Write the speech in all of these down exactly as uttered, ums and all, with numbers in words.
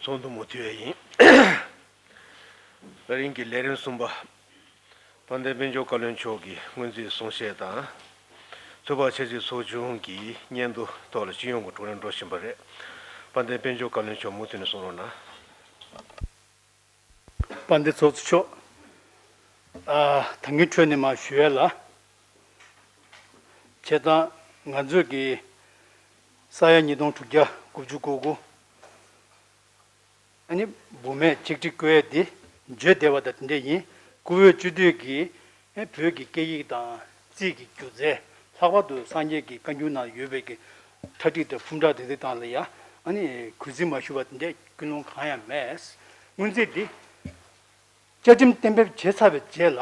ཚོགས་འདུ་མུ་མཐུད་ཡིན། ཨ་རིང་གི་ལས་རིམ་གསུམ་པ། དཔལ་ལྡན་དཔལ་འབྱོར་བཀའ་བློན་མཆོག་གི་སྔོན་རྩིས་གསུང་བཤད་དང་། ཚོད་དཔག་འཆར་གཞི་ཚོགས་ཆུང་གི་སྙན་ཐོ་ཐོག་ལ་སྤྱི་ཡོངས་ཀྱི་བགྲོ་གླེང་འགྲོ་བཞིན་པ་རེད། དཔལ་ལྡན་དཔལ་འབྱོར་བཀའ་བློན་མཆོག་མུ་མཐུད་ནས་གསུང་རོགས་གནང་། དཔལ་ལྡན་ཚོགས་གཙོ་མཆོག་ཨ། ད་གིན་འཕྲོས་ནས་མར་ཞུ་ཡས་ལ། བྱས་ཙང་ང་ཚོས་ཀྱི་ས་ཡ་ཉིས་སྟོང་དྲུག་བརྒྱ་དགུ་བཅུ་གོ་དགུ། ཨ་ནི་འབུ་སྨན་གཅིག་ཁྲི་བརྐོས་ཡས་འདི་བརྗོད་བདེ་བ་དང་དེ་འདྲས་ཡིན། བཀུར་འོས་སྤྱི་འཐུས་ཀྱིས་ཨ་བོད་ཀྱི་སྐད་ཡིག་དང་རྩིས་ཀྱི་སྒྱུ་རྩལ། ལྷག་པར་དུ་སངས་རྒྱས་ཀྱི་བཀའ་འགྱུར་ནང་ཡོད་པའི་གི་ཁྲ་ཁྲིག་དང་ཕུམ་ཁྲག་དེ་ཚོའི་སྟེང་ལ་ཡང་ཨ་ནི་གུས་བརྩི་མ་ཞུ་བ་དེ་འདྲའི་ཀུན་སློང་གང་ཡང་མེད། སྔོན་རྩིས་འདི་བཅའ་ཁྲིམས་གཏན་འབེབས་བྱས་ཚར་བའི་རྗེས་ལ་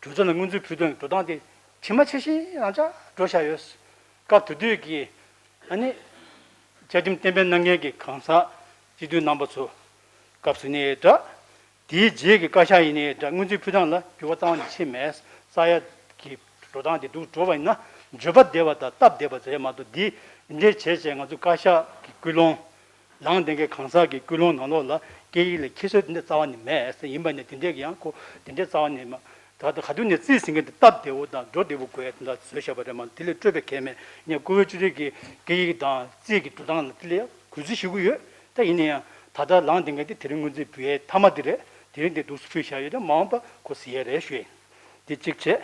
གྲོས་ཚོགས་ལ་སྔོན་རྩིས་ཕུལ་དོན་གྱི་འགྲོ་སྟངས་དེ་ཇི་མ་ཇི་བཞིན་རང་འཇགས་འགྲོ་བཞག་ཡོད། སྐབས་དེ་དུས་ཀྱི་ཨ་ནི་བཅའ་ཁྲིམས་གཏན་འབེབས་གནང་མཁན་གྱི་གང་ཟག་སྤྱི་འཐུས་རྣམ་པ་ཚོ་སྐབས་སུ་ནས་འདྲ། དེའི་རྗེས་ཀྱི་བཀའ་ཤག་ཡིན་ནའི་འདྲ། སྔོན་རྩིས་ཕུལ་སྟངས་ལ་འགྱུར་བ་རྩ་བ་ནས་ཕྱིན་མེད། ས་ཡ་གི་འགྲོ་སྟངས་དེ་འདུག་འགྲོ་བ་ཡིན་ན་བརྗོད་པ་བདེ་བ་དང་སྟབས་བདེ་བ་ཟེར་ཡ་མ་གཏོགས། འདི་འདྲའི་བྱས་བྱས་ང་ཚོ་བཀའ་ཤག་གི་ཀུན་སློང་། ལངས་བསྡད་མཁན་གང་ཟག་གི་ཀུན་སློང་ནང་ལོགས་ལ་སྐད་ཡིག་ལ་ཁྱད་གསོད་དེ་འདྲ་རྩ་བ་ནས་མེད་ཟེར། ཡིན་པ་ནས་དེ་འདྲས་ཀྱི་ཡང་ཁོ་དེ་འདྲས་རྩ་བ་ནས་མ། ད་ལྟ་ག་དུས་ནས་རྩིས་ཟིན་མཁན་དེ་སྟབས་བདེ་བོ་དང་འགྲོ་བདེ་བོ་དགོས་ཡ་དེ་འདྲ་བཟོས་བཞག་པ་རེད་མ་གཏོགས། དེ་ལས་སྤྲོས་པའི་གལ་མེད། ངས་བཀུར་འོས་སྤྱི་འཐུས་ཀྱི་སྐད་ཡིག་དང་རྩིས་ཀྱི་འགྲོ་སྟངས་ལ་དེ་ལས་ཡང་གུས་བརྩི་ཞུ་གི་ཡོད། ད་ཡིན་ན་ཡང་ད་ལྟ་ལངས་བསྡད་མཁན་དེ་དེ་རིང་སྔོན་རྩིས་འབུལ་ཡའི་མཐའ་མ་དེ་རེད། དེ་རིང་དེ་འདུག་སེ་ཕུལ་བཞག་ཡོད་ཀྱང་མ་འོངས་པ་ཁོ་གཟིགས་ཡས་རེད་ཞུ་ཡིན། དེ་གཅིག་བྱས།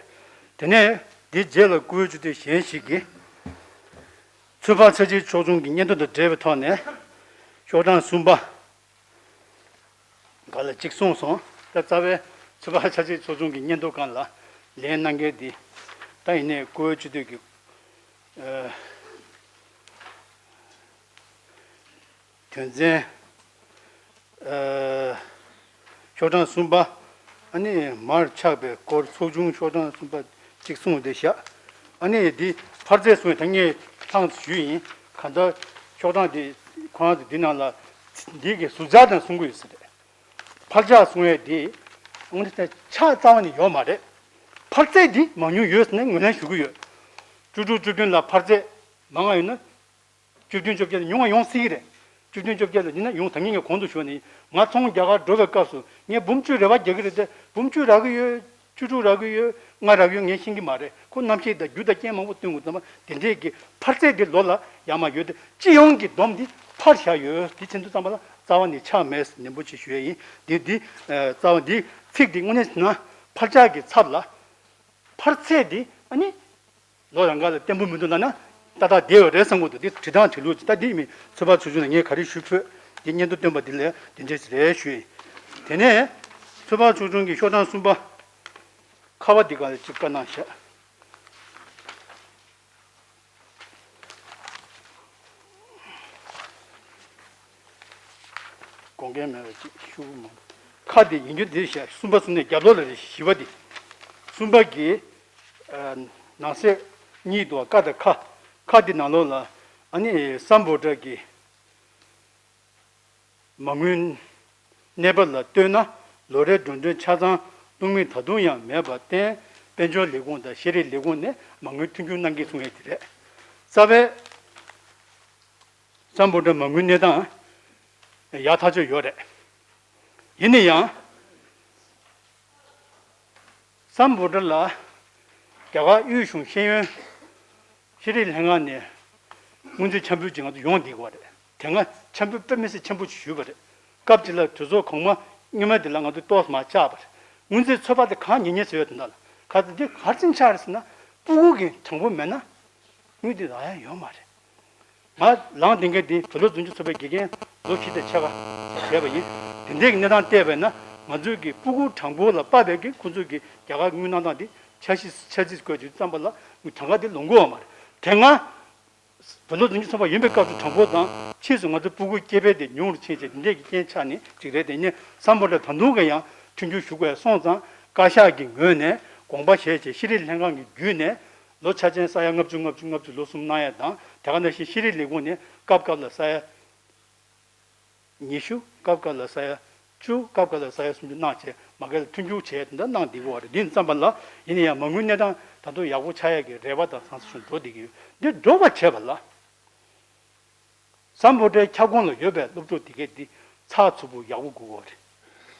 དེ་ནས་དེའི་རྗེས་ལ་བཀུར་འོས་སྤྱི་འཐུས་གཞན་ཞིག་གིས་ཚོད་དཔག་འཆར་གཞིའི་ཚོགས་ཆུང་གི་སྙན་ཐོ་དང་འབྲེལ་བའི་ཐོག་ནས་ཤོག་གྲངས་གསུམ་པ་ག་ལ་གཅིག་གསུངས་སོང་། ད་རྩ་བའི་ཚོད་དཔག་འཆར་གཞིའི་ཚོགས་ཆུང་གི་སྙན་ཐོ་སྒང་ལ་ལན་གནང་མཁན་འདི་ད་ཡིན་ནའི་བཀུར་འོས་སྤྱི་འཐུས་ཀྱི་ཨ། དོན་ཚན་ཨ། ཤོག་གྲངས་གསུམ་པ། ཨ་ནི་མར་ཆག་པའི་སྐོར་ཚོགས་ཆུང་ཤོག་གྲངས་གསུམ་པ་གཅིག་གསུངས་བསྡད་ཤག་ཨ་ནི་འདི་འཕར་ཚད་གསུངས་ཡས་ད་ངས་ཐེངས་ཞུས་ཡིན། གང་ལྟར་ཤོག་གྲངས་འདི་ཁོ་རང་ཚོ་འདི་ནང་ལ་འདི་གི་ཟུར་ཆག་དང་གསུང་གི་ཡོད་ས་རེད། འཕར་ཆག་གསུང་ཡས་འདི་དངོས་གནས་ཆག་རྩ་བ་ནས་ཡོད་མ་རེད། འཕར་ཚད་འདི་མང་ཉུང་ཡོད་ཟེར་ནས་ངོས་ལེན་ཞུ་གི་ཡོད། བཅུ་དྲུག་བཅུ་བདུན་ལ་འཕར་ཚད་མང་བ་ཡོད་ན། བཅུ་བདུན་བཅོ་བརྒྱད་ལ་ཉུང་བ་ཡོང་སྲིད་ཀྱི་རེད། བཅུ་བདུན་བཅོ་བརྒྱད་ལ་ཡིན་ན་ཡོང་། ད་ངས་ངས་གོང་དུ་ཞུས་ནས་ང་ཚོང་རྒྱ་གར་འགྲོ་བའི་སྐབས་སུ་ངས་འབུམ་བཅུ་རེ་བ་རྒྱག་གི་རེད་དེ། འབུམ་བཅུ་རག་གི་ཡོད། བཅུ་དྲུག་རག་གི་ཡོད། ལྔ་རག་གི་ཡོད། ངས་ཤེས་ཀྱི་མ་རེད། ཁོ་རྣམ་ཤེས་དང་རྒྱུ་དང་རྐྱེན་མང་པོ་བསྟུན་དགོས་ཙམ་པ་དེ་འདྲས་ཀྱི་འཕར་ཚད་དེ་ལོ་ལ་ཡར་མར་ཡོད་དེ། སྤྱི་ཡོངས་ཀྱི་བསྡོམས་འདི་འཕར་བཞག་ཡོད། དེ་ཕྱིན་དུས་ཙམ་པ་ལ་རྩ་བ་ནས་ཆག་མེད་ཟེར་ནན་པོ་ཅིག་ཞུ་ཡས་ཡིན། འདི་འདི་ཨ། རྩ་བ་འདི་ཚིག་འདི་དངོས་གནས་ན་འཕར་ཆག་གི་ཚབ་ལ། འཕར་ཚད་འདི་ཨ་ནི་ལོ་རང་ག་ལ་བརྟན་པོ་མི་འདུག་ལབ་ན་ཏག་ཏག་བསྡད་ཡོད་རེད་བསམ་གྱི་འདུག་འདི་བྲིས་སྟངས་བྲིས་ལུགས་ད་འདི་མི་ཚོད་དཔག་ཚོགས་ཆུང་ལ་ངས་ག་རེ་ཞུ་ཕོད། འདི་སྙན་ཐོ་བཏོན་པ་འདི་ལས་འདི་འདྲས་རེད་ཞུས་ཡིན། དེ་ནས་ཚོད་དཔག་ཚོགས་ཆུང་གི་ཤོག་གྲངས་གསུམ་པ་ཁ་པ་འདི་ག་ལ་གཅིག་བཀའ་གནང་ཤག་དགོངས་འགལ་མེད་པ་ཅིག་ཞུ་མ། ཁ་དེ་ཡིན་རྒྱུ་འདིར་བཞག་གསུམ་པ་གསུམ་ནས་རྒྱབ་ལོགས་ལ་རེད། བཞི་པ་དེ། གསུམ་པ་གི་ཨ། ནང་གསེས་གཉིས་འདུག་ཀ་དང་ཁ། ཁ་དེ་ནང་ལོགས་ལ་ཨ་ནི་སམ་བྷོ་ཊ་གི་མ་དངུལ་གནས་བབ་ལ་ལྟོས་ན། ལོ་རེའི་འགྲོ་གྲོན་ཆ་ཚང་བླུག་མི་ད་དུང་ཡང་མེད་པར་བརྟེན། དཔལ་འབྱོར་ལས་ཁུངས་དང་ཤེས་རིག་ལས་ཁུངས་ནས་མ་དངུལ་མཐུན་འགྱུར་གནང་གི་གསུང་ཡས་དེ་རེད། རྩ་བའི་སམ་བྷོ་ཊ་མ་དངུལ་གནས་སྟངས་ཡག་ཐག་ཆོད་ཡོད་རེད། ཡིན་ན་ཡང་སམ་བྷོ་ཊ་ལ་རྒྱ་གར་དབུས་གཞུང་ཤེས་ཡོན་ཤེས་རིག་ལྷན་ཁང་ནས་སྔོན་རྩིས་འཆར་འབུལ་ཅིག་ང་ཚོ་ཡོང་བསྡད་ཀྱི་ཡོད་རེད། དེ་སྔ་འཆར་འབུལ་དཔེ་མི་སྲིད་ཆེན་པོ་ཅིག་ཞུས་པ་རེད། སྐབས་དེ་ལ་དུས་ཚོད་གོང་མ་སྔོན་མ་དེ་ལ་ང་ཚོས་ཏོག་ཙམ་མར་བཅག་པ་རེད། སྔོན་རྩིས་ཚོད་དཔག་དེ་གང་ཉེ་ཉེ་བཟོས་ཡོད་དེ་འདྲ་ལ། ག་ཚོད་འདི་ག་རེ་བྱས་ནས་ཆག་རེད་ཟེར་ན། སྤུ་གུ་གི་གྲངས་འབོར་མེད་ན་དངུལ་དེ་རག་ཡ་ཡོད་མ་རེད། ང་ལངས་བསྡད་མཁན་དེ་བོད་སློབ་ཟུང་འཇུག་ཚོགས་པའི་དགེ་རྒན་ལོ་བཞི་དང་ཕྱེད་ཀ་བྱས་པ་ཡིན། དེ་འདྲའི་གནས་སྟངས་བལྟས་པས་ན་ང་ཚོའི་གི་སྤུ་གུ་གྲངས་འབོར་ལ་དཔག་པའི་གི་ཁོང་ཚོའི་གི་རྒྱ་གར་དངུལ་གནང་སྟངས་དེ་འཆར་གཞི་འཆར་རྩིས་བཀོད་དུས་ཙམ་པ་ལ་དངུལ་གྲངས་ཀ་དེ་ལོངས་ཀྱི་ཡོད་མ་རེད། དེ་སྔ་བོད་སློབ་ཟུང་འཇུག་ཚོགས་པ་ཡིན་པའི་སྐབས་སུ་གྲངས་འབོར་དང་ཕྱིས་སུ་ང་ཚོ་སྤུ་གུ་སྐྱེ་འཕེལ་དེ་ཉུང་རུ་ཕྱིན་བྱས་དེ་འདྲའི་གི་རྐྱེན་ཆགས་ནས་ཅིག་རེད། དེ་ནས་སམ་བྷོ་ཊ་ད་དུང་གི་ཡང་མཐུན་འགྱུར་ཞུ་དགོས་སོང་ཙང་བཀའ་ཤག་གི་ངོས་ནས་དགོངས་པ་བཞེས་བྱས་ཤེས་རིག་ལྷན་ཁང་གི་བརྒྱུད་ནས། ལོ་ཆ་ཆེན་ས་ཡ་ལྔ་བཅུ་ལྔ་བཅུ་ལྔ་བཅུ་ལོ་གསུམ་གནང་ཡས་དང་། དེ་ག་ནང་བཞིན་ཤེས་རིག་ལས་ཁུངས་ནས་སྐབས་སྐབས་ལ་ས་ཡ་ཉི་ཤུ། སྐབས་སྐབས་ལ་ས་ཡ་བཅུ། སྐབས་སྐབས་ལ་ས་ཡ་སུམ་ཅུ་གནང་བྱས་མ་གི་ལ་མཐུན་འགྱུར་བྱས་དེ་འདྲ་གནང་བསྡད་ཀྱི་ཡོད་རེད། འདི་ཙམ་པ་ལ་ཡིན་ན་ཡང་མ་དངུལ་གནས་སྟངས་ད་དུང་ཡག་པོ་ཆགས་ཡས་ཀྱི་རེ་བ་དང་ཚང་ས་ཞུ་འགྲོ་བསྡད་ཀྱི་ཡོད། འདི་འགྲོ་བ་བྱས་པ་ལ། སམ་བྷོ་ཊའི་ཁྱབ་ཁོངས་ལ་ཡོད་པའི་སློབ་ཕྲུག་དེ་གས་འདི་ ཚགས་ཚུད་པོ་ཡག་པོ་དགོས་ཀྱི་རེད།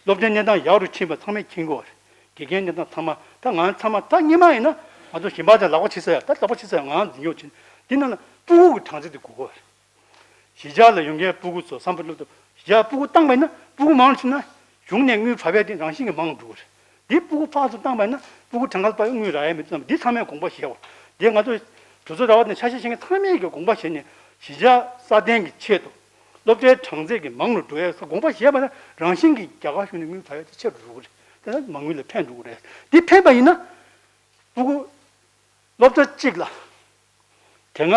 སློབ་གྲྭའི་གནས་སྟངས་ཡག་རུ་ཕྱིན་པ་ཚང་མས་མཁྱེན་གྱི་ཡོད་རེད། དགེ་རྒན་གནས་སྟངས་ཚང་མ། ད་ང་ཚང་མ་ད་སྔོན་མ་ཡིན་ན་ང་ཚོ་གཞན་པ་དང་ལག་པ་ཕྱིས་ས་ཡ། ད་ལག་པ་ཕྱིས་ས་ཡ་ང་འཛིན་སྐྱོང་བྱེད། འདི་ནང་ལ་སྤུ་གུ་གི་གྲངས་ཚད་དེ་དགོས་ཀྱི་ཡོད་རེད། གཞིས་ཆགས་ལ་ཡོང་མཁན་སྤུ་གུ་ཚོ་བསམ་པ་སློབ་ཐོབ། གཞིས་ཆགས་སྤུ་གུ་བཏང་པ་ཡིན་ན་སྤུ་གུ་མང་རུ་ཕྱིན་ན་གཞུང་ནས་དངུལ་བབས་ཡ་དེ་རང་བཞིན་གྱིས་མང་རུ་འགྲོ་གི་རེད། འདི་སྤུ་གུ་ཕར་ཚུར་བཏང་པ་ཡིན་ན་སྤུ་གུ་གྲངས་ཀ་ལ་དཔག་ཡོད་དངུལ་རག་ཡ་མི་འདུག་བསམ། འདི་ཚང་མས་དགོངས་པ་བཞེས་དགོས། འདི་ང་ཚོ་གྲོས་ཚོགས་ར་བ་ནས་ཆ་ཤས་བཞེས་མཁན་ཚང་མས་ཀྱི་དགོངས་པ་བཞེས་ནས་གཞིས་ཆགས་སྲ་བརྟན་གྱི་ཆེད་དུ་སློབ་གྲྭའི་གྲངས་ཚད་ཀྱི་མང་རུ་འགྲོ་ཡ་དགོངས་པ་བཞེས་པ་ན་རང་བཞིན་གྱིས་རྒྱ་གར་གཞུང་ནས་དངུལ་བབས་ཡ་དེ་ཆེ་རུ་འགྲོ་གི་རེད། དེ་ན་མ་དངུལ་ལ་ཕན་འགྲོ་གི་རེད། འདི་ཕན་པ་ཡིན་ན་སྤུ་གུ་སློབ་གྲྭ་གཅིག་ལ། དེ་སྔ་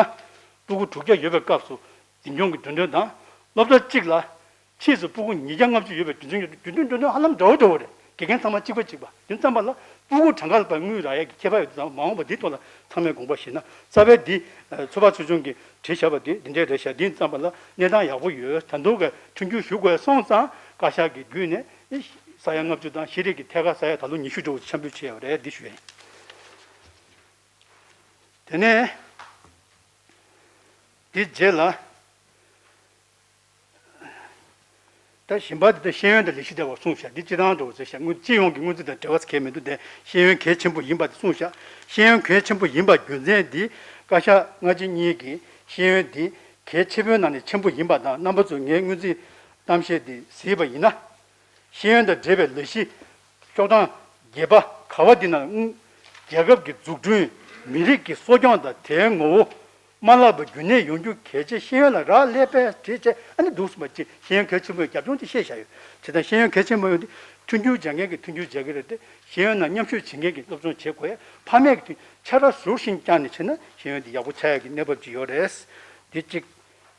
སྤུ་གུ་དྲུག་བརྒྱ་ཡོད་པའི་སྐབས་སུ་འཛིན་སྐྱོང་གི་འགྲོ་གྲོན་དང་། སློབ་གྲྭ་གཅིག་ལ་ཕྱིས་སུ་སྤུ་གུ་ཉིས་བརྒྱ་ལྔ་བཅུ་ཡོད་པའི་རྒྱུ་མཚན་གྱིས་རྒྱུ་མཚན་འགྲོ་གྲོན་ཧ་ལམ་འདྲ་བོ་འདྲ་བོ་རེད། དགེ་རྒན་ཚང་མ་གཅིག་པ་གཅིག་པ། དེ་ཙམ་པ་ལ་སྤུ་གུ་གྲངས་ཀ་ལ་དཔག་དངུལ་རག་ཡས་ཀྱི་ཁྱད་པར་ཡོད་དུས་ཙམ། མ་འོངས་པ་འདིའི་ཐོག་ལ་ཚང་མས་དགོངས་པ་བཞེས་ན། རྩ་བའི་འདི་ཚོད་དཔག་ཚོགས་ཆུང་གིས་བྲིས་བཞག་པ་འདི་འདི་འདྲའི་རེད་ཤག་འདི་ཙམ་པ་ལ་གནས་སྟངས་ཡག་པོ་ཡོད། ད་དུང་གི་མཐུན་འགྱུར་ཞུ་དགོས་སོང་ཙང་བཀའ་ཤག་གི་བརྒྱུད་ནས་ས་ཡ་ལྔ་བཅུ་དང་ཤེས་རིག་གི་ཐད་ཀར་ས་ཡ་ད་ལོ་ཉི་ཤུ་འགྲོ་བ་འཆར་འབུལ་བྱས་ཡོད་རེད། འདི་ཞུ་ཡ་ཡིན། དེ་ནས་འདི་རྗེས་ལ་ད་གཞན་པ་འདི་ད་ཤེས་ཡོན་དང་ལས་གཞི་ལྟ་བུ་གསུངས་ཤག་འདི་སྤྱི་བཏང་འགྲོ་བ་ཟེར་ཤག་དངུལ་སྤྱི་ཡོངས་ཀྱི་དངུལ་རྩིས་དང་འབྲེལ་བ་གང་ཡང་མི་འདུག་དེ་ཤེས་ཡོན་གལ་ཆེན་པོ་ཡིན་པ་དེ་གསུངས་ཤག་ཤེས་ཡོན་གལ་ཆེན་པོ་ཡིན་པ་རྒྱུ་མཚན་འདི་བཀའ་ཤག་སྔ་ཕྱི་གཉིས་ཀྱིས་ཤེས་ཡོན་འདི་གལ་ཆེ་བོའི་ནང་ནས་ཆེན་པོ་ཡིན་པ་དང་། རྣམ་པ་ཚོས་ངའི་སྔོན་རྩིས་གཏམ་བཤད་འདི་གཟིགས་པ་ཡིན་ན། ཤེས་ཡོན་དང་འབྲེལ་བའི་ལས་གཞི་ཤོག་གྲངས་བརྒྱད་པ་ག་བ་འདི་ནང་དངུལ། རྒྱལ་ཁབ་ཀྱི་འཛུགས་སྐྲུན། མི་རིགས་ཀྱི་གསོ་སྐྱོང་དང་དེའི་ངོ་བོ། མ་བརླག་པ་རྒྱུན་གནས་ཡོང་རྒྱུ་གལ་ཆེ། ཤེས་ཡོན་ལ་རག་ལས་པའི་བྲིས་བྱས། ཨ་ནི་འདུག་སེ་མ་ཅིག་ཤེས་ཡོན་གལ་ཆེན་པོའི་རྒྱབ་ལྗོངས་དེ་བཤད་བཞག་ཡོད། བྱས་ཙང་ཤེས་ཡོན་གལ་ཆེན་པོ་ཡོད་དེ་མཐུན་འགྱུར་སྦྱང་མཁན་གྱིས་མཐུན་འགྱུར་སྦྱང་གི་རེད་དེ། ཤེས་ཡོན་ནང་མཉམ་ཞུགས་བྱེད་མཁན་གྱིས་སློབ་སྦྱོང་བྱེད་དགོས། ཕ་མས་ཀྱིས་ཆ་ར་ཟུར་བཞིན་བསྐྱངས་ནས་བྱས་ན་ཤེས་ཡོན་དེ་ཡག་པོ་ཆགས་ཡག་གི་གནས་བབ་ཅིག་ཡོད་རེད། དེ་གཅིག་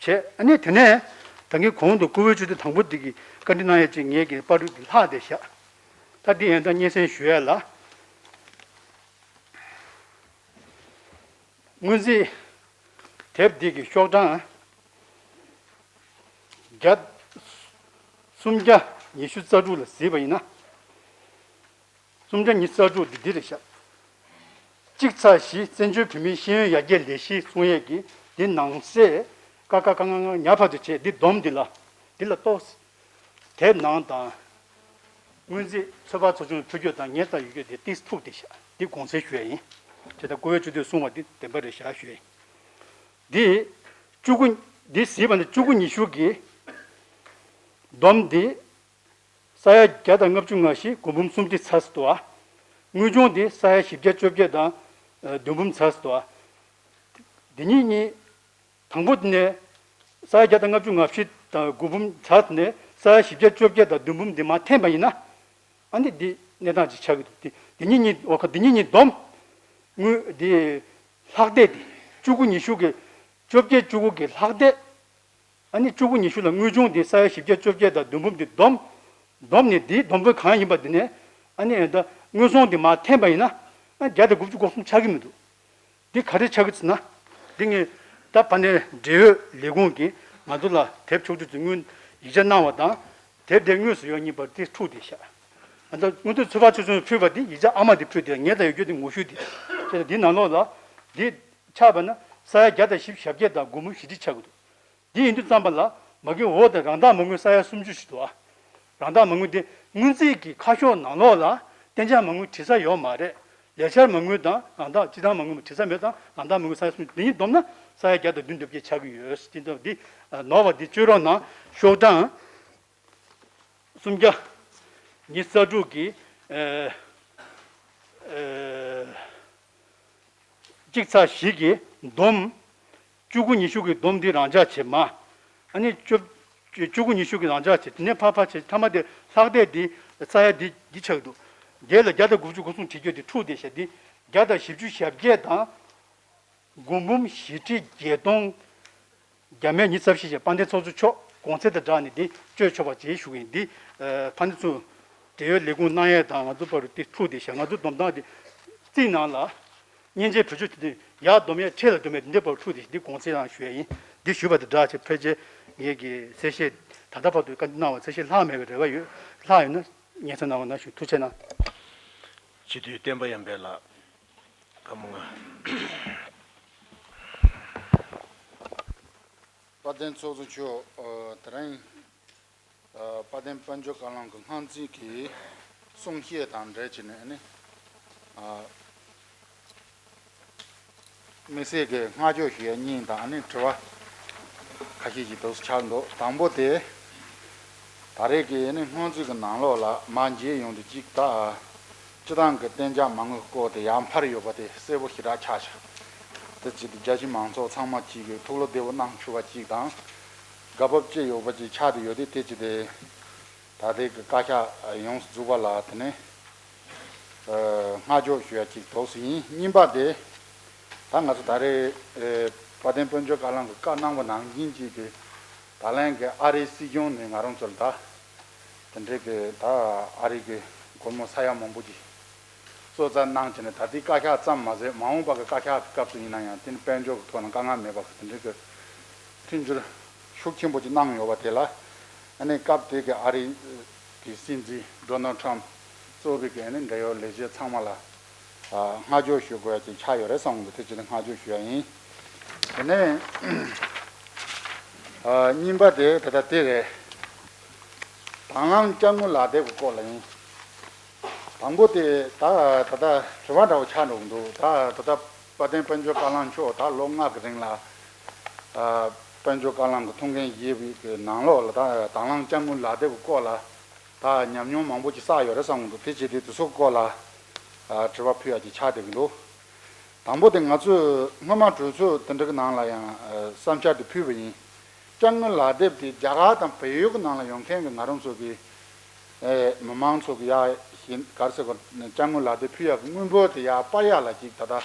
བྱས། ཨ་ནི་དེ་ནས་ད་གིན་གོང་དུ་བཀུར་འོས་སྤྱི་འཐུས་དང་པོ་འདི་གིས་བཀའ་འདྲི་གནང་ཡས་ཅིག་ངེད་ཀྱི་པར་རིས་འདི་ལྷག་བསྡད་ཤག་ད་འདི་ཡང་ད་སྙན་སེང་ཞུ་ཡས་ལ། སྔོན་རྩིས་དེབ་འདི་གི་ཤོག་གྲངས་བརྒྱ། སུམ་བརྒྱ་ཉི་ཤུ་རྩ་དྲུག་ལ་གཟིགས་པ་ཡིན་ན། སུམ་བརྒྱ་ཉི་ཤུ་རྩ་དྲུག་འདི་འདི་རེད་ཤག་གཅིག་ཚེག་བཞི། བཙན་བྱོལ་བོད་མིའི་ཤེས་ཡོན་ཡར་རྒྱས་ལས་གཞི་གསུང་ཡས་ཀྱི་འདི་ནང་གསེས་ཀ་ཁ་ག་ང་ང་ཉ་བར་དུ་བྱས། འདི་སྡོམ་འདི་ལ། འདི་ལ་གཏོགས། དེབ་ནང་དང་། སྔོན་རྩིས་ཚོད་དཔག་ཚོགས་ཆུང་ཕུལ་རྒྱུ་དང་ངེད་ལྟ་ཡོད་རྒྱུ་དེ་ཏིས་ཐུག་བསྡད་ཤག་འདི་དགོངས་སེལ་ཞུ་ཡ་ཡིན། དེ་ལྟར་བཀུར་འོས་སྤྱི་འཐུས་གསུང་བ་འདི་བདེན་པ་རེད་ཤག་ཞུ་ཡ་ཡིན། འདི་བཅུ་དགུ། འདི་གཟིགས་པ་ནི་བཅུ་དགུ་ཉི་ཤུ་གི་སྡོམ་འདི། ས་ཡ་བརྒྱ་དང་ལྔ་བཅུ་ང་བཞི། སྒོར་འབུམ་སུམ་བརྒྱ་ཚར་སོང་འདུག་ཨ། དངུལ་ཆུང་འདི་ས་ཡ་བཞི་བརྒྱ་བཅོ་བརྒྱད་དང་། ཨ། བདུན་འབུམ་ཚར་སོང་འདུག་ཨ། འདི་གཉིས་གཉིས། དང་པོ་དེ་ནས་ས་ཡ་བརྒྱ་དང་ལྔ་བཅུ་ང་བཞི་དང་སྒོར་འབུམ་ཚར་ནས་ས་ཡ་བཞི་བརྒྱ་བཅོ་བརྒྱད་དང་བདུན་འབུམ་འདི་མར་འཐེན་པ་ཡིན་ན། ཨ་ནི་འདི་གནས་སྟངས་ཅིག་ཆགས་ཀྱི་འདུག་འདི་འདི་གཉིས་གཉིས། འོ་ཁ། འདི་གཉིས་གཉིས་སྡོམ། དངུལ་འདི་ལྷག་བསྡད་འདི་བཅུ་དགུ་ཉི་ཤུ་གི་བཅོ་བརྒྱད། བཅུ་དགུ་གི་ལྷག་བསྡད། ཨ་ནི་བཅུ་དགུ་ཉི་ཤུ་ལ་དངུལ་ཆུང་འདི་ས་ཡ་བཞི་བརྒྱ་བཅོ་བརྒྱད་དང་བདུན་འབུམ་འདི་བསྡོམས། བསྡོམས་ནས་འདིའི་བསྡོམས་ཀྱི་གང་ཡིན་པ་འདི་ནས། ཨ་ནི་ད་དངུལ་སྲུང་འདི་མར་འཐེན་པ་ཡིན་ན། ཨ། བརྒྱ་དང་དགུ་བཅུ་གོ་གསུམ་ཆགས་ཀྱི་མི་འདུག་འདི་ག་རེ་ཆགས་ཀྱི་ཟེར་ན། འདི་ངས་ད་ཕ་ནས་འབྲེལ་ཡོད་ལས་ཁུངས་ཀྱིས་ང་ཚོ་ལ་དེབ་ཕྱོགས་བསྒྲིགས་ཀྱི་སྔོན་ཡིག་ཆ་གནང་བ་དང་། དེབ་དེ་དངོས་སུ་ཡོད་མཁན་པར་དེ་འཁྲུག་བསྡད་ཤག་ཨ། ད་སྔོན་ཐོན་ཚོད་དཔག་ཚོགས་ཆུང་ཕུལ་བ་དེ་ཡིག་ཆ་ཨ་མ་དེ་ཕུལ་དེ། ངས་ད་ཡོད་རྒྱུ་དེ་ངོ་བཤུས་དེ། དེ་ལ་འདི་ནང་ལོགས་ལ་འདི་ཆགས་པ་ན་ས་ཡ་བརྒྱ་དང་བཞི་བཅུ་ཞེ་བརྒྱད་དང་སྒོར་འབུམ་བཞི་ཁྲི་ཆགས་ཀྱི་འདུག་འདི་ཡིན་དུས་ཙམ་པ་ལ་མ་གི་འོག་དང་རང་བདག་མ་དངུལ་ས་ཡ་སུམ་ཅུ་ཞིག་འདུག་ཨ། རང་བདག་མ་དངུལ་དེ་སྔོན་རྩིས་ཀྱི་ཁ་ཤོག་ནང་ལོགས་ལ་གཏན་འཇགས་མ་དངུལ་བྲི་ས་ཡོད་མ་རེད། ལས་འཆར་མ་དངུལ་དང་རང་བདག་སྤྱི་བཏང་མ་དངུལ་བྲི་ས་མེད་ཙང་། རང་བདག་མ་དངུལ་ས་ཡ་སུམ་ཅུ། འདི་གཉིས་བསྡོམས་ན་ས་ཡ་བརྒྱ་དང་བདུན་དོན་བརྒྱད་ཆགས་ཀྱི་ཡོད། དེ་ཚོ་འདི་ནོར་བ་འདི་བཅོས་རོགས་གནང་། ཤོག་གྲངས་སུམ་བརྒྱ་ཉི་ཤུ་རྩ་དྲུག་གི་ཨ་ཨ་གཅིག་ཚེག་བཞི་གི་སྡོམ། བཅུ་དགུ་ཉི་ཤུ་གི་སྡོམ་འདི་རང་འཇགས་བྱེད་མ། ཨ་ནི་བཅུ་བཅུ་དགུ་ཉི་ཤུ་གི་རང་འཇགས་བྱེད། དེ་ནས་ཕར་ཕར་བྱེད། མཐའ་མ་དེ་ལྷག་བསྡད་འདི་ས་ཡ་འདི་འདི་ཆགས་འདུག་འདི་ལ་བརྒྱ་དང་དགུ་བཅུ་གོ་གསུམ་བྲིས་རྒྱུ་དེ་འཁྲུག་བསྡད་ཤག་འདི་བརྒྱ་དང་བཞི་བཅུ་ཞེ་བརྒྱད་དང་། སྒོར་འབུམ་བཞི་ཁྲི་བརྒྱད་སྟོང་བརྒྱ་མེད་ཉི་ཤུ་རྩ་བཞི་བྱས། དཔལ་ལྡན་ཚོགས་གཙོ་མཆོག་དགོངས་ཚུལ་དང་སྦྲགས་ནས་འདི་བཅོས་ཆོག་པ་བྱེད་ཞུ་གི་ཡིན། འདི་ཨ་ཕ་ནི་ཚོ་འབྲེལ་ཡོད་ལས་ཁུངས་གནང་ཡས་དང་ང་ཚོ་བར་དུ་འདི་འཁྲུག་བསྡད་ཤག་ང་ཚོ་སྡོམ་སྟངས་འདི་རྩིས་ནང་ལ་མཉེན་ཆས་བེད་སྤྱོད་དེ་དུས་ཡར་སྡོམ་ཡས་འཕྲལ་ལ་སྡོམ་ཡས་འདི་འདྲ་བར་འཁྲུག་བསྡད་ཤག་འདི་དགོངས་ཚུལ་རང་ཞུ་ཡས་ཡིན། འདི་ཞུས་པ་དང་སྦྲགས་བྱས་ཕལ་ཆེར་ངེད་ཀྱི་གསལ་བཤད་ད་ལྟ་བར་དུ་བཀའ་འདྲི་གནང་བ་གསལ་བཤད་ལྷག་མེད་པའི་རེ་བ་ཡོད། ལྷག་ཡོད་ན་སྙན་སེང་གནང་བ་ནང་བཞིན། ཐུགས་རྗེ་གནང་། སྤྱི་འཐུས་བསྟན་པ་ཡར་འཕེལ་ལགས། སྐར་མ་ལྔ། དཔལ་ལྡན་ཚོགས་གཙོ་མཆོག་ཨ། དེ་རིང་ དཔལ་ལྡན་དཔལ་འབྱོར་བཀའ་བློན་གྱི་སྔ་རྩིས་ཀྱི་གསུང་བཤད་དང་འབྲེལ་བྱས་ནས་ནི། དམིགས་བསལ་གྱི་བསྔགས་བརྗོད་ཞུ་ཡ་གཉིས་དང་ནི་དྲི་བ་ཁ་ཤས་ཤིག་འདུག་ཆགས་འདུག་དང་པོ་དེ། ད་རེས་ཀྱི་ནི་སྔོན་རྩིས་ཀྱི་ནང་ལོགས་ལ་མ་མཇལ་ཡོང་དུས་གཅིག་ད། སྤྱི་བཏང་གི་གཏན་འཇགས་མ་དངུལ་སྐོར་དེ་ཡར་འཕར་ཡོད་པ་དེ་གསལ་པོ་ཞེ་དྲག་ཆགས་ཤག་དེ་བྱས་ཏེ་རྒྱ་ཆེ་མང་ཚོགས་ཚང་མ་གཅིག་གིས་ཐུགས་བློ་བདེ་པོ་གནང་ཆོག་པ་གཅིག་དང་། དགའ་སྤོབས་སྐྱེ་ཡོད་པ་གཅིག་ཆགས་བསྡད་ཡོད་དེ་དེ་བྱས་ཏེ། ད་ལྟའི་གི་བཀའ་ཤག་ཡོངས་སུ་རྫོགས་པ་ལ་དེ་ནས་བསྔགས་བརྗོད་ཞུ་ཡ་གཅིག་འདུག་སེ་ཡིན། གཉིས་པ་དེ། ད་ང་ཚོ་ད་རེས་དཔལ་ལྡན་དཔལ་འབྱོར་བཀའ་བློན་གྱིས་བཀའ་གནང་བ་ནང་བཞིན་གཅིག་གི་ད་ལན་གྱི་ཨ་རིའི་སྲིད་གཞུང་ནས་ང་རང་ཚོར་ད་དེ་འདྲའི་གི་ད་ཨ་རི་གི་སྒོར་མོ་ས་ཡ་མང་པོ་ཅིག་གཙོ་བཙའ་གནང་བྱས་ནས་ད་ལྟའི་བཀའ་ཤག་ཙམ་མ་ཟད་མ་འོངས་པ་གི་བཀའ་ཤག་གི་སྐབས་སུ་ཡིན་ན་ཡང་དེ་ནི་དཔལ་འབྱོར་གྱི་ཐོག་ནས་དཀའ་ངལ་མེད་པ་གི་དེ་འདྲའི་གི་མཐུན་འགྱུར་ཤུགས་ཆེན་པོ་ཅིག་གནང་ཡོད་པ་དེ་ལ། ཨ་ནི་སྐབས་དེ་གི་ཨ་རི་གི་སྲིད་འཛིན་ཌོ་ནལ་ཊམ་གཙོས་པའི་གི་ཨ་ནི་འབྲེལ་ཡོད་ལས་བྱེད་ཚང་མ་ལ་བསྔགས་བརྗོད་ཞུ་དགོས་ཡ་ཅིག་ཆགས་ཡོད་རེད་བསམ་གི་དེ་ཅི་ནས་བསྔགས་བརྗོད་ཞུ་ཡ་ཡིན། དེ་ནས་གཉིས་པ་དེ་ད་ལྟ་དེ་རེད། དང་བླངས་དཔྱ་དངུལ་ལག་དེབ་ཀྱི་སྐོར་ལ་ཡིན། དང་པོ་དེ་ད་ད་ལྟ་དྲི་བ་འདྲ་བོ་ཆགས་འགྲོ་གི་འདུག་ད་ད་ལྟ་དཔལ་ལྡན་དཔལ་འབྱོར་བཀའ་བློན་མཆོག་ད་ལོ་ལྔ་གི་རིང་ལ་དཔལ་འབྱོར་བཀའ་བློན་གྱི་ཐུགས་འགན་བཞེས་པའི་གི་ནང་ལོགས་ལ་ད་དང་བླངས་དཔྱ་དངུལ་ལག་དེབ་ཀྱི་སྐོར་ལ་ད་ཉམས་མྱོང་མང་པོ་ཅིག་བསགས་ཡོད་རེད་བསམ་གི་འདུག་དེ་བྱས་དུས་དེ་ཚོ་སྐོར་ལ་དྲི་བ་ཕུལ་ཡ་ཅིག་ཆགས་བསྡད་ཀྱི་འདུག་དང་པོ་དེ་ང་ཚོས་སྔོན་མ་གྲོས་ཚོགས་དེ་འདྲ་གི་ནང་ལ་ཡང་བསམ་འཆར་དེ་ཕུལ་བ་ཡིན། དཔྱ་དངུལ་ལག་དེབ་དེ་རྒྱ་གར་དང་བལ་ཡུལ་གྱི་ནང་ལ་ཡོང་མཁན་གྱི་ང་རང་ཚོ་གི་མི་མང་ཚོ་གི་ཡ་ག་རེ་ཟེར་དགོས་དཔྱ་དངུལ་ལག་དེབ་ཕུལ་ཡག་གི་དངུལ་འབོར་དེ་ཡར་སྤར་ཡག་ལ་ཅིག་ད་ལྟ་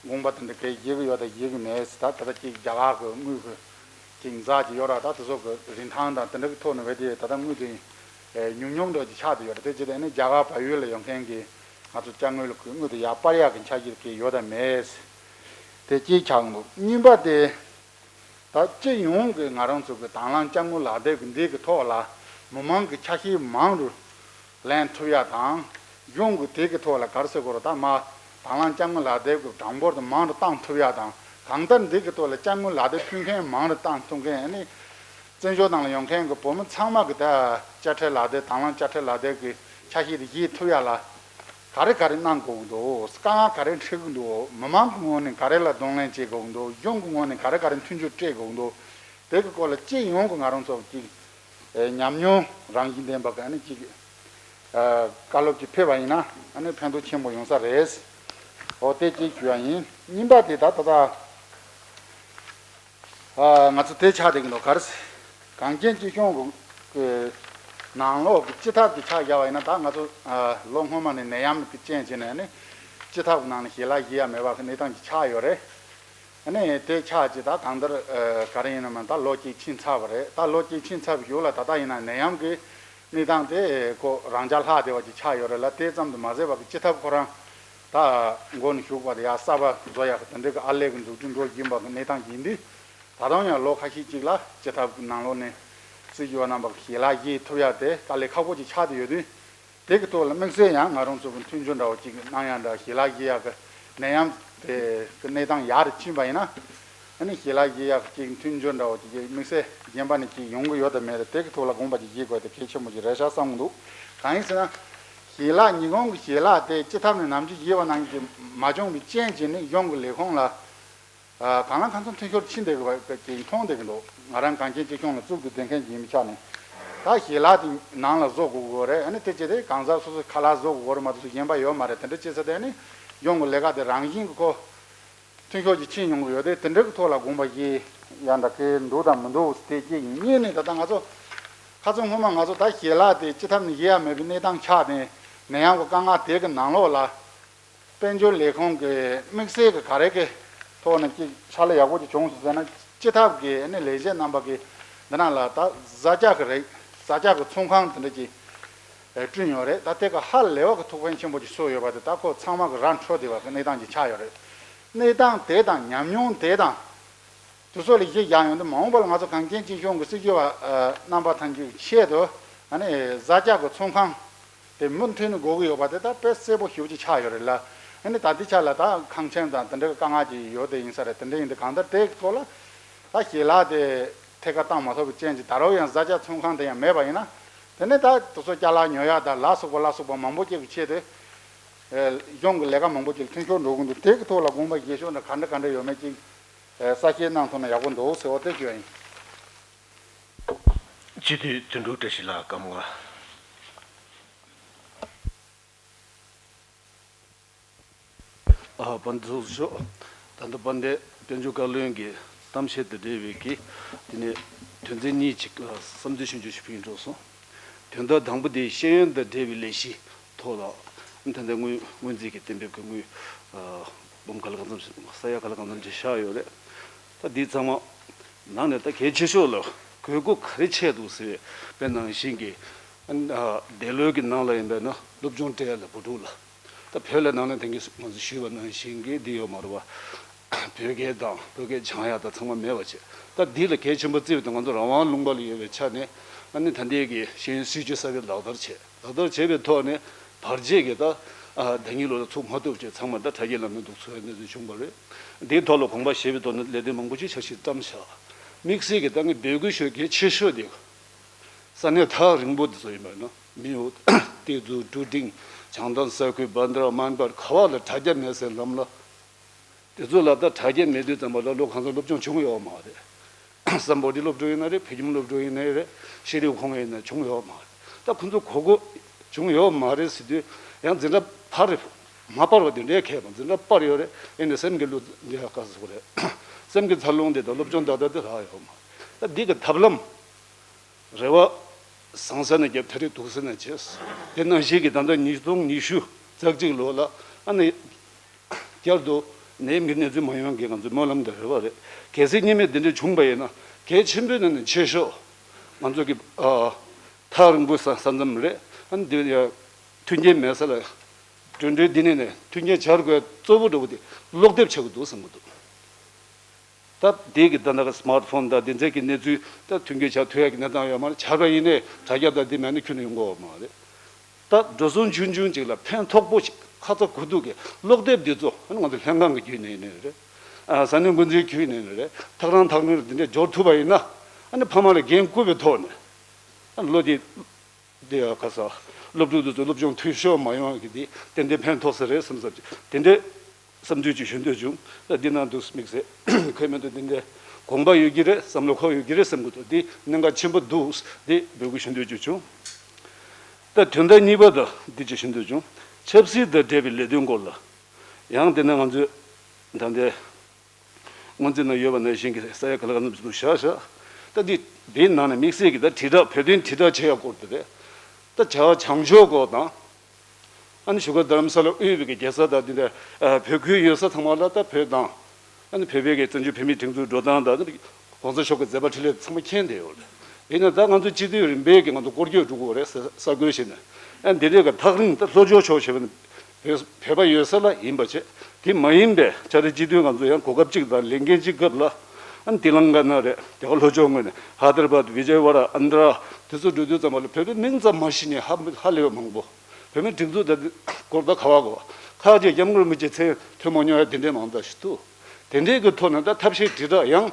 དགོངས་པ་དེ་འདྲ་གས་བཞེས་ཀྱི་ཡོད་དང་བཞེས་ཀྱི་མེད་ཟེར། ད་ད་ལྟ་ཅིག་རྒྱ་གར་གྱི་དངུལ་གྱི་ཅིག་འཛག་ཅིག་ཡོད་ར། ད་དེ་ཚོ་གི་རིན་ཐང་དང་དེ་འདྲ་གི་ཐོག་ནས་བས་དེ་ད་ལྟ་དངུལ་དེ་ཉུང་ཉུང་འདྲ་ཅིག་ཆགས་བསྡད་ཡོད་ར། དེ་བྱས་ཏེ་ནི་རྒྱ་གར་བལ་ཡུལ་ལ་ཡོང་མཁན་གྱི་ང་ཚོ་དཔྱ་དངུལ་གྱི་དངུལ་དེ་ཡར་སྤར་ཡག་གི་འཆར་གཞི་གི་ཡོད་དང་མེད་དེ་གཅིག་ཆགས་འདུག་གཉིས་པ་དེ་ད་སྤྱི་ཡོངས་ཀྱི་ང་རང་ཚོ་གི་དང་བླངས་དཔྱ་དངུལ་ལག་དེབ་ཀྱི་འདི་གི་ཐོག་ལ་མི་མང་གི་ཆ་ཤས་མང་རུ་ལེན་ཐུབ་ཡ་དང་། གཞུང་གི་དེ་གི་ཐོག་ལ་ག་རེ་ཟེར་དགོས་རེད། ད་མ་དང་བླངས་དཔྱ་དངུལ་ལག་དེབ་ཀྱི་གྲངས་འབོར་དེ་མང་རུ་བཏང་ཐུབ་ཡ་དང་། གང་ལྟར་འདི་གི་ཐོག་ལ་དཔྱ་དངུལ་ལག་དེབ་ཕུལ་མཁན་མང་རུ་བཏང་ཐུབ་མཁན་ཨ་ནི། བཙན་བྱོལ་ནང་ལ་ཡོང་མཁན་གྱི་བོད་མི་ཚང་མ་གི་ད་དཔྱ་ཁྲལ་ལག་དེབ་དང་བླངས་དཔྱ་ཁྲལ་ལག་དེབ་ཀྱི་ཆ་ཤས་དེ་བཞེས་ཐུབ་ཡ་ལ་ག་རེ་ག་རེ་གནང་དགོས་ཀྱི་འདུག་དཀའ་ངལ་ག་རེ་འཕྲད་ཀྱི་འདུག་མི་མང་གི་ངོས་ནས་ག་རེ་ལ་གདོང་ལེན་བྱེད་དགོས་ཀྱི་འདུག་གཞུང་གི་ངོས་ནས་ག་རེ་ག་རེ་མཐུན་འགྱུར་སྤྲད་དགོས་ཀྱི་འདུག་དེ་གི་སྐོར་ལ་སྤྱི་ཡོངས་ཀྱི་ང་རང་ཚོ་གཅིག་ཉམས་མྱོང་རང་བཞིན་ལྡན་པ་གི་ཨ་ནི་གཅིག་བཀའ་སློབ་ཅིག་ཕེབས་པ་ཡིན་ན་ཨ་ནི་ཕན་ཐོགས་ཆེན་པོ་ཡོང་ས་རེད། འོ་དེ་གཅིག་ཞུ་ཡ་ཡིན། གཉིས་པ་དེ་ད་ད་ད། ཨ། ང་ཚོ་དེ་ཆགས་བསྡད་ཀྱི་འདུག་ག་རེ་ཟེར། གངས་ཅན་སྐྱིད་གཤོངས་ཀྱི་ནང་ལོགས་ཀྱི་སྤྱི་ཐབ་ཀྱི་ཆ་བཞག་པ་ཡིན་ན། ད་ང་ཚོ་ཨ་ལོ་སྔོན་མ་ནས་ནད་ཡམས་ཀྱི་རྐྱེན་བྱས་ནས་ནི་སྤྱི་ཐབ་ཀྱི་ནང་ནས་ཞལ་ལག་བཞེས་ཡ་མེད་པ་གི་གནས་སྟངས་ཀྱི་ཆགས་ཡོད་རེད། ཨ་ནི་དེ་ཆགས་ཀྱི་ད་གང་ལྟར་ཨ་ག་རེ་ཡིན་ན་མ་ད་ལོ་གཅིག་ཕྱིན་ཚར་བ་རེད། ད་ལོ་གཅིག་ཕྱིན་ཚར་བའི་གཞུག་ལ་ད་ལྟ་ཡིན་ན་ནད་ཡམས་ཀྱི་གནས་སྟངས་དེ་ཁོ་རང་འཇགས་ལྷག་བསྡད་པ་ཅིག་ཆགས་ཡོད་རེད་ལ། དེ་ཙམ་དུ་མ་ཟད་པ་གི་སྤྱི་ཐབ་ཁོ་རང་ད་མགོ་ནས་མཇུག་བར་དུ་ཡར་གསར་པ་བཟོ་ཡག་གི་དེ་འདྲའི་གི་ཨར་ལས་ཀྱི་འཛུགས་སྐྲུན་འགྲོ་བཞིན་པ་གི་གནས་སྟངས་ཡིན་དུས། ད་དུང་ཡང་ལོ་ཁ་ཤས་ཅིག་ལ་སྤྱི་ཐབ་ཀྱི་ནང་ལོགས་ནས་སྲིད་ཇུས་པ་རྣམ་པ་གི་ཞལ་ལག་བཞེས་ཐུབ་ཡག་དེ་དཀའ་ལས་ཁག་པོ་ཅིག་ཆགས་བསྡད་ཡོད་དུས། དེ་གི་ཐོག་ལ་དམིགས་བསལ་ཡང་ང་རང་ཚོ་གི་མཐུན་སྦྱོར་འདྲ་བོ་ཅིག་གནང་ཡག་འདྲ། ཞལ་ལག་བཞེས་ཡག་གི་ནད་ཡམས་དེ་གི་གནས་སྟངས་ཡག་རུ་ཕྱིན་པ་ཡིན་ན། ཨ་ནི་ཞལ་ལག་བཞེས་ཡག་གི་ཅིག་མཐུན་སྦྱོར་འདྲ་བོ་ཅིག་དམིགས་བསལ་གཞན་པ་ནས་ཅིག་ཡོང་གི་ཡོད་དམ་མེད་དམ་དེ་གི་ཐོག་ལ་དགོངས་པ་ཅིག་བཞེས་དགོས་དེ་གལ་ཆེན་པོ་ཅིག་རེད་ཤག་བསམ་གི་འདུག་གང་ཡིན་ཟེར་ན། ཞལ་ལག་ཉིན་གུང་གི་ཞལ་ལག་དེ་སྤྱི་ཐབ་ནས་ནམ་རྒྱུན་བཞེས་པ་ནང་བཞིན་མ་བྱུང་བའི་རྐྱེན་གྱིས་ནི་གཞུང་གི་ལས་ཁུངས་ལ། ཨ། གང་ལ་གང་འཚམ་མཐུན་ཤོར་ཕྱིན་བསྡད་དགོས་པ་ཅིག་མཐོང་བསྡད་ཀྱི་འདུག་ང་རང་གངས་ཅན་སྐྱིད་གཤོངས་ལ་གཙུག་ཏུ་བསྡད་མཁན་ཅིག་ཡིན་པའི་ཆ་ནས། ད་ཞལ་ལག་དེ་ནང་ལ་བཟོ་དགོས་ཀྱི་ཡོད་རེད། ཨ་ནི་དེ་བྱས་ཏེ་གང་ཟག་སོ་སོའི་ཁ་ལག་བཟོ་དགོས་ཀྱི་ཡོད་རེད་མ་གཏོགས་གཞན་པ་ཡོད་མ་རེད། དེ་འདྲ་བྱས་ཚེ་དེ་ནི་གཞུང་གི་ལས་ཀ་དེ་རང་བཞིན་གྱི་ཁོ་མཐུན་ཤོར་ཅིག་ཕྱིན་ཡོང་གི་ཡོད་དེ། དེ་འདྲ་གི་ཐོག་ལ་དགོངས་པ་བཞེས་ཡག་འདྲ་གི་འདུག་དང་མི་འདུག་དེ་གཅིག་ཡིན། གཉིས་ནས་ད་ལྟ་ང་ཚོ་ཁ་སང་སྔོན་མ་ང་ཚོ་ད་ཞལ་ལག་དེ་སྤྱི་ཐབ་ནས་བཞེས་ཡག་མེད་པའི་གནས་སྟངས་ཆགས་ནས་ནད་ཡམས་ཀྱི་དཀའ་ངལ་དེ་གི་ནང་ལོགས་ལ། དཔལ་འབྱོར་ལས་ཁུངས་ཀྱི་དམིགས་བསལ་གྱི་ག་རེ་གི་ཐོག་ནས་ཅིག་ཕྱག་ལས་ཡག་པོ་ཅིག་བྱུང་སོང་ཟེར་ན། སྤྱི་ཐབ་ཀྱི་ཨ་ནི་ལས་བྱེད་རྣམ་པ་གིས་འདི་ནང་ལ་ད་བཟའ་བཅའ་གི་རིགས། བཟའ་བཅའ་གི་ཚོང་ཁང་དེ་འདྲ་ཅིག་ཨེ་བསྐྲུན་ཡོད་རེད། ད་དེ་ག་ཧ་ལས་པ་གི་ཐུགས་ཕན་ཆེན་པོ་ཅིག་གསོས་ཡོད་པ་དེ་ད་ཁོ་ཚང་མ་གི་ར་འཕྲོད་བསྡད་པ་གི་གནས་སྟངས་ཅིག་ཆགས་ཡོད་རེད། གནས་སྟངས་དེ་དང་ཉམས་མྱོང་དེ་དང་། དེ་ཚོ་ལ་གཞི་བཞག་ཡོང་དུས་མ་འོངས་པ་ལ་ང་ཚོ་གངས་ཅན་སྐྱིད་གཤོངས་ཀྱི་སྲིད་ཇུས་པ་ཨ་རྣམ་པ་ཐམས་ཅད་ཀྱི་ཆེད་དུ་ཨ་ནི་བཟའ་བཅའ་གི་ཚོང་ཁང་དེ་མུ་མཐུད་ནས་དགོས་ཀྱི་ཡོད་པ་དེ་ད་དཔེ་གསལ་པོ་ཞེ་པོ་ཅིག་ཆགས་ཡོད་རེད་ལ། ཨ་ནི་ད་ལྟའི་ཆ་ལ་ད་ཁང་ཆེན་དང་དེ་འདྲའི་དཀའ་ངལ་ཅིག་ཡོད་དེ་ཡིན་ས་རེད། དེ་འདྲ་ཡིན་དུས་གང་ལྟར་དེའི་ཐོག་ལ་ད་ཞལ་ལག་དེ་ ཐད་ཀར་བཏང་མ་ཐུབ་པའི་རྐྱེན་གྱིས་ད་རུང་ཡང་བཟའ་བཅའ་ཚོང་ཁང་དེ་ཡང་མེད་པ་ཡིན་ན། དེ་ནས་ད་དེ་ཚོ་ཅ་ལག་ཉོ་ཡག་དང་ལ་སོགས་པ་ལ་སོགས་པ་མང་པོ་ཅིག་གི་ཆེད་དུ། ཨེ། གཞུང་གི་ལས་ཀ་མང་པོ་ཅིག་མཐུན་ཤོར་འགྲོ་གི་འདུག་དེ་གི་ཐོག་ལ་དགོངས་པ་བཞེས་ཕྱོགས་འདྲ་ག་འདྲ་ག་འདྲ་ཡོད་མེད་ཅིག་ཨེ། གསལ་བཤད་གནང་ཐུབ་ན་ཡག་པོ་འདུག་ཟེར་བ་དེ་ཞུ་ཡ་ཡིན། སྤྱི་འཐུས་དོན་གྲུབ་བཀྲ་ཤིས་ལགས་སྐར་མ་ལྔ། ཨ། དཔལ་ལྡན་ཚོགས་གཙོ་མཆོག་ད་ལྟ་དཔལ་ལྡན་དཔལ་འབྱོར་བཀའ་བློན་གྱི་གཏམ་བཤད་དང་འབྲེལ་བའི་གི་དེ་ནས་དོན་ཚན་གཉིས་ཅིག་ཨ། བསམ་ཚུལ་ཞིབ་འཇུག་ཞུ་ཕིང་འགྲོ་སོང་། དོན་དག་དང་པོ་དེ་ཤེས་ཡོན་དང་འབྲེལ་བའི་ལས་གཞི་ཐོག་ལ་ད་ལྟ་སྔོན་སྔོན་རྩིས་ཀྱི་གཏན་འབེབས་ཀྱི་དངུལ་ཨ། འབུམ་ག་ལ་གང་འཚམ་ཞིག་ས་ཡ་ག་ལ་གང་འཚམ་ཞིག་བཞག་ཡོད་རེད། ད་འདི་ཚང་མ་ནང་ནས་ད་གལ་ཆེ་ཤོས་ལ་དགོས་མཁོ་ག་རེ་ཆེ་འདུག་ཟེར་བའི་ནང་བཞིན་གྱི་ཨ། འདས་ལོའི་གི་ནང་ལ་ཡིན་པས་ན་སློབ་སྦྱོང་སྤྲད་ཡ་ལ་བུ་ཕྲུག་ལ། ད་བོད་ལ་ནང་ནས་དེང་གི་ང་ཚོ་ཞུས་པ་ནང་བཞིན་གྱི་འདི་ཡོད་མ་རེད་བ། བོད་སྐད་དང་བོད་སྐད་སྦྱང་ཡག་དང་ཚང་མ་མེད་པ་བྱས། ད་འདི་ལ་གལ་ཆེན་པོ་བརྩིས་པ་དང་ང་ཚོ་རང་དབང་ལུང་པ་ལ་ཡོད་པའི་ཆ་ནས་ཨ་ནི་ད་ལྟའི་གི་ཤེས་ཡོན་སྲིད་བྱུས་གསར་པའི་ལག་བསྟར་བྱས། ལག་བསྟར་བྱས་པའི་ཐོག་ནས་བར་ཆད་ཀྱི་ད་ཨ། ཟླ་ཉིན་ལོ་ལ་ཚུགས་མ་ཐུབ་ཅེས་ཚང་མ་ད་དྲ་རྒྱའི་ལམ་ནས་འདུག་ཚུགས་པའི་གནས་ཚུལ་བྱུང་བ་རེད། འདིའི་ཐོག་ལ་དགོངས་པ་བཞེས་པའི་ཐོག་ནས་ལས་དོན་མང་པོ་ཅིག་འཆར་གཞི་བཀྲམ་བཞག་དམིགས་བསལ་གྱི་ད་ངས་འབོད་སྐུལ་ཞུ་གལ་ཆེ་ཤོས་དེ། ས་གནས་ཐག་རིང་པོ་དེ་ཚོ་ཡིན་པ་ན་མིའུ་ཏེ་ཛུ་ཀྲུ་ཀྲིང་བྱང་ཐང་ས་ཁུལ་བྷན་དྲ་མན་པར་ག་བ་ལ་དྲ་རྒྱ་མེད་སའི་ལམ་ལ། དེ་ཚོ་ལ་ད་དྲ་རྒྱ་མེད་དུས་ཙམ་པ་ལ་ལོ་གང་ཚོད་སློབ་སྦྱོང་བྱུང་ཡོད་མ་རེད། སམ་བྷོ་ཊ་སློབ་ཕྲུག་ཡིན་ན་རེད། བོད་ཁྱིམ་སློབ་ཕྲུག་ཡིན་ན་རེད། ཤེས་རིག་ཁོངས་ཡིན་ན་བྱུང་ཡོད་མ་རེད། ད་ཁོ་ཚོ་གོ་གོ་བྱུང་ཡོད་མ་རེད་ཟེར་དུས་ཡང་འཛིན་གྲྭ་ཕར་རེད། མ་སྤར་བ་དེ་འདྲའི་ཁེ་བ་འཛིན་གྲྭ་སྤར་ཡོད་རེད། ཡིན་ནའི་སེམས་ཀྱི་ལུས་འདི་ཧ་ག་ཟེར་རེད། སེམས་ཀྱི་འཚར་ལོངས་དེ་དང་སློབ་སྦྱོང་ད་ལྟ་དེ་རག་ཡོད་མ་རེད། ད་འདི་གི་ཐབས་ལམ། རེ་བ་བཟང་ས་ནས་རྒྱབ། ཐ་རིག་སྡུག་ས་ནས་བྱས། དེ་ནང་བཞིན་གྱི་ད་ལྟ་ཉིས་སྟོང་ཉི་ཤུ་རྩ་གཅིག་ལོ་ལ་ཨ་ནི་བསྐྱར་དུ་ནད་ཡམས་ཀྱི་གནས་ཚུལ་མ་ཡོང་གི་ང་ཚོའི་སྨོན་ལམ་དང་རེ་བ་རེད། གལ་སྲིད་རྙིང་མའི་འདི་འདྲ་བྱུང་པ་ཡིན་ན་གལ་ཆེན་པོའི་ནང་ནས་ཆེ་ཤོས་ང་ཚོ་གི་ཨ་ཐག་རིང་པོའི་ས་ས་མཚམས་རེད། ཨ་ནི་འདི་ཡ་མཐུན་རྐྱེན་མེད་ས་ལ་འགྲོ་འགྲོའི་འདི་ནས་ནས་མཐུན་རྐྱེན་སྦྱར་དགོས་གཙོ་བོ་འདྲ་བོ་དེ་ཀློག་དེབ་ཆགས་ཀྱི་འདུག་བསམ་གྱི་འདུག་ད་དེ་གི་ད་ནང་གི་སི་མཱར་ཊི་ཕོན་དང་དེ་ཚོའི་གི་གནས་ཚུལ་ད་མཐུན་རྐྱེན་ཆགས་ཐུབ་ཡག་གི་གནས་སྟངས་ཡོད་མ་རེད། ཆགས་པ་ཡིན་ནའི་དྲ་རྒྱ་དང་དེ་མེད་ན་ཁྱོན་ནས་ཡོང་གི་ཡོད་མ་རེད། ད་འགྲོ་སོང་ཆུང་ཆུང་ཅིག་ལ་ཕན་ཐོགས་པོ་ཞིག་ཁ་ཚ་དགོས་གཏུགས་ཀྱི་ཀློག་དེབ་འདི་ཚོ་ཨ་ནི་ང་ཚོ་ལྷན་ཁང་གི་བརྒྱུད་ནས་ཡིན་ནའི་རེད། ཨ། ས་གནས་འགོ་འཛིན་བརྒྱུད་ནས་ཡིན་ནའི་རེད། ཐག་རིང་ཐག་རིང་འདི་འདྲ་འབྱོར་ཐུབ་པ་ཡིན་ན་ཨ་ནི་ཕ་མ་ལ་འགན་བསྐུར་བའི་ཐོག་ནས་ཨ་ནི་ལོ་དེ། དེ་ཡང་ཁ་ས་སློབ་ཕྲུག་དེ་ཚོ་སློབ་སྦྱོང་འཐུས་ཤོར་མ་ཡོང་གི་དེ་ཏན་ཏན་ཕན་ཐོགས་ས་རེད་བསམ་བསམ་གྱི་དེ་འདྲའི་བསམ་ཚུལ་ཅིག་ཞུ་འདོད་བྱུང་། ད་འདི་ནང་དུ་དམིགས་བསལ་ཁོས་མི་འདུག་དེ་འདྲའི་དགོངས་པ་ཡོད་ཀྱི་རེད། བསམ་བློ་འཁོར་ཡོད་ཀྱི་རེད་བསམ་གྱི་འདུག་དེ་གནད་འགག་ཆེན་པོ་འདུག་དེ་འབོད་སྐུལ་ཞུ་འདོད་ཅིག་བྱུང་། ད་དོན་དག་གཉིས་པ་དང་འདི་ཅིག་ཞུ་འདོད་བྱུང་། ཆབ་སྲིད་དང་འབྲེལ་བའི་ལས་དོན་སྐོར་ལ་ཡང་དེ་ནས་ང་ཚོས་ད་ལྟའི། སྔོན་རྩིས་ནང་ཡོད་པ་ནང་བཞིན་གྱི་ས་ཡ་ག་ལ་ག་ཙམ་ཞིག་འདུག་བཞག་བཞག་ད་འདི་འདིའི་ནང་ནས་དམིགས་བསལ་གྱི་ད་དྲིལ་བསྒྲགས་བོད་དོན་དྲིལ་བསྒྲགས་བྱེད་ཡག་སྐོར་དེ་རེད། ད་བྱ་བ་བྱང་ཕྱོགས་སྐོར་དང་། ཨ་ནི་བཞུགས་སྒར་རྡ་རམ་ས་ལ་དབུས་པའི་གི་རྒྱལ་ས་དང་འདི་འདྲ་བོད་ཁུལ་ཡོད་ས་ཚང་མ་ལ་ད་བོད་དང་། ཨ་ནི་བོད་པའི་གི་བཙན་བྱོལ་བོད་མིའི་སྒྲིག་འཛུགས་འགྲོ་སྟངས་དང་། གོང་ས་མཆོག་གི་མཛད་པ་འཕྲིན་ལས་ཚང་མ་མཁྱེན་བསྡད་ཡོད་རེད། ཡིན་ན་ད་ང་ཚོ་སྤྱི་འཐུས་རིམ་པས་ཀྱི་ང་ཚོ་སྐོར་སྐྱོད་འགྲོ་དགོས་རེད། ས་ས་ཁུལ་ཞིག་ནས། ཨ་འདི་འདྲའི་གི་ཐག་རིང་ད་ལྷོ་ཕྱོགས་ཕྱོགས་ཞེས་པ་ནི་བོད་བོད་པ་ཡོད་ས་ལ་ཡིན་པ་བྱས། དེ་མ་ཡིན་པའི་ཆ་རེ་སྤྱི་འཐུས་ང་ཚོ་ཡང་གོ་སྐབས་གཅིག་དང་ལས་འགན་གཅིག་སྐབས་ལ་ཨ་ནི་ཏི་ལང་ཀ་ན་རེད། དེ་ག་ལྷོ་ཕྱོགས་ངོས་ནས་ཧ་དར་བཱད། བི་ཇེ་ཝ་ཌ། ཨན་དྲ། དེ་ཚོ་འགྲོ་དུས་ཙམ་པ་ལ་བོད་པའི་མིང་ཙམ་མ་ཤེས་མཁན་ཧ་ཧ་ལས་པ་མང་པོ། བོད་མིའི་སྒྲིག་འཛུགས་དང་སྐོར་ད་ག་བ་གོ་ཁ་ཅིག་སྐྱབས་མགོན་རིན་པོ་ཆེ་མཚན་ཐོས་མ་མྱོང་ཡ་དེ་འདྲའི་མང་དག་ཞིག་འདུག་དེ་འདྲའི་གི་ཐོག་ནས་ད་ཐབས་ཤེས་དྲིལ་བསྒྲགས་ཡང་།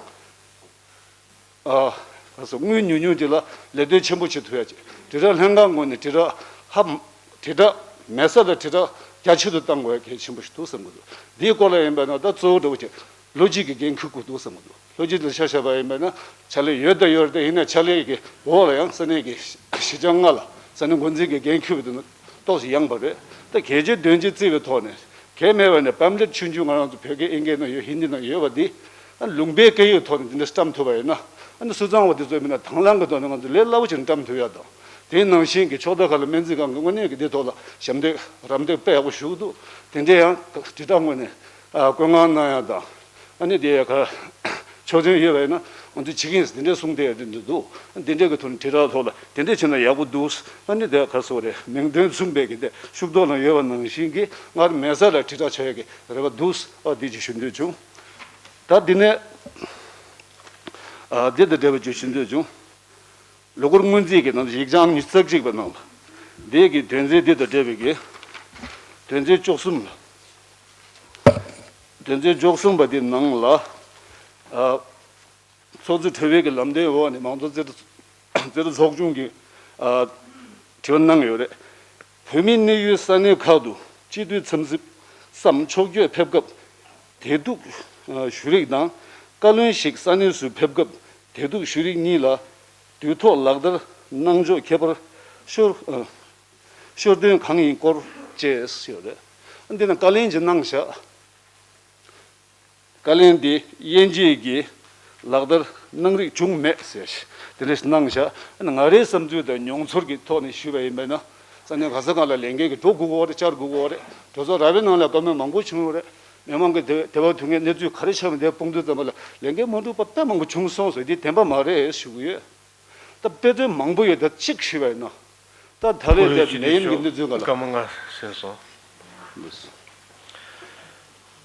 ཨ། ཁ་སང་དངུལ་ཉུང་ཉུང་ཅིག་ལ་ལས་དོན་ཆེན་པོ་བྱེད་ཐུབ་ཡ་ཅིག་དྲིལ་བསྒྲགས་ལྷན་ཁང་ངོས་ནས་དྲིལ་བསྒྲགས་ཧ། དྲིལ་བསྒྲགས་མེད་ས་ལ་དྲིལ་བསྒྲགས་རྒྱ་ཆེ་རུ་གཏང་དགོས་ཡ་གལ་ཆེན་པོ་ཞིག་འདུག་བསམ་གྱི་འདུག་འདིའི་སྐོར་ལ་ཡིན་པ་ན་ད་གཙོ་བོ་འདྲ་བོ་ཅིག་ལོ་གཅིག་གི་འགན་འཁུར་དགོས་འདུག་བསམ་གྱི་འདུག་ལོ་གཅིག་ལ་ཆ་བཞག་པ་ཡིན་པ་ན་ཕྱག་ལས་ཡོད་ད་ཡོད་རེད། ད་ཡིན་ན་ཕྱག་ལས་ཀྱི་འོག་ལ་ཡང་ས་གནས་ཀྱི་གཞིས་ཆགས་ལྔ་ལ་ས་གནས་འགོ་འཛིན་གྱི་འགན་འཁུར་བ་དེ་ནི་ཏོག་ཙམ་ཡངས་པ་རེད། ད་གལ་ཆེ་དོན་ཆེ་བརྩི་བའི་ཐོག་ནས་གལ་མེད་པ་ནས་པམ་ཕླེཊ་ཆུང་ཆུང་ང་རང་ཚོ་བོད་སྐད་ཨིན་སྐད་ནང་ཡོད། ཧིན་དི་ནང་ཡོད་པ་འདི་ཨ་ལུང་པའི་སྐད་ཡིག་ཐོག་ནས་འདི་འདྲ་བཀྲམ་ཐུབ་པ་ཡིན་ན། ཨ་ནི་སུ་ཚང་བ་དེ་ཚོ་མིན་ན་དང་བླངས་ཀྱི་ཐོག་ནས་ང་ཚོ་ལས་སླ་པོ་ཞིག་བཀྲམ་ཐུབ་ཡ་དང་། དེའི་ནང་བཞིན་གྱི་ཕྱོགས་མཐའ་ཁག་ལ་སྨན་རྩིས་ཁང་གི་དངོས་གནས་ཀྱི་འདི་ཐོག་ལ་ཞབས་འདེགས་རམ་འདེགས་དཔེ་ཡག་པོ་ཞུ་གི་འདུག་དེ་འདྲའི་ཡང་དྲིལ་བསྒྲགས་ངོས་ནས་ཨ་བཀོད་མངགས་གནང་ཡ་དང་། ཨ་ནི་དེ་ཡ་ག་ཆོག་མཆན་ཡོད་པ་ཡིན་ན་ང་ཚོས་བྱེད་ཀྱི་ཡིན་ཟེར་དེ་འདྲའི་གསུང་དེ་ཡ་དེ་འདྲ་འདུག་དེ་འདྲའི་གི་ཐོག་ནས་དྲིལ་བསྒྲགས་ཐོག་ལ་དེ་འདྲའི་བྱས་ན་ཡག་པོ་འདུག་ཨ་ནི་དེ་ག་སོ་རེད། མིང་དོན་མཚུངས་པའི་གི་དེ་ཤུགས་ཐོག་ལ་ཡོད་པ་ནང་བཞིན་གྱི་སྔར་མེད་ས་ལ་དྲིལ་བསྒྲགས་བྱ་ཡ་གི་རེ་བ་འདུག་ཨ་འདི་ཅིག་ཞུ་འདོད་བྱུང་། ད་འདི་ནས་ཨ་འདི་དང་འབྲེལ་བ་ཅིག་ཞུ་འདོད་བྱུང་། ལོ་འཁོར་སྔོན་རྩིས་ཀྱི་ནང་དུ་ཡིག་བྱང་ཉི་ཤུ་རྩ་གཅིག་པ་ནང་ལ། འདི་གི་དོན་ཚན་འདི་དང་འབྲེལ་བའི་གི་དོན་ཚན་བཅུ་གསུམ་ལ། དོན་ཚན་བཅུ་གསུམ་པ་འདི་ནང་ལ། ཨ། ཚོགས་གཙོ་གྲོལ་བའི་གི་ལམ་སྟོན་འོག་ནས་མང་གཙོ་རྩེ་རུ་རྩེ་རུ་ཚོགས་ཆུང་གིས་ཨ་དྲི་བ་གནང་ཡོད་རེད། བོད་མིའི་གནས་ཡུལ་ས་གནས་ཁག་ཏུ་སྤྱི་འཐུས་འཚམས་གཟིགས་སམ་ཕྱོགས་བསྐྱོད་ཕེབས་སྐབས་བདེ་སྡུག་ཨ་ཞུ་རིགས་དང་། བཀའ་བློན་ཞིག་ས་གནས་སུ་ཕེབས་སྐབས་བདེ་སྡུག་ཞུ་རིགས་གཉིས་ལ་དུས་ཐོག་ལག་བསྟར་གནང་ཕྱོགས་ཁྱད་པར་ཤོར་ཨ་ཤོར་དོན་གང་ཡིན་སྐོར་བཅས་ཡོད་རེད། འདི་ནི་བཀའ་ལན་ཅིག་གནང་བཞག་བཀའ་ལན་འདི་དབྱེ་འབྱེད་ཀྱིས་ལག་བསྟར་གནང་རིགས་བྱུང་མེད་ཟེར། དེ་འདྲ་ཞིག་གནང་བཞག་ང་རའི་བསམ་ཚུལ་དང་མྱོང་ཚོར་གྱི་ཐོག་ནས་ཞུས་པ་ཡིན་པས་ན། ས་གནས་ག་ས་གང་ལ་ལས་འགན་གྱི་འགྲོ་དགོས་ཀྱི་ཡོད་རེད། བཅར་དགོས་ཀྱི་ཡོད་རེད། གྲོས་ཚོགས་ར་བའི་ནང་ལ་བཀའ་མོལ་མང་པོ་བྱུང་ཡོད་རེད། མི་མང་གི་དེ་དེ་བར་དུས་ངས་གནས་ཚུལ་ག་རེ་ཆགས་པ་དེ་སྤུངས་དུས་ཙམ་པ་ལ་ལས་འགན་མ་འགྲུབ་པ་དཔེ་མང་པོ་བྱུང་སོང་ཟེར། འདི་བདེན་པ་མ་རེད་ཞུ་གི་ཡོད། ད་དཔེ་མཚོན་མང་པོ་ཡོད། ད་གཅིག་ཞུས་པ་ཡིན་ན། ད་ད་རེས་དེ་ནད་ཡམས་ཀྱི་གནས་ཚུལ་སྒང་ལ། སྐར་མ་ལྔ་ཟིན་སོང་།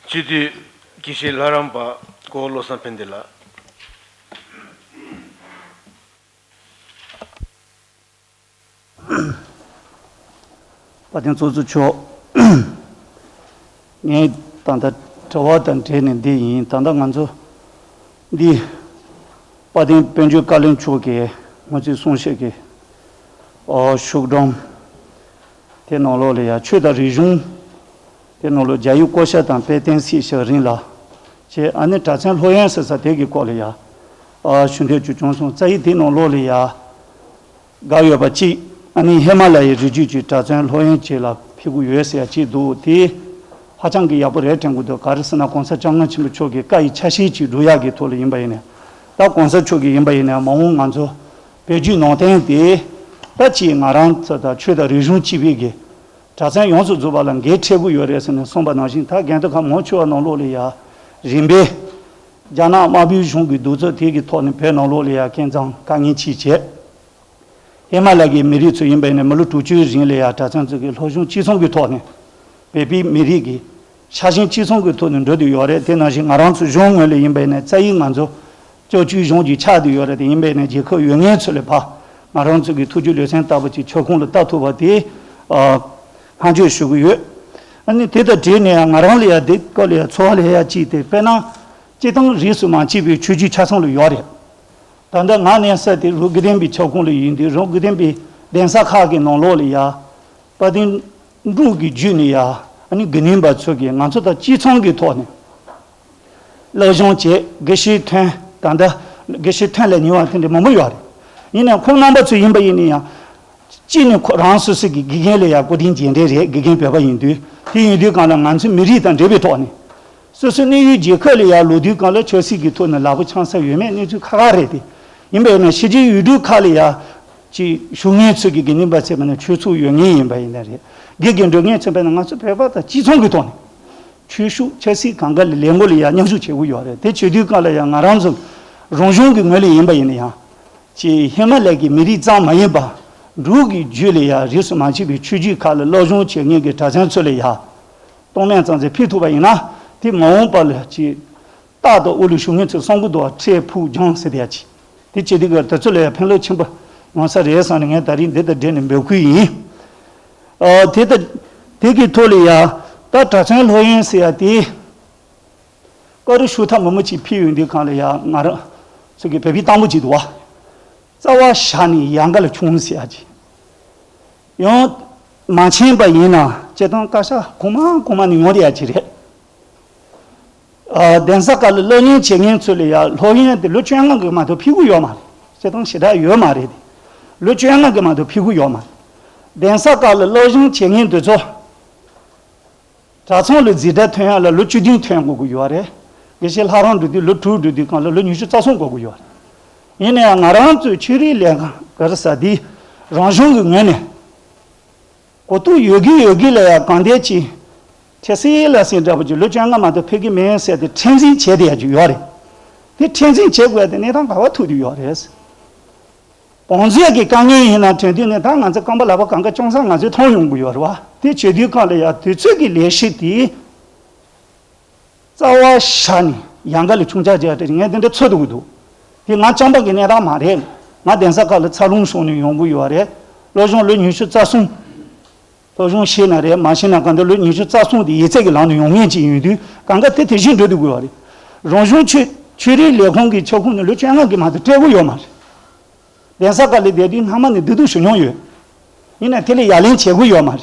སྤྱི་འཐུས་དགེ་བཤེས་ལྷ་རམས་པ་ཀོ་བློ་བཟང་ཕན་བདེ་ལགས། དཔལ་ལྡན་ཚོགས་གཙོ་མཆོག་ངས་ད་ལྟ་དྲི་བ་དང་འབྲེལ་ནས་འདི་ཡིན། ད་ལྟ་ང་ཚོ་འདི་དཔལ་ལྡན་དཔལ་འབྱོར་བཀའ་བློན་མཆོག་གིས་སྔོན་ཚུད་གསུང་བཤད་ཀྱི་ཨོ་ཤོག་སྒྲོམ་དེ་ནང་ལོགས་ལ་ཡ་ཆོས་དང་རིག་གཞུང་དེ་ནང་ལོགས་རྒྱ་ཡིག་བཀོད་ཤག་དང་དཔལ་བསྟན་སྲིད་ཞབས་རིང་ལགས་བཅས། ཨ་ནི་གྲྭ་ཚང་སློབ་ཡོན་ཟེར་ས་དེ་གི་སྐོར་ལ་ཡ་ཨ་ཞུ་འདོད་ཅིག་བྱུང་སོང་། རྩ་ཡིག་དེ་ནང་ལོགས་ལ་ཡ་དགའ་ཡོད་པ་གཅིག་ཨ་ནི་ཧི་མ་ལ་ཡའི་རི་རྒྱུད་ཀྱི་གྲྭ་ཚང་སློབ་ཡོན་བཅས་ལ་ཕུལ་གྱི་ཡོད་ཟེར་ཡ་གཅིག་འདུག་དེ་ཧ་ཅང་གི་ཡག་པོ་རེད་དྲན་གྱི་འདུག་ག་རེ་ཟེར་ན་༸གོང་ས་༸སྐྱབས་མགོན་ཆེན་པོ་མཆོག་གི་བཀའ་ཡི་ཆ་ཤས་ཅིག་སྒྲུབ་ཡག་གི་ཐོག་ལ་ཡིན་པ་ཡིན་ནའི། ད་༸གོང་ས་མཆོག་གི་ཡིན་པ་ཡིན་ནའི་མ་འོངས་ང་ཚོ་བོད་བརྒྱུད་ནང་བསྟན་དེ་ད་ཅིག་ང་རང་ཚོ་དང་ཆོས་དང་རིག་གཞུང་གཅིག་པའི་གི་གྲྭ་ཚང་ཡོངས་སུ་རྫོགས་པ་ལ་འགན་འཁྲི་གི་ཡོད་རེད་ཟེར་ནས་གསུངས་པ་ནང་བཞིན། ད་རྒན་དར་ཁ་མང་ཆེ་བ་ནང་ལོགས་ལ་ཡ་རིམ་པས་རྒྱ་ནག་དམར་པོའི་གཞུང་གི་གདུག་རྩུབ་དེ་གི་ཐོག་ནས་བོད་ནང་ལོགས་ལ་ཡ་ཁྱིམ་ཚང་དཀའ་ངལ་ཅིག་བྱས། ཧི་མ་ལ་གི་མི་རིགས་ཚོ་ཡིན་པ་ཡིན་ན་མི་ལོ་དྲུག་ཅུའི་རིང་ལ་ཡ་གྲྭ་ཚང་ཚོ་གི་སློབ་སྦྱོང་གཅིག་མཚུངས་ཀྱི་ཐོག་ནས་བོད་པའི་མི་རིགས་ཀྱི་ཆ་ཤས་གཅིག་མཚུངས་ཀྱི་ཐོག་ནས་འགྲོ་བསྡད་ཡོད་རེད། དེ་ནང་བཞིན་ང་རང་ཚོ་གཞུང་ངོས་ལ་ཡིན་པ་ཡིན་ན་རྩ་ཡིག་ང་ཚོ་བཅུ་གཅིག་གཞུང་གཅིག་ཆགས་བསྡད་ཡོད་རེད། དེ་ཡིན་པ་ཡིན་ན་རྒྱལ་ཁབ་ཡོད་མཁན་ཚོ་ལ་ཕར་ང་རང་ཚོ་གི་ཐུགས་རྗེ་ལེ་ཚན་ལྟ་བུ་ཅིག་ཁྱབ་ཁོངས་ལ་ལྟ་ཐུབ་པ་དེ་ཨ་སྔོན་བརྗོད་ཞུ་གི་ཡོད། ཨ་ནི་དེ་དང་འབྲེལ་ནས་ཡང་ང་རང་ལ་ཡང་དེ་སྐོར་ལ་ཡང་ཚོར་བ་ལ་ཡང་ཅིག་དེ་དཔེར་ན་སྤྱིར་བཏང་རིས་སུ་མ་ཆད་པའི་ཆོས་བརྒྱུད་ཆ་ཚང་ལ་ཡོད་རེད། ད་ལྟ་ང་གནས་ས་དེ་རི་བོ་དགེ་ལྡན་པའི་ཁྱབ་ཁོངས་ལ་ཡིན་དུས་རི་བོ་དགེ་ལྡན་པའི་གདན་ས་ཁག་གི་ནང་ལོགས་ལ་ཡ་དཔལ་ལྡན་འབྲུག་གི་བརྒྱུད་ནས་ཡ་ཨ་ནི་དགེ་འདུན་པ་ཚོ་གིས་ང་ཚོ་དང་གཅིག་མཚུངས་ཀྱི་ཐོག་ནས་སློབ་སྦྱོང་བྱས། དགེ་བཤེས་ཐོན། ད་ལྟ་དགེ་བཤེས་ཐོན་ལས་ཉེ་བ་དེ་འདྲ་མང་པོ་ཡོད་རེད། ཡིན་ནའང་ཁོང་རྣམ་པ་ཚོ་ཡིན་པ་ཡིན་ན་ཡང་གཅིག་ནས་ཁོ་རང་སོ་སོ་གི་དགེ་རྒན་ལ་ཡ་བཀའ་དྲིན་རྗེས་དྲན་རེད། དགེ་རྒན་བོད་པ་ཡིན་དུས། དེ་ཡིན་དུས་གང་ལ་ང་ཚོ་མི་རིགས་དང་འབྲེལ་བའི་ཐོག་ནས། སོ་སོའི་གནས་ཡུལ་རྒྱལ་ཁབ་ལ་ཡར་ལོག་དུས་སྒང་ལ་ཆབ་སྲིད་ཀྱི་ཐོག་ནས་ལག་པ་འཆང་ས་ཡོད་མེད་གནས་ཚུལ་ཁག་ཁག་རེད་དེ། ཡིན་པས་ན་ཕྱི་རྒྱལ་ཡུལ་གྲུ་ཁག་ལ་ཡར་ཅིག་བཞུགས་མཁན་ཚོ་གི་དགེ་འདུན་པ་ཚོས་མིན་ན་ཆོས་ཚོགས་ཡོད་མཁན་ཡིན་པ་ཡིན་ན་རེད། དགེ་རྒན་འགྲོ་མཁན་ཚོས་དཔེར་ན་ང་ཚོ་བོད་པ་དང་གཅིག་མཚུངས་ཀྱི་ཐོག་ནས་ཆོས་ཕྱོགས་ཆབ་སྲིད་གང་ག་ལ་ལས་འགུལ་ལ་ཡར་མཉམ་ཞུགས་བྱེད་དགོས་ཡོད་རེད། དེ་བྱེད་དུས་སྒང་ལ་ཡང་ང་རང་ཚོ་རང་གཞུང་གི་ངོས་ལ་ཡིན་པ་ཡིན་ན་ཡང་། ཅིག་ཧི་མ་ལ་ཡའི་མི་རིགས་ཙམ་མ་ཡིན་པ། འབྲུག་གི་རྒྱུད་ལ་ཡ་རིས་སུ་མ་ཆད་པའི་ཆོས་བརྒྱུད་ཁག་ལ་སློབ་སྦྱོང་བྱེད་མཁན་གྱི་གྲྭ་ཚང་ཚོ་ལ་ཡ། གཏོང་མེད་གཙང་ཚེ་ཕུལ་ཐུབ་པ་ཡིན་ན། དེ་མ་འོངས་པ་ལ་ཅིག་རྟག་ཏུ་དབུ་ལུས་ཞུ་མཁན་ཚོས་གསུང་གི་འདུག་བ། འཕྲལ་ཕུགས་རྒྱང་ཟེར་དེ་ཡ་ཅིག་དེ་བྱེད་དུས་ཀྱི་དེ་ཚོ་ལ་ཡ་ཕན་ཐོགས་ཆེན་པོ་ཡོང་ས་རེད་བསམ་ནས་ངས་ད་རིང་འདི་དང་འབྲེལ་ནས་འབོད་སྐུལ་ཡིན། ཨ་དེ་ལྟ་དེ་གི་ཐོག་ལ་ཡ་ད་གྲྭ་ཚང་སློབ་ཡོན་ཟེར་ཡ་དེ། བཀའ་རུ་ཞུ་ཐབས་མི་མོ་ཅིག་ཕུལ་ཡོང་དུས་གང་ལ་ཡ་ང་རང་ཚོ་གི་བོད་པའི་གཏམ་དཔེ་ཅིག་འདུག་བ། རྩ་བ་བཞག་ནས་ཡལ་ག་ལ་མཆོང་ཟེར་ཡ་ཅིག་ཡང་མ་མཁྱེན་པ་ཡིན་ན་སྤྱིར་བཏང་བཀའ་ཤག་གོང་མ་གོང་མ་ནས་ཡོང་བསྡད་ཡ་ཅིག་རེད། ཨ་གདན་ས་ཁག་ལ་སློབ་གཉེར་བྱེད་མཁན་ཚོ་ལ་ཡ་སློབ་ཡོན་དེ་ལོ་བཅོ་ལྔ་གི་མ་གཏོགས་ཕུལ་གི་ཡོད་མ་རེད། སྤྱིར་བཏང་ཞེ་དྲག་ཡོད་མ་རེད་དེ། ལོ་བཅོ་ལྔ་གི་མ་གཏོགས་ཕུལ་གི་ཡོད་མ་རེད། གདན་ས་ཁག་ལ་སློབ་སྦྱོང་བྱེད་མཁན་དེ་ཚོ། གྲྭ་ཚང་ལ་འཛིན་གྲྭ་ཐོན་ཡག་ལ་ལོ་བཅུ་བདུན་ཐོན་དགོས་ཀྱི་ཡོད་རེད། དགེ་བཤེས་ལྷ་རམས་འགྲོ་དུས་ལོ་དྲུག་འགྲོ་དུས་སྒང་ལ་ལོ་ཉི་ཤུ་རྩ་གསུམ་འགོར་གྱི་ཡོད་རེད། ཡིན་ན་ཡང་ང་རང་ཚོའི་ཆོས་རིག་ལས་ཁང་ག་རེ་ཟེར་དེ་རང་གཞུང་གི་ངོས་ནས་གོ་རྟོགས་ཡོད་གི་ཡོད་གི་ལ་ཡང་གང་འདྲ་ཅིག་ཁྲལ་སེ་ལ་སེ་འདྲ་པོ་ཅིག་ལོ་བཅོ་ལྔ་མ་གཏོགས་ཕུལ་གི་མེད་ཟེར་ཏེ་ཁྲལ་འཛིན་བྱས་བསྡད་ཡག་ཅིག་ཡོད་རེད། དེ་ཁྲལ་འཛིན་བྱེད་དགོས་ཡག་དེ་གནས་སྟངས་ག་པར་ཐུག་བསྡད་ཡོད་རེད། བང་མཛོད་ཀྱི་དཀའ་ངལ་ཡིན་ན་དྲན་དུས་ནས་ད་ང་ཚོ་རྐང་པ་ལག་པ་གང་ག་ཅུང་ཟད་ང་ཚོས་མཐོང་ཡོང་གི་ཡོད་རེད་བ། དེ་བྱེད་དུས་སྒང་ལ་ཡ་དུས་ཚོད་ཀྱི་ལས་གཞི་དེ་རྩ་བ་བཞག་ནས་ཡལ་ག་ལ་མཆོང་ཆ་རྒྱག་དེ་ངས་དེ་འདྲ་ཚོར་འདུག་གི་འདུག་དེ་ང་རྐྱང་པ་གི་གནས་སྟངས་མ་རེད། ང་གདན་ས་ཁག་ལ་འཚར་ལོངས་བྱུང་ནས་ཡོང་གི་ཡོད་རེད། སློབ་སྦྱོང་ལོ་ཉི་ཤུ་རྩ་གསུམ། སློབ་སྦྱོང་ཤེས་ན་རེད་མ་ཤེས་ན་གང་ལྟར་ལོ་ཉི་ཤུ་རྩ་གསུམ་དེ་ཡིག་ཚད་ཀྱི་ལམ་དུ་ཡོང་མཁན་ཅིག་ཡིན་དུས་གང་ག་དེ་དེ་བཞིན་འགྲོ་སྡོད་དགོས་པ་རེད། རང་གཞུང་ཆོས་ ཆོས་རིག་ལས་ཁུངས་ཀྱི་ཁྱབ་ཁོངས་ནས་ལོ་བཅོ་ལྔ་གི་མ་གཏོགས་སྤྲད་གི་ཡོད་མ་རེད། གདན་ས་ཁག་ལ་བསྡད་དུས་སྔ་མ་ནས་བདེ་སྡུག་ཞུ་མྱོང་ཡོད། ཡིན་ནའི་དེ་ལ་ཡ་ལན་བྱེད་གི་ཡོད་མ་རེད།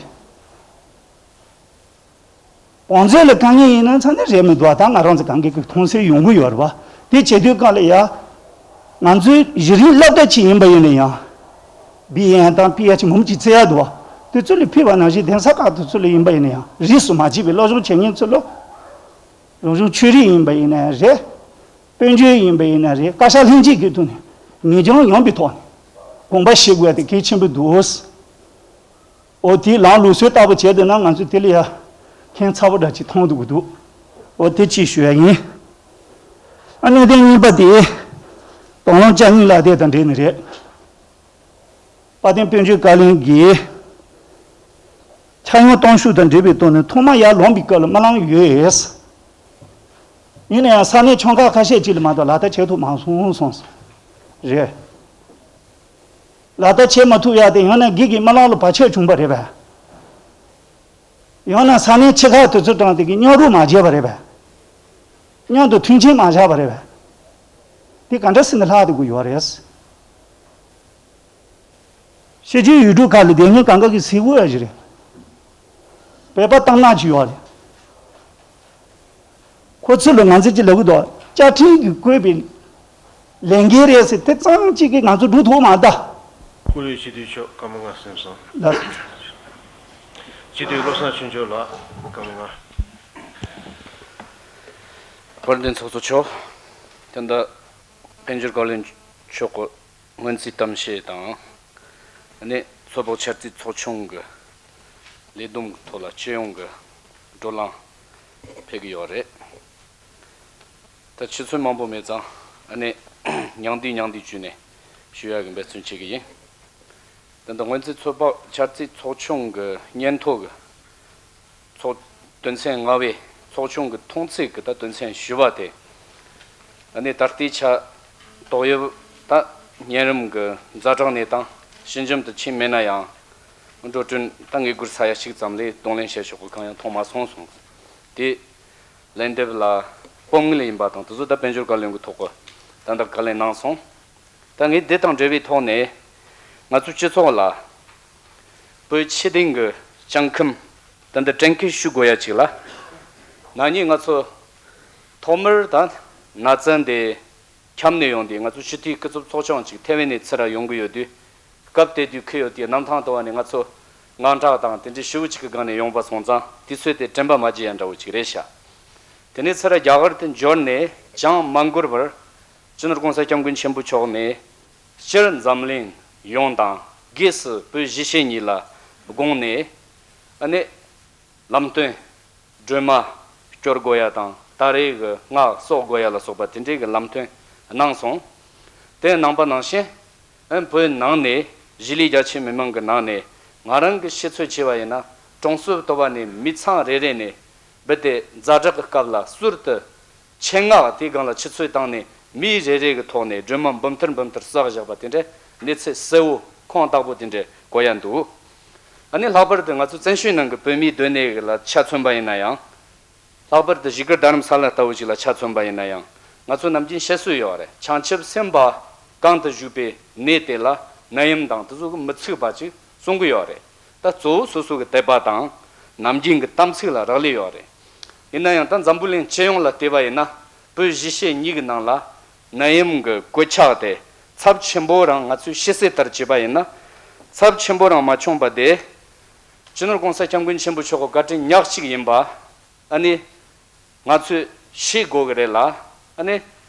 བང་མཛོད་ལ་དཀའ་ངལ་ཡིན་ན་ཚ་ནི་རེད་མི་འདུག་ད་ང་རང་ཚོ་གང་གི་གི་མཐོང་སེ་ཡོང་གི་ཡོད་རེད་བ། དེ་བྱེད་དུས་སྒང་ལ་ཡ། ང་ཚོའི་གཞི་རིམ་སློབ་གྲྭ་ཆེ་ཡིན་པ་ཡིན་ན་ཡང་། བི་ཨེན་དང་པི་ཨེཆ་མུམ་གྱི་བརྩི་ཡ་འདུག་བ། དེ་ཚོ་ལ་ཕུལ་བ་ནང་བཞིན་གདན་ས་ཁག་དེ་ཚོ་ལ་ཡིན་པ་ཡིན་ན་ཡང་རིས་སུ་མ་ཆད་པའི་སློབ་སྦྱོང་བྱེད་མཁན་ཚོ་ལ། རང་གཞུང་ཆོས་རིག་ཡིན་པ་ཡིན་ན་རེད། དཔལ་འབྱོར་ཡིན་པ་ཡིན་ན་རེད། བཀའ་ཤག་ལྷན་རྒྱས་ཀྱི་ཐོག་ནས་ངེས་སྦྱོང་ཡོང་བའི་ཐོག་ནས་དགོངས་པ་བཞེས་དགོས་ཡ་དེ་གལ་ཆེན་པོ་འདུག་འོ་དེའི་ལམ་ལུགས་སྲོལ་ལྟ་བུ་བྱས་བསྡད་ན་ང་ཚོས་དེ་ལ་ཡ་ཁྱད་མཚར་པོ་འདྲ་ཅིག་མཐོང་འདུག་གི་འདུག་འོ་དེ་ཅིག་ཞུ་ཡ་ཡིན། ཨ་གནད་དོན་གཉིས་པ་དེ། དང་བླངས་ལྕགས་རྙིང་ལག་དེབ་དང་འབྲེལ་ནས་རེད། དཔལ་ལྡན་དཔལ་འབྱོར་བཀའ་བློན་གྱིས། ཕྱག་ཡོན་གཏོང་ཤུགས་དང་འབྲེལ་བའི་ཐོག་ནས་ཐོག་མ་ཡར་ལོངས་པའི་སྐབས་ལ་སྨོན་ལམ་ཡོད། ཡིན་ན་ཡང་ས་གནས་ཆུང་ཁག་ཁ་ཤས་ཅིག་ལ་མ་གཏོགས་ལག་བསྟར་བྱེད་ཐུབ་མ་སོང་གསུངས། རེད། ལག་བསྟར་བྱེད་མ་ཐུབ་ཡ་དེ་ཡང་ན་སྒེར་གྱི་སྨོན་ལམ་ལ་བར་ཆད་བྱུང་བ་རེད་པས། ཡང་ན་ས་གནས་ཆེ་ཁག་དེ་ཚོ་དང་དེ་གི་མཉམ་རུབ་མ་བྱས་པ་རེད་པས། མཉམ་དུ་མཐུན་རྐྱེན་མ་བཞག་པ་རེད་པས། དེ་ག་འདྲ་སེ་ནས་ལྷག་བསྡད་དགོས་ཡོད་རེད། ཕྱི་རྒྱལ་ཡུལ་གྲུ་ཁག་ལ་བསྡད་མཁན་གང་ག་གི་གཟིགས་འོས་ཡ་ཞིག་རེད། བོད་པ་སྟག་ནག་ཅིག་ཡོད་རེད། ཁོ་ཚོ་ལ་ང་ཚོས་ཅིག་ལབ་གི་འདུག་བཅའ་ཁྲིམས་ཀྱིས་བཀོད་པའི་ལས་འགན་རེད་ཟེར་དེ་ཙམ་གཅིག་གིས་ང་ཚོ་སྒྲུབ་ཐུབ་མ་ད། བཀུར་འོས་སྤྱི་འཐུས་མཆོག་སྐར་མ་ལྔ་གསན་སོང་། ལགས་སོ། སྤྱི་འཐུས་བློ་བཟང་ཆོས་འབྱོར་ལགས་སྐར་མ་ལྔ། དཔལ་ལྡན་ཚོགས་གཙོ་མཆོག་ད་ལྟ་དཔལ་འབྱོར་བཀའ་བློན་མཆོག་གི་སྔོན་རྩིས་གཏམ་བཤད་དང་། ཨ་ནི་ཚོད་དཔག་འཆར་རྩིས་ཚོགས་ཆུང་གི་ལས་བསྡོམས་ཀྱི་ཐོག་ལ་སྤྱི་ཡོངས་ཀྱི་བགྲོ་གླེང་ཕེབས་ཀྱི་ཡོད་རེད། ད་ཆུ་ཚོད་མང་པོ་མེད་ཙང་ཨ་ནི་ཉུང་བསྡུས་ཉུང་བསྡུས་བྱས་ནས་ཞུ་ཡག་གི་འབད་བརྩོན་བྱེད་ཀྱི་ཡིན། ད་ལྟ་སྔོན་རྩིས་ཚོད་དཔག་འཆར་རྩིས་ཚོགས་ཆུང་གི་སྙན་ཐོ་གི་ཚོགས་དོན་ཚན་ལྔ་པའི་ཚོགས་ཆུང་གི་མཐོང་ཚད་ཀྱི་ད་དོན་ཚན་བཞི་པ་དེ། ཨ་ནི་ད་ལྟའི་ཆ་ཏོག་དབྱིབས་ད་གཉན་རིམས་ཀྱི་ཛ་དྲག་གནས་སྟངས་ཞི་འཇམ་དུ་ཕྱིན་མེད་ན་ཡང་། འགྲོ་གྲོན་ད་ངེས་སྒུག་ས་ཡ་གཅིག་ཙམ་ལས་གདོང་ལེན་བྱེད་ཆོག་གི་གང་ཡང་མཐོང་མ་སོང་གསུངས། དེ་ལན་འདེབས་ལ་སྤོབས་ངེས་ཡིན་པ་དང་དེ་ཚོ་ད་དཔལ་འབྱོར་བཀའ་བློན་གྱི་ཐོག་གི་ད་ལྟ་བཀའ་ལན་གནང་སོང་། ད་ངས་འདི་དང་འབྲེལ་བའི་ཐོག་ནས་ང་ཚོའི་སྤྱི་ཚོགས་ལ་བོད་ཕྱི་སྡོད་ཀྱི་སྤྱང་ཁམས་ད་ལྟ་དྲན་སྐུལ་ཞུ་དགོས་ཡ་ཅིག་ལ། ན་ནིང་ང་ཚོ་ཐོག་མར་ད་ན་ཚ་འདི་ཁྱབ་ནས་ཡོང་དུས་ང་ཚོ་སྤྱི་འཐུས་སྐུ་ཚབ་ཚོགས་ཆུང་ཅིག་ཐེ་ཝན་ནས་ཚུར་ཡོང་གི་ཡོད་དུས། སྐབས་དེ་དུས་ཁུལ་ཡོད་དུས་གནམ་ཐང་དུ་བ་ནས་ང་ཚོ་དངངས་སྐྲག་དང་དེ་འདྲའི་ཞེ་པོ་ཅིག་གི་སྒང་ནས་ཡོང་པ་སོང་ཙང་དུས་ཚོད་དེ་དྲན་པ་མ་བརྗེད་ཡ་འདྲ་བོ་ཅིག་རེད་ཤག་དེ་ནས་ཚུར་རྒྱ་གར་དུ་འབྱོར་ནས་ཅང་མ་འགོར་བར་སྤྱི་ནོར་༸གོང་ས་༸སྐྱབས་མགོན་ཆེན་པོ་མཆོག་ནས་སྤྱིར་འཛམ་གླིང་ཡོངས་དང་སྒོས་སུ་བོད་གཞིས་བྱེས་གཉིས་ལ་དགོངས་ནས་ཨ་ནི་ལམ་སྟོན་སྒྲོལ་མ་སྐྱོར་དགོས་ཡ་དང་ད་རེས་ཀྱི་སྔགས་གསོག་དགོས་ཡ་ལ་སོགས་པ་དེ་འདྲའི་གི་ལམ་སྟོན་གནང་སོང་། དེ་གནང་པ་ནང་བཞིན། ཨན་བོད་ནང་ནས་གཞིས་ལུས་རྒྱ་ཆེ་མི་མང་གི་ནང་ནས་ང་རང་གི་ཤེས་ཚོད་བྱས་པ་ཡིན་ན་གྲོང་གསེབ་དུ་བ་ནས་མི་ཚང་རེ་རེ་ནས་རྦད་དེ་ཛ་དྲག་གི་སྐབས་ལ་ཟུར་དུ་ཆེད་མངགས་དེའི་སྒང་ལ་ཆུ་ཚོད་བཏང་ནས་མི་རེ་རེ་གི་ཐོག་ནས་སྒྲོལ་མ་འབུམ་ཐེར་འབུམ་ཐེར་བསགས་བཞག་པ་དེ་འདྲའི་གནས་ཚུལ་གསལ་བོ་ཁུངས་དག་པོ་དེ་འདྲའི་གོ་ཡ་འདུག་ཨ་ནི་ལྷག་པར་དུ་ང་ཚོ་བཙན་བྱོལ་ནང་གི་བོད་མིའི་སྡོད་གནས་ལ་ཆ་མཚོན་པ་ཡིན་ན་ཡང་། ལྷག་པར་དུ་བཞུགས་སྒར་རྡ་རམ་ས་ལ་ལྟ་བུ་ཞིག་ལ་ཆ་མཚོན་པ་ཡིན་ན་ཡང་ང་ཚོ་ནམ་རྒྱུན་བཤད་སྲོལ་ཡོད་རེད། བྱང་ཆུབ་སེམས་དཔའ་གང་དུ་བཞུགས་པའི་གནས་དེ་ལ་ནད་ཡམས་དང་དེ་ཚོ་གི་མི་ཚུགས་པ་ཅིག་གསུང་གི་ཡོད་རེད། ད་གཙོ་བོ་སོ་སོ་གི་དད་པ་དང་ནམ་རྒྱུན་གི་དམ་ཚིག་ལ་རག་ལས་ཡོད་རེད། ཡིན་ན་ཡང་ད་འཛམ་བུ་གླིང་སྤྱི་ཡོངས་ལ་བལྟས་པ་ཡིན་ན་བོད་གཞིས་བྱེས་གཉིས་ཀྱི་ནང་ལ་ནད་ཡམས་ཀྱི་གོད་ཆག་དེ་ཚབས་ཆེན་པོ་རང་ང་ཚོས་ཤེས་གསལ་ལྟར་བྱས་པ་ཡིན་ན་ཚབས་ཆེན་པོ་རང་མ་བྱུང་པ་དེ་སྤྱི་ནོར་༸གོང་ས་༸སྐྱབས་མགོན་ཆེན་པོ་མཆོག་གི་བཀའ་དྲིན་ཉག་གཅིག་ཡིན་པ། ཨ་ནི། ང་ཚོས་ཤེས་དགོས་ཀྱི་རེད་ལ། ཨ་ནི།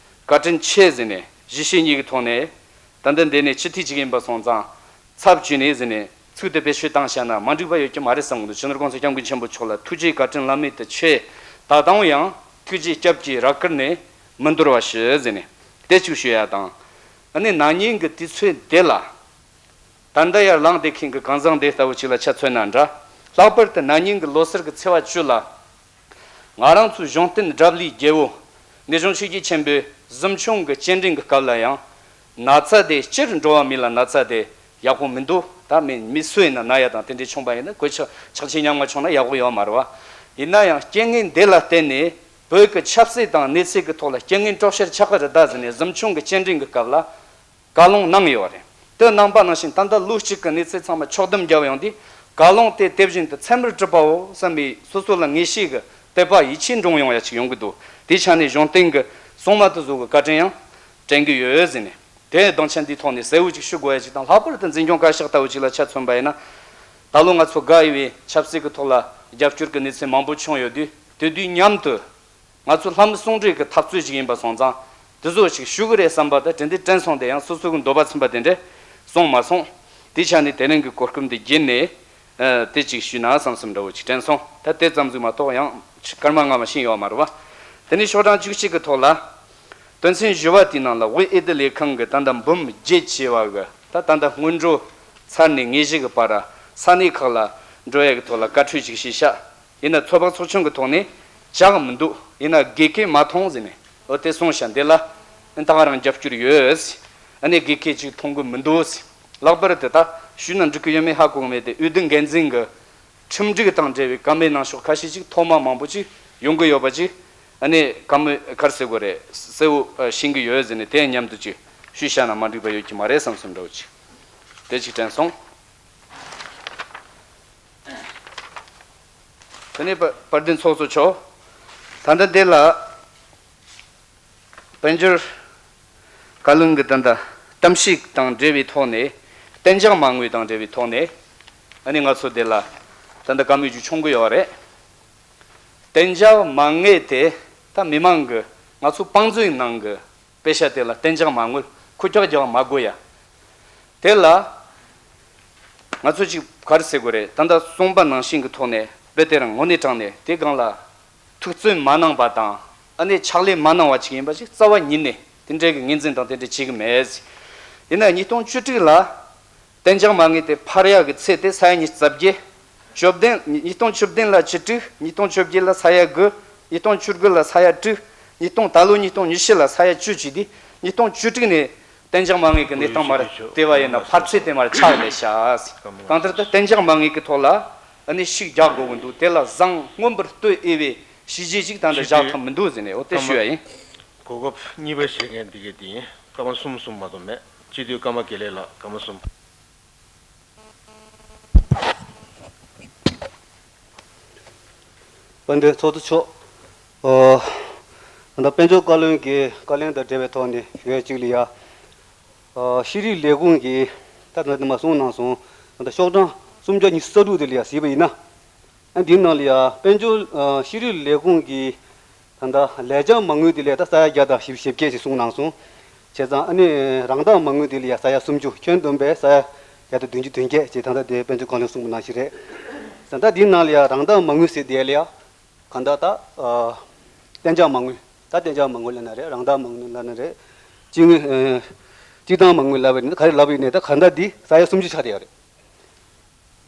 བཀའ་དྲིན་ཆེ་ཟེར་ནས་གཞིས་བྱེས་གཉིས་ཀྱི་ཐོག་ནས། ད་ལྟ་འདི་ནས་སྤྱི་འཐུས་གཅིག་ཡིན་པ་སོང་ཙང་། ཚབ་བྱས་ནས་ཟེར་ནས་ཚིག་དེ་བེད་སྤྱོད་བཏང་བཞག་ན་མ་འགྲིག་པ་ཡོད་ཀྱི་མ་རེད་བསམ་གི་འདུག་སྤྱི་ནོར་༸གོང་ས་༸སྐྱབས་མགོན་ཆེན་པོ་མཆོག་ལ་ཐུགས་རྗེ་བཀའ་དྲིན་བླ་མེད་དུ་ཆེ། ད་དུང་ཡང་ཐུགས་རྗེ་སྐྱབས་ཀྱི་ར་སྐུར་ནས་མི་འདོར་བ་ཞུ་ཟེར་ནས་དེ་གཅིག་ཞུ་ཡ་དང་། ཨ་ནི་ན་ནིང་གི་དུས་ཚོད་འདི་ལ། ད་ལྟ་ཡར་ལངས་བསྡད་མཁན་གྱི་གང་ཟག་འདི་ལྟ་བུ་ཅིག་ལ་ཆ་མཚོན་ན་འདྲ། ལྷག་པར་དུ་ན་ནིང་གི་ལོ་གསར་གྱི་ཚེས་པ་བཅུ་ལ། ང་རང་ཚོའི་གཞུང་བསྟེན་དགྲ་བླའི་རྒྱལ་པོ། སྣེ་གཞུང་ཆོས་རྒྱལ་ཆེན་པོའི་གཟིམ་ཆུང་གི་སྤྱན་འདྲེན་གྱི་སྐབས་ལ་ཡང་། ན་ཚ་དེ་སྤྱིར་འགྲོ་བ་མི་ལ་ན་ཚ་དེ་ཡག་པོ་མི་འདུག་ད་མི་མི་སུ་ཡིན་ན་ན་ཡ་དང་དེ་འདྲས་བྱུང་པ་ཡིན་ན་གོད་ཆག་ཆག་ཆེ་ཉམ་ང་བྱུང་ན་ཡག་པོ་ཡོད་མ་རེད་བ། ཡིན་ན་ཡང་རྐྱེན་ངན་འདི་ལ་བརྟེན་ནས། བོད་ཀྱི་ཆབ་སྲིད་དང་གནས་ཚུལ་གྱི་ཐོག་ལ་རྐྱེན་ངན་གྲོགས་བྱེད་ཆགས་ཀྱི་རེད་ད་ཟེར་ནས་གཟིམ་ཆུང་གི་སྤྱི་འགྲིམ་གྱི་སྐབས་ལ་བཀའ་ལུང་གནང་ཡོད་རེད། དེ་གནང་པ་ནང་བཞིན་ད་ལྟ་ལོ་གཅིག་གི་གནས་ཚུལ་ཚང་མ་ཕྱོགས་བསྡོམས་བརྒྱབ་ཡོང་དུས་བཀའ་ལུང་དེ་དེ་བཞིན་དུ་ཚད་མར་གྲུབ་པའོ་བསམ་པའི་སོ་སོ་ལ་ངེས་ཤེས་ཀྱི་དད་པ་ཡིད་ཆེས་འདྲོངས་ཡོང་ཡ་ཅིག་ཡོང་གི་འདུག་དེའི་ཆ་ནས་གཞུང་བསྟེན་གྱི་སྲུང་མ་དེ་ཚོ་གི་བཀའ་དྲིན་ཡང་དྲན་གྱི་ཡོད་ཟེར་ནས། དེ་སྡིངས་ཆ་འདིའི་ཐོག་ནས་གསལ་བོ་ཅིག་ཞུ་དགོས་ཡ་ཅིག་དང་། ལྷག་པར་དུ་འཛིན་སྐྱོང་བཀའ་ཤག་ལྟ་བུ་ཅིག་ལ་ཆ་མཚོན་པ་ཡིན་ན། ད་ལོ་ང་ཚོ་དགའ་འོས་པའི་ཆབ་སྲིད་ཀྱི་ཐོག་ལ་རྒྱབ་སྐྱོར་གྱི་གནས་ཚུལ་མང་པོ་བྱུང་ཡོད་དུས། དེ་དུས་མཉམ་དུ་ང་ཚོ་ལྷ་མི་གསུང་འདྲེན་གྱི་འཐབ་རྩོད་ཅིག་ཡིན་པ་སོང་ཙང་། དེ་ཚོ་ཅིག་ཞུ་གི་རེད་བསམ་པ་དང་དེ་འདྲའི་དྲན་སོང་། དེ་ཡང་སོ་སོ་གི་འདོད་པ་ཚིམ་པ་དེ་འདྲ་སོང་མ་སོང་། དེའི་ཆ་ནས་དེ་རིང་གི་གོ་སྐབས་འདི་བརྒྱུད་ནས། ཨ། དེ་ཅིག་ཞུས་ན་བསམ་བསམ་འདྲ་བོ་ཅིག་དྲན་སོང་། ད་དེ་ཙམ་ཟིག་མ་གཏོགས་ཡང་སྐར་མ་ལྔ་མ་ཕྱིན་ཡོད་མ་རེད་བ། དེ་ནས་ཤོག་གྲངས་བཅུ་གཅིག་གི་ཐོག་ལ། དོན་ཚན་བཞི་པ་དེའི་ནང་ལ་དབུས་འོས་བསྡུ་ལས་ཁང་གི་ད་ལྟ་འབུམ་བརྒྱད་བྱས་པ་གི་ད་ད་ལྟ་སྔོན་འགྲོ་ཚར་ནས་དངོས་གཞི་གི་བར་ས་གནས་ཁག་ལ་འགྲོ་ཡ་གི་ཐོག་ལ་བཀའ་འཁྲོལ་ཅིག་ཞིག་བྱས། ཡིན་ན་ཚོགས་པ་ཚོགས་ཆུང་གི་ཐོག་ནས་བྱ་གི་མི་འདུག་ཡིན་ན་དགོས་གལ་མ་མཐོང་ཟེར་ནས། འོ་དེ་སོང་ཤག་འདི་ལ་ད་ག་རང་རྒྱབ་སྐྱོར་ཡོད། ཨ་ནི་དགོས་གལ་ཅིག་མཐོང་གི་མི་འདུག་ལྷག་པར་དུ་ད་ཞུས་ན་འགྲིག་གི་ཡོད་མེད་ཧ་གོ་གི་མེད་དེ། འོས་བསྡུ་འགན་འཛིན་གྱི་ཁྲིམས་སྒྲིག་དང་འབྲེལ་བའི་བཀའ་མོལ་གནང་ཕྱོགས་ཁ་ཤས་ཅིག་ཐོག་མ་མང་པོ་ཅིག་ཡོང་གི་ཡོད་པ་ཅིག་ཨ་ནི་བཀའ་མོལ་ག་རེ་ཟེར་དགོས་རེད། གསལ་བོ་ཤེས་ཀྱི་ཡོད་ཟེར་ནས། དེ་མཉམ་དུ་ཅིག་ཞུས་བཞག་ན་མ་འགྲིག་པ་ཡོད་ཀྱི་མ་རེད་བསམ་བསམ་འདྲ་བོ་ཅིག་དེ་ཅིག་དྲན་སོང་། དེ་ནས་དཔལ་ལྡན་ཚོགས་གཙོ་མཆོག་ད་ལྟ་འདི་ལ་དཔལ་འབྱོར་བཀའ་བློན་གྱི་ད་ལྟ་གཏམ་བཤད་དང་འབྲེལ་བའི་ཐོག་ནས། གཏན་འཇགས་མ་དངུལ་དང་འབྲེལ་བའི་ཐོག་ནས། ཨ་ནི་ང་ཚོ་འདི་ལ་ད་ལྟ་བཀའ་མོལ་ཅིག་བྱུང་གི་ཡོད་རེད། གཏན་འཇགས་མ་དངུལ་དེ་ད་མི་མང་གི་ང་ཚོ་བང་མཛོད་ནང་གི་པེ་ཤ་དེ་ལ་གཏན་འཇགས་མ་དངུལ་ཁུ་རྒྱག་རྒྱག་མ་དགོས་ཡ། དེ་ལ་ང་ཚོ་ཅིག་ག་རེ་ཟེར་དགོས་རེད། ད་ལྟ་གསུངས་པ་ནང་བཞིན་གྱི་ཐོག་ནས་རྦད་དེ་རང་དངོས་གནས་དྲང་གནས་དེ་སྒང་ལ་ཐུགས་བརྩོན་མ་གནང་པ་དང་། ཨ་ནི་ཕྱག་ལས་མ་གནང་བ་ཅིག་ཡིན་པ་ཅིག་རྩ་བ་ཉིད་ནས་དེ་འདྲའི་གི་ངོས་འཛིན་དང་དེ་འདྲ་བྱེད་ཀྱི་མེད། ཡིན་ན་ཉིས་སྟོང་བཅུ་དྲུག་ལ་གཏན་འཇགས་མ་དངུལ་དེ་འཕར་ཡག་གི་ཚད་དེ་ས་ཡ་ཉི་ཤུ་རྩ་བརྒྱད། བཅུ་བདུན། ཉིས་སྟོང་བཅུ་བདུན་ལ་བཅུ་དྲུག་ཉིས་སྟོང་བཅོ་བརྒྱད་ལ་ས་ཡ་དགུ། ཉིས་སྟོང་བཅུ་དགུ་ལ་ས་ཡ་དྲུག་ཉིས་སྟོང་། ད་ལོ་ཉིས་སྟོང་ཉི་ཤུ་ལ་ས་ཡ་བཅུ་བྱས་ཏེ། ཉིས་སྟོང་བཅུ་དྲུག་ནས་གཏན་འཇགས་མ་དངུལ་གྱི་གནས་སྟངས་མར་བལྟས་པ་ཡིན་ན་འཕར་ཚད་དེ་མར་ཆག་ལས་ཤག་གང་ལྟར་ད་གཏན་འཇགས་མ་དངུལ་གྱི་ཐོག་ལ་ཨ་ནི་ཤུགས་རྒྱག་དགོས་ཀྱི་འདུག་དེ་ལ་བཟང་མངོན་པར་བསྟོད་འོས་པའི་བྱས་རྗེས་ཅིག་ད་ལྟ་བཞག་ཐབས་མི་འདུག་ཟེར་ནས་འོ་དེ་ཞུ་ཡ་ཡིན། གོ་སྐབས་གཉིས་པ་བཞེས་མཁན་འདི་གས་དེ་ཡིན། སྐར་མ་གསུམ་གསུམ་མ་གཏོགས་མེད། སྤྱི་འཐུས་ཀརྨ་དགེ་ལེགས་ལགས། སྐར་མ་གསུམ། དཔལ་ལྡན་ཚོགས་གཙོ་མཆོག་ཨོ། ད་ལྟ་དཔལ་འབྱོར་བཀའ་བློན་གྱི་བཀའ་ལན་དང་འབྲེལ་བའི་ཐོག་ནས་ཞུ་ཡས་གཅིག་ལ་ཡ། ཨོ། ཤེས་རིག་ལས་ཁུངས་ཀྱིས་ད་ལྟ་མ་གསུངས་གནང་སོང་། ད་ལྟ་ཤོག་གྲངས་སུམ་བརྒྱ་ཉི་ཤུ་རྩ་དྲུག་དེ་ལ་ཡ་གཟིགས་པ་ཡིན་ན། ཨ། འདིའི་ནང་ལ་ཡ་དཔལ་འབྱོར། ཨ། ཤེས་རིག་ལས་ཁུངས་ཀྱི་ད་ལྟ་ལས་བྱ་མ་དངུལ་དེ་ལ་ཡ་ད་ས་ཡ་བརྒྱ་དང་བཞི་བཅུ་ཞེ་བརྒྱད་ཅིག་གསུངས་གནང་སོང་། བྱས་ཙང་ཨ་ནི་རང་བདག་མ་དངུལ་དེ་ལ་ཡ་ས་ཡ་སུམ་ཅུ། ཁྱོན་བསྡོམས་པས་ས་ཡ་བརྒྱ་དང་བདུན་ཅུ་དོན་བརྒྱད་ཅེས་ད་ལྟ་དེ་དཔལ་འབྱོར་བཀའ་བློན་གསུངས་པ་ནང་བཞིན་རེད། ད་ལྟ་འདིའི་ནང་ལ་ཡ་རང་བདག་མ་དངུལ་ཟེར་དེ་ལ་ཡ་གང་ལྟར་ད། ཨ། གཏན་འཇགས་མ་དངུལ། ད་གཏན་འཇགས་མ་དངུལ་ལབ་ན་རེད། རང་བདག་མ་དངུལ་ལབ་ན་རེད། སྤྱི་དངུལ། ཨ། སྤྱི་བཏང་མ་དངུལ་ལབ་པ་ཡིན་ན། ག་རེ་ལབ་པ་ཡིན་ནའི་ད་གང་ལྟར་འདི་ས་ཡ་སུམ་ཅུ་ཆགས་བསྡད་ཡོད་རེད།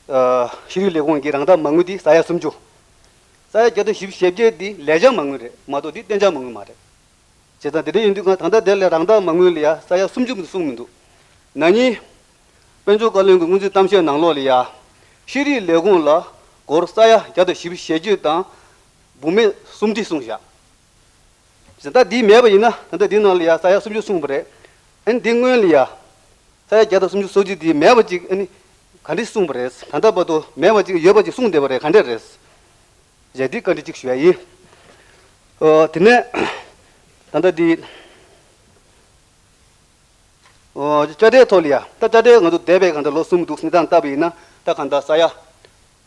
ཨ། ཤེས་རིག་ལས་ཁུངས་ཀྱི་རང་བདག་མ་དངུལ་འདི་ས་ཡ་སུམ་ཅུ། ས་ཡ་བརྒྱ་དང་བཞི་བཅུ་ཞེ་བརྒྱད་འདི་ལས་བྱ་མ་དངུལ་རེད་མ་གཏོགས་འདི་གཏན་འཇགས་མ་དངུལ་མ་རེད། བྱས་ཙང་དེ་འདྲ་ཡིན་དུས་ང་ད་ལྟ་དེ་ལ་རང་བདག་མ་དངུལ་ལ་ཡ་ས་ཡ་སུམ་ཅུ་མིན་གསུངས་མི་འདུག་ན་ནིང་དཔལ་འབྱོར་བཀའ་བློན་གྱི་སྔོན་རྩིས་གཏམ་བཤད་ནང་ལོགས་ལ་ཡ། ཤེས་རིག་ལས་ཁུངས་ལ་སྒོར་ས་ཡ་བརྒྱ་དང་བཞི་བཅུ་ཞེ་བརྒྱད་དང་འབུམ་མེད་སུམ་ཁྲི་གསུངས་བཞག་ད་འདི་མེད་པ་ཡིན་ན་ད་ལྟ་འདི་ནང་ལ་ཡ་ས་ཡ་སུམ་ཅུ་གསུངས་པ་རེད། ཨ་ནི་འདི་སྔོན་ལ་ཡ་ས་ཡ་བརྒྱ་དང་སུམ་ཅུ་སོ་གཅིག་འདི་མེད་པ་ཅིག་ཨ་ནི་ག་འདྲས་གསུངས་པ་རེད། ད་ལྟ་བར་དུ་མེད་པ་ཅིག་ཡོད་པ་ཅིག་གསུངས་བསྡད་པ་རེད། ག་འདྲས་རེད། ཡ་འདི་བཀའ་འདྲི་གཅིག་ཞུ་ཡ་ཡིན། ཨོ། དེ་ནས་ད་ལྟ་འདི། ཨོ། དཔྱ་ཁྲལ་ཐོག་ལ་ཡ། ད་དཔྱ་ཁྲལ་ང་ཚོ་འདས་པའི་གང་ལྟར་ལོ་གསུམ་འདུག་གནས་སྟངས་བལྟས་པ་ཡིན་ན་ད་གང་ལྟར་ས་ཡ་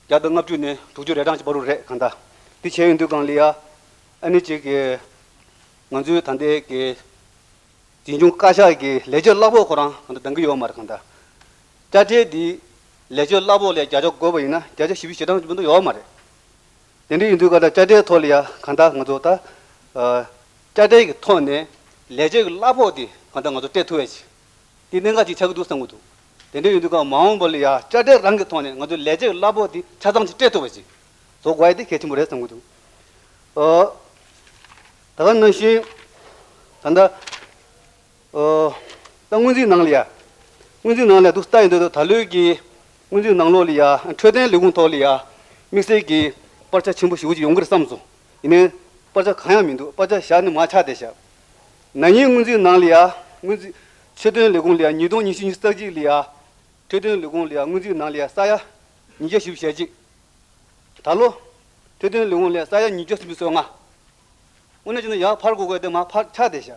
བརྒྱ་དང་ལྔ་བཅུ་ནས་དྲུག་ཅུ་རེ་གྲངས་ཀྱི་བར་དུ་རེད། གང་ལྟར་འདི་བྱས་ཡོང་དུས་སྒང་ལ་ཡ། ཨ་ནི་གཅིག་གི་ང་ཚོའི་ད་ལྟའི་གི་འཛིན་སྐྱོང་བཀའ་ཤག་གི་ལས་བྱེད་གླ་ཕོགས་ཁོ་རང་གང་ལྟར་འདང་གི་ཡོད་མ་རེད། གང་ལྟར་དཔྱ་ཁྲལ་འདི་ལས་བྱེད་གླ་ཕོགས་ལས་བརྒྱ་ཆ་བགོས་པ་ཡིན་ན་བརྒྱ་ཆ་བཞི་བཅུ་ཞེ་གྲངས་ཀྱི་མི་འདུག་ཡོད་མ་རེད། དེ་འདྲ་ཡིན་དུས་གང་ལྟར་དཔྱ་ཁྲལ་ཐོག་ལ་ཡ་གང་ལྟར་ང་ཚོ་ད། ཨ། དཔྱ་ཁྲལ་གྱི་ཐོག་ནས་ལས་བྱེད་ཀྱི་གླ་ཕོགས་དེ་གང་ལྟར་ང་ཚོ་སྤྲད་ཐུབ་པ་ཞིག་དེ་གནད་འགག་ཅིག་ཆགས་ཀྱི་འདུག་བསམ་གྱི་འདུག་དེ་འདྲ་ཡིན་དུས་གང་མ་འོངས་པ་ལ་ཡ་དཔྱ་ཁྲལ་རང་གི་ཐོག་ནས་ང་ཚོ་ལས་བྱེད་ཀྱི་གླ་ཕོགས་དེ་ཆ་ཚང་ཅིག་སྤྲད་ཐུབ་པ་ཞིག་བཟོ་དགོས་ཡ་དེ་གལ་ཆེན་པོ་རེད་བསམ་གྱི་འདུག་ཨོ། ད་ག་ནང་བཞིན་ད་ལྟ། ཨོ། ད་སྔོན་རྩིས་ནང་ལ་ཡ། སྔོན་རྩིས་ནང་ལ་ཡ་འདུག་ལྟ་ཡིན་དུས་ད་ལོའི་གི་སྔོན་རྩིས་ནང་ལོགས་ལ་ཡ་འཕྲོད་བསྟེན་ལས་ཁུངས་ཐོག་ལ་ཡ་དམིགས་བསལ་གྱི་སྤར་ཆ་ཆེན་པོ་ཞེ་པོ་ཅིག་ཡོང་གི་རེད་བསམ་སོང་། ཡིན་ནའི་ པར་ཆ་གང་ཡང་མི་འདུག་པར་ཆ་བཞག་ནས་མར་ཆག་བསྡད་ཤག་ན་ནིང་སྔོན་རྩིས་ནང་ལ་ཡ། སྔོན་རྩིས་འཕྲོད་བསྟེན་ལས་ཁུངས་ལ་ཡ་ཉིས་སྟོང་ཉི་ཤུ་ཉི་ཤུ་རྩ་གཅིག་ལ་ཡ། འཕྲོད་བསྟེན་ལས་ཁུངས་ལ་ཡ་སྔོན་རྩིས་ནང་ལ་ཡ་ས་ཡ་ཉིས་བརྒྱ་བཞི་བཅུ་ཞེ་གཅིག་ད་ལོ། འཕྲོད་བསྟེན་ལས་ཁུངས་ལ་ཡ་ས་ཡ་ཉིས་བརྒྱ་སུམ་ཅུ་སོ་ལྔ། དངོས་གནས་བྱས་ན་ཡར་འཕར་དགོས་དགོས་དེ་མར་འཕར་ཆག་བསྡད་ཤག་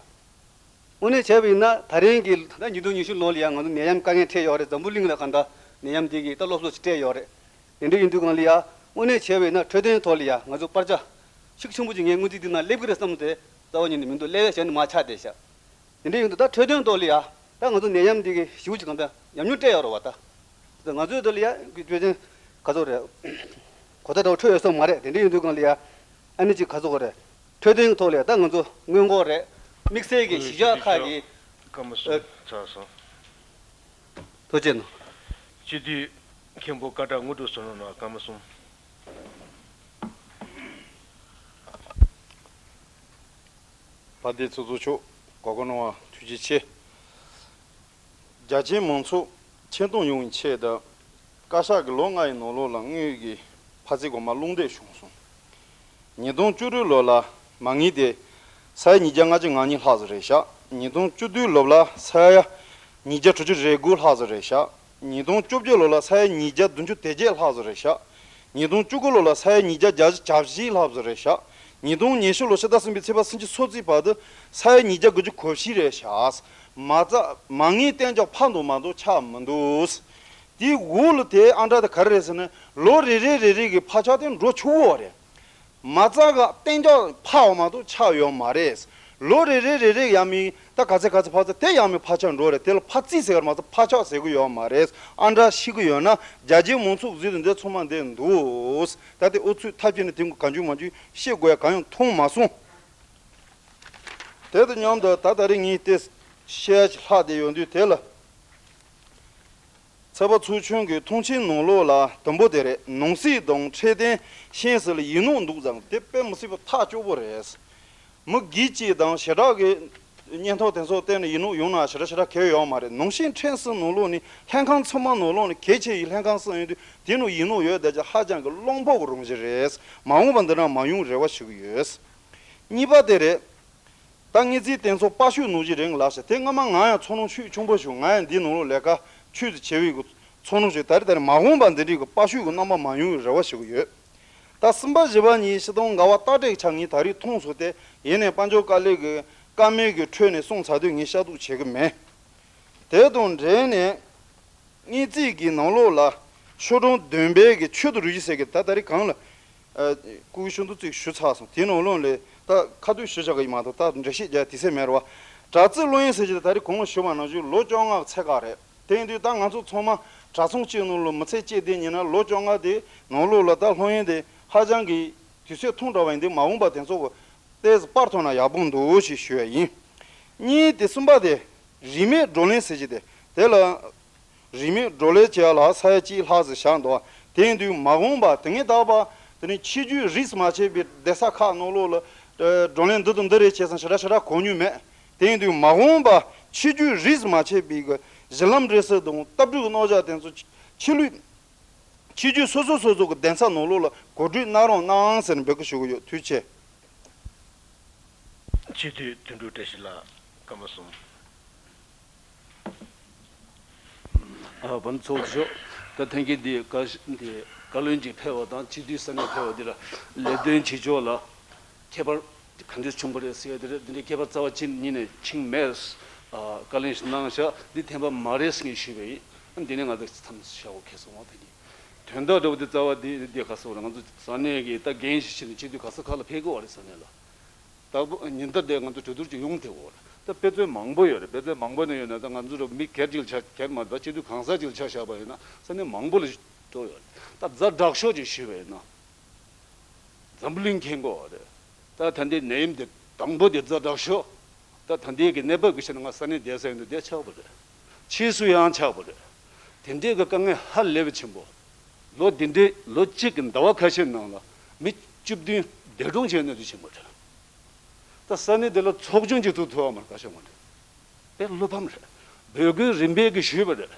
དངོས་གནས་བྱས་པ་ཡིན་ན་ད་རིང་གི་ད་ལྟ་ཉིས་སྟོང་ཉི་ཤུ་ལོ་ལ་ཡ་ང་ཚོ་ནད་ཡམས་དཀའ་ངལ་འཕྲད་ཡོད་རེད། འཛམ་བུ་གླིང་ལ་གང་ལྟར་ནད་ཡམས་འདི་གིས་ད་སློབ་གསོ་ཞིག་སྤྲད་ཡོད་རེད། དེ་འདྲ་ཡིན་དུས་སྒང་ལ་ཡ་དངོས་གནས་བྱས་པ་ཡིན་ན་འཕྲོད་བསྟེན་ཐོག་ལ་ཡ་ང་ཚོ་པར་ཆ་ཤུགས་ཆེན་པོ་ཅིག་ངའི་སྔོན་རྩིས་འདི་ནང་སླེབས་ཀྱི་རེད་བསམ་སྟེ་རྩ་བ་ཉིད་ནས་མི་འདུག་སླེབས་ཡ་ཞེ་ནས་མར་ཆག་བསྡད་ཤག་དེ་འདྲ་ཡིན་དུས་ད་འཕྲོད་བསྟེན་ཐོག་ལ་ཡ་ད་ང་ཚོ་ནད་ཡམས་འདི་གི་ཞེ་པོ་ཅིག་གང་ལྟར་ཉམས་མྱོང་སྤྲད་ཡོད་རེད་བ་ད། ད་ང་ཚོའི་འདི་ལ་ཡ་དཔེ་ཅན་ག་ཚོད་རེད། གོ་བརྡ་འདྲ་བོ་འཕྲོད་ཡོད་ས་མ་རེད། དེ་འདྲ་ཡིན་དུས་སྒང་ལ་ཡ་ཨ་ནི་ཅིག་ག་ཚོད་གོ་རེད། འཕྲོད་བསྟེན་ཐོག་ལ་ཡ་ད་ང་ཚོ་སྔོན་འགོག་རེད། དམིགས་བསལ་གྱི་གཞིས་ཆགས་ཁག་གི་སྐར་མ་གསུམ་ཚར་སོང་། ཐུགས་རྗེ་གནང་། སྤྱི་འཐུས་མཁན་པོ་སྐད་གྲགས་དངོས་གྲུབ་བསོད་ནམས་ལགས་སྐར་མ་གསུམ། དཔལ་ལྡན་ཚོགས་གཙོ་མཆོག་གོ་སྐབས་གནང་བ་ཐུགས་རྗེ་ཆེ། རྒྱ་ཆེའི་མང་ཚོགས་ཆེད་གཏོང་ཡོང་བའི་ཆེད་དུ། བཀའ་ཤག་གི་ལོ་ལྔ་ཡི་ནང་ལོགས་ལ་དངུལ་གྱི་འཕར་ཚད་གོང་མ་རླུང་འདེགས་བྱུང་སོང་། ཉིས་སྟོང་བཅུ་དྲུག་ལོ་ལ་མ་དངུལ་དེ་ས་ཡ་ཉིས་བརྒྱ་ལྔ་བཅུ་ང་གཉིས་ལྷག་ཙམ་རེད་ཤག་ཉིས་སྟོང་བཅུ་བདུན་ལོ་ལ་ས་ཡ་ཉིས་བརྒྱ་དྲུག་ཅུ་རེ་དགུ་ལྷག་ཙམ་རེད་ཤག་ཉིས་སྟོང་བཅོ་བརྒྱད་ལོ་ལ་ས་ཡ་ཉིས་བརྒྱ་བདུན་ཅུ་དེ་བརྒྱད་ལྷག་ཙམ་རེད་ཤག་ཉིས་སྟོང་བཅུ་དགུ་ལོ་ལ་ས་ཡ་ཉིས་བརྒྱ་བརྒྱད་ཅུ་གྱ་བཞི་ལྷག་ཙམ་རེད་ཤག་ཉིས་སྟོང་ཉི་ཤུ་ལོ་ཕྱི་ཟླ་གསུམ་པའི་ཚེས་པ་སུམ་ཅུ་སོ་གཅིག་བར་དུ་ས་ཡ་ཉིས་བརྒྱ་དགུ་བཅུ་གོ་བཞི་རེད་ཤག་མ་རྩ་མ་དངུལ་གཏན་འཇགས་འཕར་འདུག་མ་གཏོགས་ཆག་མི་འདུག་དེའི་འོག་ལ་དེ་ཨང་གྲངས་དེ་ག་རེ་རེད་ཟེར་ན་ལོ་རེ་རེ་རེ་རེ་གི་འཕར་ཆག་དེ་འགྲོ་ཆོག་གི་རེད། མ་རྩ་ག་གཏན་འཇགས་འཕར་བ་མ་གཏོགས་ཆག་ཡོད་མ་རེད། ལོ་རེ་རེ་རེ་རེ་ཡང་མིན་ད་ག་ཚད་ག་ཚད་འཕར་ཚད་དེ་ཡང་མིན་འཕར་ཆག་འགྲོ་རེད། དེ་ལ་འཕར་རྩིས་ཟེར་གི་རེད་མ་གཏོགས་འཕར་ཆག་ཟེར་གི་ཡོད་མ་རེད། ཨང་གྲངས་ཤེས་གི་ཡོད་ན་རྒྱ་ཆེའི་མང་ཚོགས་གཟིགས་དུས་འདི་ཚང་མ་འདི་འདུག་ད་དེ་ཨུ་ཚུགས་ཐབས་སྐྱེ་ནས་དེ་ག་འཇུག་མ་འཇུག་ཤེས་དགོས་ཡ་གང་ཡང་མཐོང་མ་སོང་། དེ་དང་མཉམ་དུ་ད་ད་རེས་ངས་དེ་བཤད་ལྷག་བསྡད་ཡོད་དུས་དེ་ལ། ཚོགས་པ་ཚོགས་ཆུང་གི་ཐོངས་མཆན་ནང་ལོགས་ལ་དུམ་བུ་དེ་རེད། ནང་སྲིད་དང་འཕྲོད་བསྟེན་ཤེས་ཟེར་ལ་ཡིག་ནོར་འདུག་ཙང་དེ་དཔེ་མི་སྲིད་པ་ཐག་ཆོད་པོ་རེད། མི་དགེ་བཅུ་དང་ཞེ་དྲག་གི་སྙན་ཐོ་དེ་ཚོ་བལྟས་ནས་ཡིག་ནོར་ཡོང་ན་ཞེ་དྲག་ཞེ་དྲག་གལ་ཡོད་མ་རེད། ནང་སྲིད་འཕྲོད་བསྟེན་ནང་ལོགས་ནས་ལྷན་ཁང་ཚང་མ་ནང་ལོགས་ནས་གལ་ཆེ་ཡི་ལྷན་ཁང་གསུམ་ཡིན་དུས་དེ་ནང་ཡིག་ནོར་ཡོད་བསྡད་ཀྱང་ཧ་ཅང་གི་གླེན་པོ་གི་རང་བཞིན་རེད། མ་འོངས་པ་འདི་འདྲ་མ་ཡོང་རེ་བ་ཞུ་གི་ཡོད། གཉིས་པ་དེ་རེད། ད་ངེད་ཚོའི་དེ་ཚོ་པར་ཤོག་ནང་བཞིན་རེད་ལབ་ཤག་དེ་སྔ་མ་ང་ཡང་ཚོགས་ནང་ཤུགས་ཆེན་པོ་ཞིག་ང་ཡང་འདི་ནང་ལོགས་ལས་ཀ་ཆུད་ཟོས་བྱས་པའི་གི་ཚོགས་ནང་ཞིག་ད་རེས་ད་རེས་མ་འོངས་པ་འདི་འདྲའི་གི་པར་ཤོག་གི་རྣམ་པ་མ་ཡོང་བའི་རེ་བ་ཞུ་གི་ཡོད། ད་གསུམ་པ་བཞི་པ་གཉིས་སྤྱིར་བཏང་འགལ་བ་ཏག་ཏག་ཆགས་ངས་ད་རེས་མཐོང་སོང་སྟེ་ཡིན་ནའི་དཔལ་འབྱོར་དཀའ་ལས་ཀྱི་ཀ་མེད་ཀྱི་ཁྲོད་ནས་གསུངས་ཚར་དུས་ངས་བཤད་སྡུག་བྱེད་གི་མེད། དེ་དང་འབྲེལ་ནས། དངུལ་རྩིས་ཀྱི་ནང་ལོགས་ལ་ཆོས་གྲོང་བདུན་པའི་གི་ཆོས་དང་རིག་གཞུང་ཟེར་གི་ད་ད་རེས་གང་ལ། ཨ། སྐུ་གཞོན་དུ་ཅིག་ཞུ་ཚར་སོང་། དེའི་ནང་ལོགས་ལས་ད་ཁ་ཐུག་ཞུ་བྱ་གི་ཡིན་མ་གཏོགས་ད་འགྲེལ་བཤད་རྒྱག་དུས་ཚོད་མེད་རེད་བ། དྲ་ཚིགས་ལོ་ཡིན་ཟེར་གྱི་ད་རེས་གོང་ལ་ཞུས་པ་ནང་བཞིན་ལོ་བཅོ་ལྔ་ཚད་ཀ་རེད། དེ་ཡིན་དུས་ད་ང་ཚོ་ཚང་མ་དྲ་ཚོང་གཅིག་ནང་ལ་མི་ཚེ་གཅིག་བསྡད་ཉིན་ན་ལོ་བཅོ་ལྔ་དེ་ནང་ལོགས་ལ་ད་ལྷོད་ཡིན་དེ་ཧ་ཅང་གི་དུས་ཚོད་ཐུང་དྲགས་པ་ཡིན་དུས་མ་འོངས་པ་དེ་ཚོ་གི་ཏོག་ཙམ་སྤར་ཐུབ་ན་ཡག་པོ་འདུག་ཞེས་ཞུ་ཡ་ཡིན། གཉིས་དེ་གསུམ་པ་དེ་རིན་མེད་བགྲོ་གླེང་ཟེར་གྱི་དེ་དེ་ལ། རིན་མེད་བགྲོ་གླེང་བྱེད་ཡ་ལ་ས་ཡ་གཅིག་ལྷག་ཙམ་བཞག་འདུག་དེ་ཡིན་དུས་མ་འོངས་པ་དེ་ངས་ད་བར་དེ་ནས་ཆོས་བརྒྱུད་རིས་མ་ཆད་པའི་གདན་ས་ཁག་ནང་ལོགས་ལ་བགྲོ་གླེང་འདི་དང་འདི་རེད་བྱས་ཙང་ཞེ་དྲག་ཞེ་དྲག་གོ་མྱོང་མེད། དེ་ཡིན་དུས་མ་འོངས་པ་ཆོས་བརྒྱུད་རིས་མ་ཆད་པའི་གི་གཞི་ལམ་འབྲས་གསུམ་དང་ལྟ་གྲུབ་ཀྱི་རྣམ་གཞག་དེ་ཚོ་ཆོས་ལུགས་ཆོས་བརྒྱུད་སོ་སོ་སོ་སོ་གི་གདན་ས་ནང་ལོགས་ལ་གོ་སྒྲིག་གནང་རོགས་གནང་ཟེར་ནས་འབོད་སྐུལ་ཞུ་གི་ཡོད། ཐུགས་རྗེ་ཆེ། སྤྱི་འཐུས་དོན་གྲུབ་བཀྲ་ཤིས་ལགས་སྐར་མ་གསུམ། ཨ། བན་ཚོགས་ཞུ། ད་ཐེངས་ཀྱི་འདི་བཀའ་འདི་བཀའ་བློན་གྱིས་ཕེབས་པ་དང་སྤྱི་འཐུས་ས་གནས་ཕེབས་པ་འདི་ལ་ལས་དོན་བྱེད་ཕྱོགས་ལ་ཁྱད་པར་ག་འདྲ་བྱུང་བ་རེད་ཟེར་ཡ་དེ་རེད། འདི་འདྲའི་ཁྱད་པར་རྩ་བ་ཅིག་ཉིད་ནས་བྱུང་མེད། ཨ། བཀའ་ལན་ཞིག་གནང་ཤག་འདི་ཐེངས་པ་མ་རེད་ཟེར་ངས་ཞུས་པ་ཡིན། འདི་ནས་ང་ཚོ་མཚམས་བཞག་གོ་ཁེ་སོང་བ་དེ་ནི། དོན་དག་འདྲ་བོ་དེ་རྩ་བ་འདི་འདི་ག་སོང་རེད། ང་ཚོ་ས་གནས་ཀྱི་ད་འགན་ཞིག་བྱས་ནས་སྤྱི་འཐུས་ག་ས་ག་ལ་ཕེབས་དགོས་བ་རེད་ས་གནས་ལ། དང་པོ་ཉིན་ལྟར་དེ་ང་ཚོ་གྲོས་བསྡུར་ཅིག་ཡོང་ཐུབ་ཡོད་རེད། ད་དཔེ་མཚོན་མང་པོ་ཡོད་རེད། དཔེ་མཚོན་མང་པོ་ནི་ཡོད་ན་ད་ང་ཚོ་རུ་མི་སྒེར་གཅིག་ལ་ཆ་ཁྱེར་མ་རེད། ད་སྤྱི་འཐུས་གང་ཟག་གཅིག་ལ་ཆ་བཞག་པ་ཡིན་ན་ས་གནས་མང་པོ་ལ་འགྲོ་ཡོད་རེད། ད་ཛ་དྲག་ཤོས་ཅིག་ཞུས་པ་ཡིན་ན་འཛམ་བུ་གླིང་མཁྱེན་གོ་རེད། ད་ད་ལྟའི་ནད་ཡམས་དེ་དང་པོ་དེ་ཛ་དྲག་ཤོས། ད་ད་ལྟའི་གི་གནས་བབ་ཀྱི་ཆ་ནས་ང་ས་གནས་བསྡད་ས་ཡིན་དུས་བསྡད་ཆགས་པ་རེད། ཕྱིས་སུ་ཡང་ཆགས་པ་རེད། དེ་འདྲའི་གི་དཀའ་ངལ་ཧ་ལས་པ་ཆེན་པོ། ལོ་འདི་འདྲའི་ལོ་གཅིག་གི་ཟླ་བ་ཁ་ཤས་ནང་ལ་མི་བཅུ་བདུན་འདས་གྲོངས་བྱས་ནས་དུ་ཕྱིན་པ་རེད། ད་ས་གནས་འདི་ལ་ཚོགས་ཆུང་ཅིག་བཙུགས་ཐུབ་པ་མ་རེད། བཀའ་ཤག་ངོས་ནས་དཔེ་བློ་ཕམ་རེད། འབོད་སྐུལ་རིམ་པས་ཀྱིས་ཞུས་པ་རེད།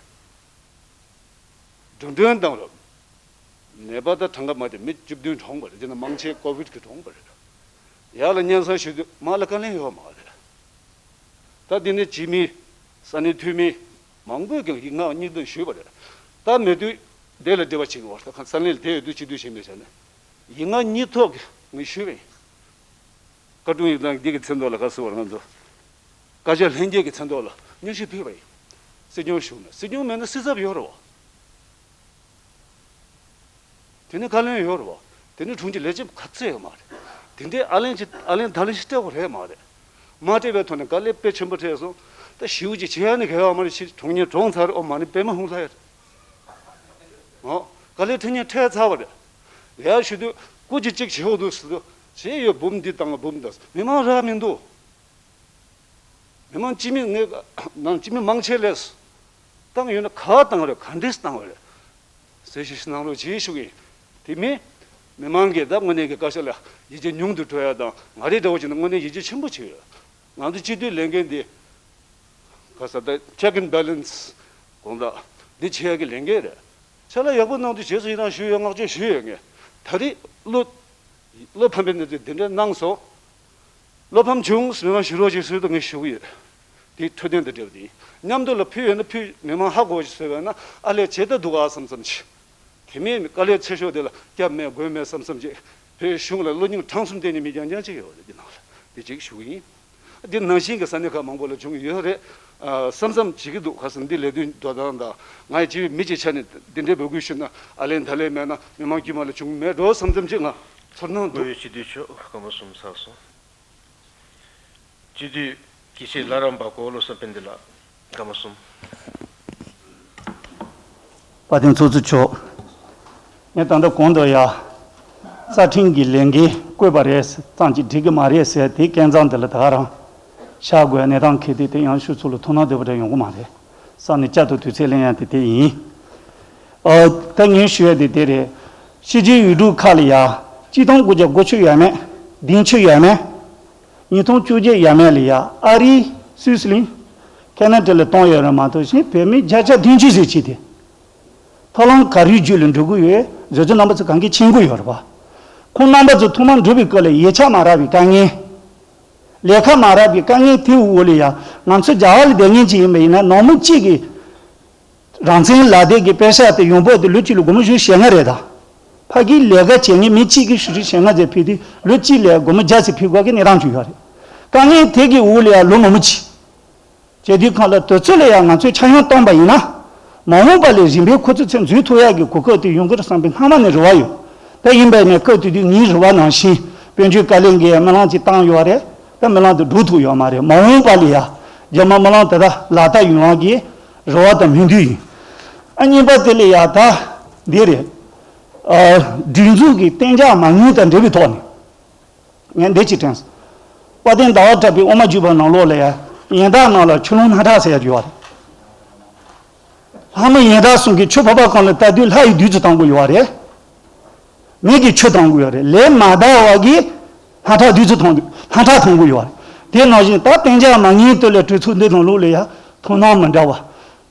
འགྲོ་གྲོན་དང་རོགས། ནད་པ་དང་གྲངས་ཀ་མ་དེ་མི་བཅུ་བདུན་གྲོངས་པ་རེད། དེ་ནི་མང་ཆེ་ཀོ་བིད་ཀྱིས་གྲོངས་པ་རེད། ཡར་ལ་སྙན་སེང་ཞུ་དུས་མར་ལ་བཀའ་ལན་ཡོད་མ་རེད། ད་འདི་ནས་སྤྱི་མི་ས་གནས་འཐུས་མི་མང་པོས་ཀྱང་ཡིག་ངག་གཉིས་འདོན་ཞུས་པ་རེད། ད་མེད་དུས་དེ་ལ་འབྲེལ་བ་བྱེད་དགོས་པ་ད་ས་གནས་ལ་དེ་ཡོད་དུས་སྤྱི་འཐུས་ཞིག་མེད་བྱས་ནས་ཡིག་ངག་གཉིས་ཐོག་གི་ངས་ཞུས་པ་ཡིན། བཀའ་དྲུང་ཡིག་ཚང་འདི་གི་མཚན་ཐོག་ལ་ག་ཟེར་བ་ང་ཚོ་བཀའ་ཤག་ལྷན་རྒྱས་ཀྱི་མཚན་ཐོག་ལ་སྙན་ཞུ་ཕུལ་བ་ཡིན། སྲིད་སྐྱོང་བཞུགས་ན་སྲིད་སྐྱོང་མེད་ན་སྲིད་ཚབ་ཡོད་རེད་བ། དེ་ནི་བཀའ་བློན་ཡོད་རེད་བ། དེ་ནི་དྲུང་ཆེ་ལས་བྱེད་ག་ཚད་ཡོད་མ་རེད། དེ་འདྲའི་ཨ་ལན་ཅིག་ཨ་ལན་ད་ལན་ཞིག་སྤྲད་དགོས་རེད་མ་རེད། མ་སྤྲད་པའི་ཐོག་ནས་དཀའ་ལས་དཔེ་ཆེན་པོ་འཕྲད་སོང་། ད་ཞེ་པོ་ཅིག་བྱེད་ཡ་ནི་ག་ཡོད་མ་རེད། ཕྱི་གྲོངས་ཉེས་གྲོངས་ཚར་ཨོ་མ་ནི་པད་མ་ཧུང་ལྷ་ཡ་རེད། ཨོ་དཀའ་ལས་འཕྲད་ཉེས་འཕྲད་ཚར་བ་རེད། ཡ་ཞུ་དུས་སྐུ་མཁྱེན་གཅིག་བྱེད་འོ་འདུག་ཟེར་དུས་བྱེད་ཡོད་འབུམ་འདི་བཏང་འབུམ་འདི་མི་མང་རག་མི་འདུག་མི་མང་སྤྱི་མི་ངས་ནང་སྤྱི་མི་མང་ཆེ་ལས་བཏང་ཡོད་ན་ག་བཏང་རེད་ག་འདྲས་བཏང་བ་རེད། གསལ་བཤད་ཞིག་གནང་རོགས་ཞེས་ཞུ་གི་ཡིན། དེ་མིན་མི་མང་གིས་ད་དངོས་གནས་ཀྱི་བཀའ་ཤག་ལ་ཡིད་ཆེས་ཉུང་དུ་འགྲོ་ཡ་དང་ང་རའི་འདྲ་བོ་བྱས་ན་དངོས་གནས་ཡིད་ཆེས་ཆེན་པོ་བྱེད་ཡོད། ང་ཚོ་སྤྱི་འཐུས་ལས་འགན་འདི་ག་ས་ད་check and balance དགོངས་དག་འདི་བྱེད་ཡ་གི་ལས་འགན་རེད། ཆ་ལག་ཡག་པོ་གནང་དུས་རྗེས་སུ་ཡི་རང་ཞུས་ཡོད་བསྔགས་བརྗོད་ཞུས་ཡོད་ངས། ད་རེས་བློ་བློ་ཕམ་པའི་གནས་ཚུལ་འདི་འདྲ་གནང་སོང་། བློ་ཕམ་བྱུང་ཟེར་ན་ཞུ་རོགས་ཞེས་ཟེར་དུ་ངས་ཞུ་གི་ཡོད། དེའི་འཕྲོད་བསྟེན་དང་འབྲེལ་བ་དེ་ཡིན། མཉམ་དུ་ལ་ཕུལ་ཡོད་ན་ཕུལ་མི་མང་ཧ་གོ་ཞེས་ཟེར་བས་ན་ཨ་ལས་བྱེད་ད་འདུག་ཨ་བསམ་བསམ་བྱེད། དེ་མིན་དཀའ་ལས་ཆེ་ཤོས་དེ་ལ་སྐྱབས་མེད་མགོན་མེད་བསམ་བསམ་བྱེད། བོད་གཞུང་ལ་བློ་སྙིང་བྲང་གསུམ་བསྟན་ནས་མི་རྐྱང་རྐྱང་ཅིག་ཡོད་རེད། འདི་ནང་ལ་འདི་གཅིག་ཞུ་གི་ཡིན། འདི་ནང་བཞིན་གྱི་ས་གནས་ཁག་མང་པོ་ལ་བྱུང་གི་ཡོད་རེད། ཨ་བསམ་བསམ་བྱེད་ཀྱི་འདུག་ཁ་སང་འདི་ལས་དོན་དོ་དམ་དང་ང་ཡི་སྤྱི་པའི་མི་གཅིག་ཆ་ནས་འདི་འདྲའི་འབོད་སྐུལ་ཞུས་ན་ཨ་ལན་ད་ལན་མེད་ན་མི་མང་དཀྱུས་མ་ལ་བྱུང་མེད་འགྲོ་བསམ་བསམ་ཅིག་ང་ཚོར་སྣང་འདུག་དངོས་ཡོད་སྤྱི་འཐུས་མཆོག་སྐར་མ་གསུམ་ཚར་སོང་། སྤྱི་འཐུས་དགེ་བཤེས་ལྷ་རམས་པ་གོ་བློ་བཟང་དཔལ་ལྡན་ལགས་སྐར་མ་གསུམ། དཔལ་ལྡན་ཚོགས་གཙོ་མཆོག་ངས་ད་ལྟ་གོང་དུ་ཡ་རྩ་ཁྲིམས་ཀྱི་ལས་འགན་བཀོད་པ་རེད་ཙམ་གྱིས་འགྲིག་གི་མ་རེད་ཟེར་དེའི་སྐལ་བཟང་དེ་ལ་ད་ག་རང་ཤར་དགོས་གནས་སྟངས་འཁེལ་དུས་དེ་ཡང་ཤུགས་ཚོ་ལ་ཐུགས་སྣང་དེ་བ་འདྲ་ཡོང་གི་མ་རེད་བསམ་ནས་བསྐྱར་དུ་དུས་ཚོད་ལེན་ཡ་དེ་དེ་ཡིན། ཨ་ད་ངས་ཞུ་ཡ་དེ་དེ་རེད། ཕྱི་རྒྱལ་ཡུལ་གྲུ་ཁག་ལ་ཡ་སྤྱི་སྟོང་དགུ་བརྒྱ་དགུ་བཅུ་ཡས་མས་བདུན་ཅུ་ཡས་མས། ཉིས་སྟོང་བཅོ་བརྒྱད་ཡས་མས་ལ་ཡ་ཨ་རི། སུད་སི་ལིང་། ཁེ་ན་ཌ་ལ་གཏོང་ཡོད་རེད་མ་གཏོགས་གཞན་བོད་མི་བརྒྱ་ཆ་བདུན་ཅུ་ཟེར་གྱི་དེ། ཐོ་ལང་ག་རེའི་རྒྱུད་ལ་འགྲོ་གི་ཡོད་བཟོ་བཅོས་རྣམ་པ་ཚོ་གང་གི་མཁྱེན་གྱི་ཡོད་རེད་པ། ཁོང་རྣམ་པ་ཚོ་ཐོག་མར་འགྲོ་བའི་སྐབས་ལ་ཡིག་ཆ་མ་རག་པའི་དཀའ་ངལ། ལས་ཀ་མ་རག་པའི་དཀའ་ངལ་དེའི་འོག་ལ་ཡ་ང་ཚོ་རྒྱ་གར་ལ་བསྡད་མཁན་ཅིག་ཡིན་པ་ཡིན་ན་ནང་མི་གཅིག་གིས། རང་བཙན་ལག་དེབ་ཀྱི་པེ་ས་དེ་ཡོང་འབབ་དེ་ལོ་གཅིག་ལ་སྒོར་མོ་བཞི་བཅུ་ཞེ་ལྔ་རེད་ད། ཕ་གིའི་ལས་ཀ་བྱེད་མཁན་མི་གཅིག་གིས་བཞི་བཅུ་ཞེ་ལྔ་ཙམ་ཕུལ་དུས་ལོ་གཅིག་ལ་སྒོར་མོ་བརྒྱ་ཙམ་ཕུལ་དགོས་ཀྱི་གནས་སྟངས་ཅིག་ཡོད་རེད། དཀའ་ངལ་དེ་གི་འོག་ལ་ཡང་ལོ་མང་པོ་ཅིག་བྱས་དུས་གང་ལ་དུས་ཚོད་ལ་ཡང་ང་ཚོས་ཆ་སྙོམས་བཏང་པ་ཡིན་ན། མ་འོངས་པ་ལ་རིམ་པས་ཁོ་ཚོ་ཚེ་འཛུལ་ཐུབ་ཡག་གི་གོ་སྐབས་དེ་ཡོང་གི་རེད་བསམ་པའི་སྔ་མ་ནས་རེ་བ་ཡོད། ད་ཡིན་པས་ནས་སྐབས་དེ་དུས་ངའི་རེ་བ་ནང་བཞིན་དཔལ་འབྱོར་བཀའ་བློན་གྱིས་སྨོན་ལམ་ཅིག་བཏང་ཡོད་རེད། ད་སྨོན་ལམ་དེ་འགྲུབ་ཐུབ་ཡོད་མ་རེད། མ་འོངས་པ་ལ་ཡང་རྒྱ་མ་སྨོན་ལམ་དེ་དག་ལག་བསྟར་ཡོང་ཡག་གི་རེ་བ་དང་སྨོན་འདུན་ཡིན། ཨ་གཉིས་པ་དེ་ལ་ཡ་ད་འདི་རེད། ཨ་སྒྲིག་འཛུགས་ཀྱི་གཏན་འཇགས་མ་དངུལ་དང་འབྲེལ་བའི་ཐོག་ནས་ངས་འདི་ཅིག་དྲན་སོང་། དཔལ་ལྡན་ཟླ་བ་གྲགས་པའི་དབུ་མ་འཇུག་པ་ནང་ལོགས་ལ་ཡ་ཡན་ཐང་ནང་ལ་ཆུ་ཀླུང་སྣ་ཁྲག་ཟེར་ཡ་ཡོད་རེད། ལྷ་མོ་ཡན་ཐང་གསུམ་གྱིས་ཆུ་ཕོར་པ་གང་ལ་བཏབ་དུས་ལྷ་ཡི་བདུད་རྩི་གཏོང་གི་ཡོད་རེད། མི་གིས་ཆུ་གཏོང་གི་ཡོད་རེད། ལས་མ་དག་པ་གིས་སྣ་ཁྲག་བདུད་རྩི་གཏོང་དུས་སྣ་ཁྲག་གཏོང་གི་ཡོད་རེད། དེ་ནང་བཞིན་ད་གཏན་འཇགས་མ་དངུལ་དེ་ལ་གྲོས་ཚོགས་འདི་ནང་ལོགས་ལ་ཡ་ཐུགས་སྣང་མི་འདྲ་བ།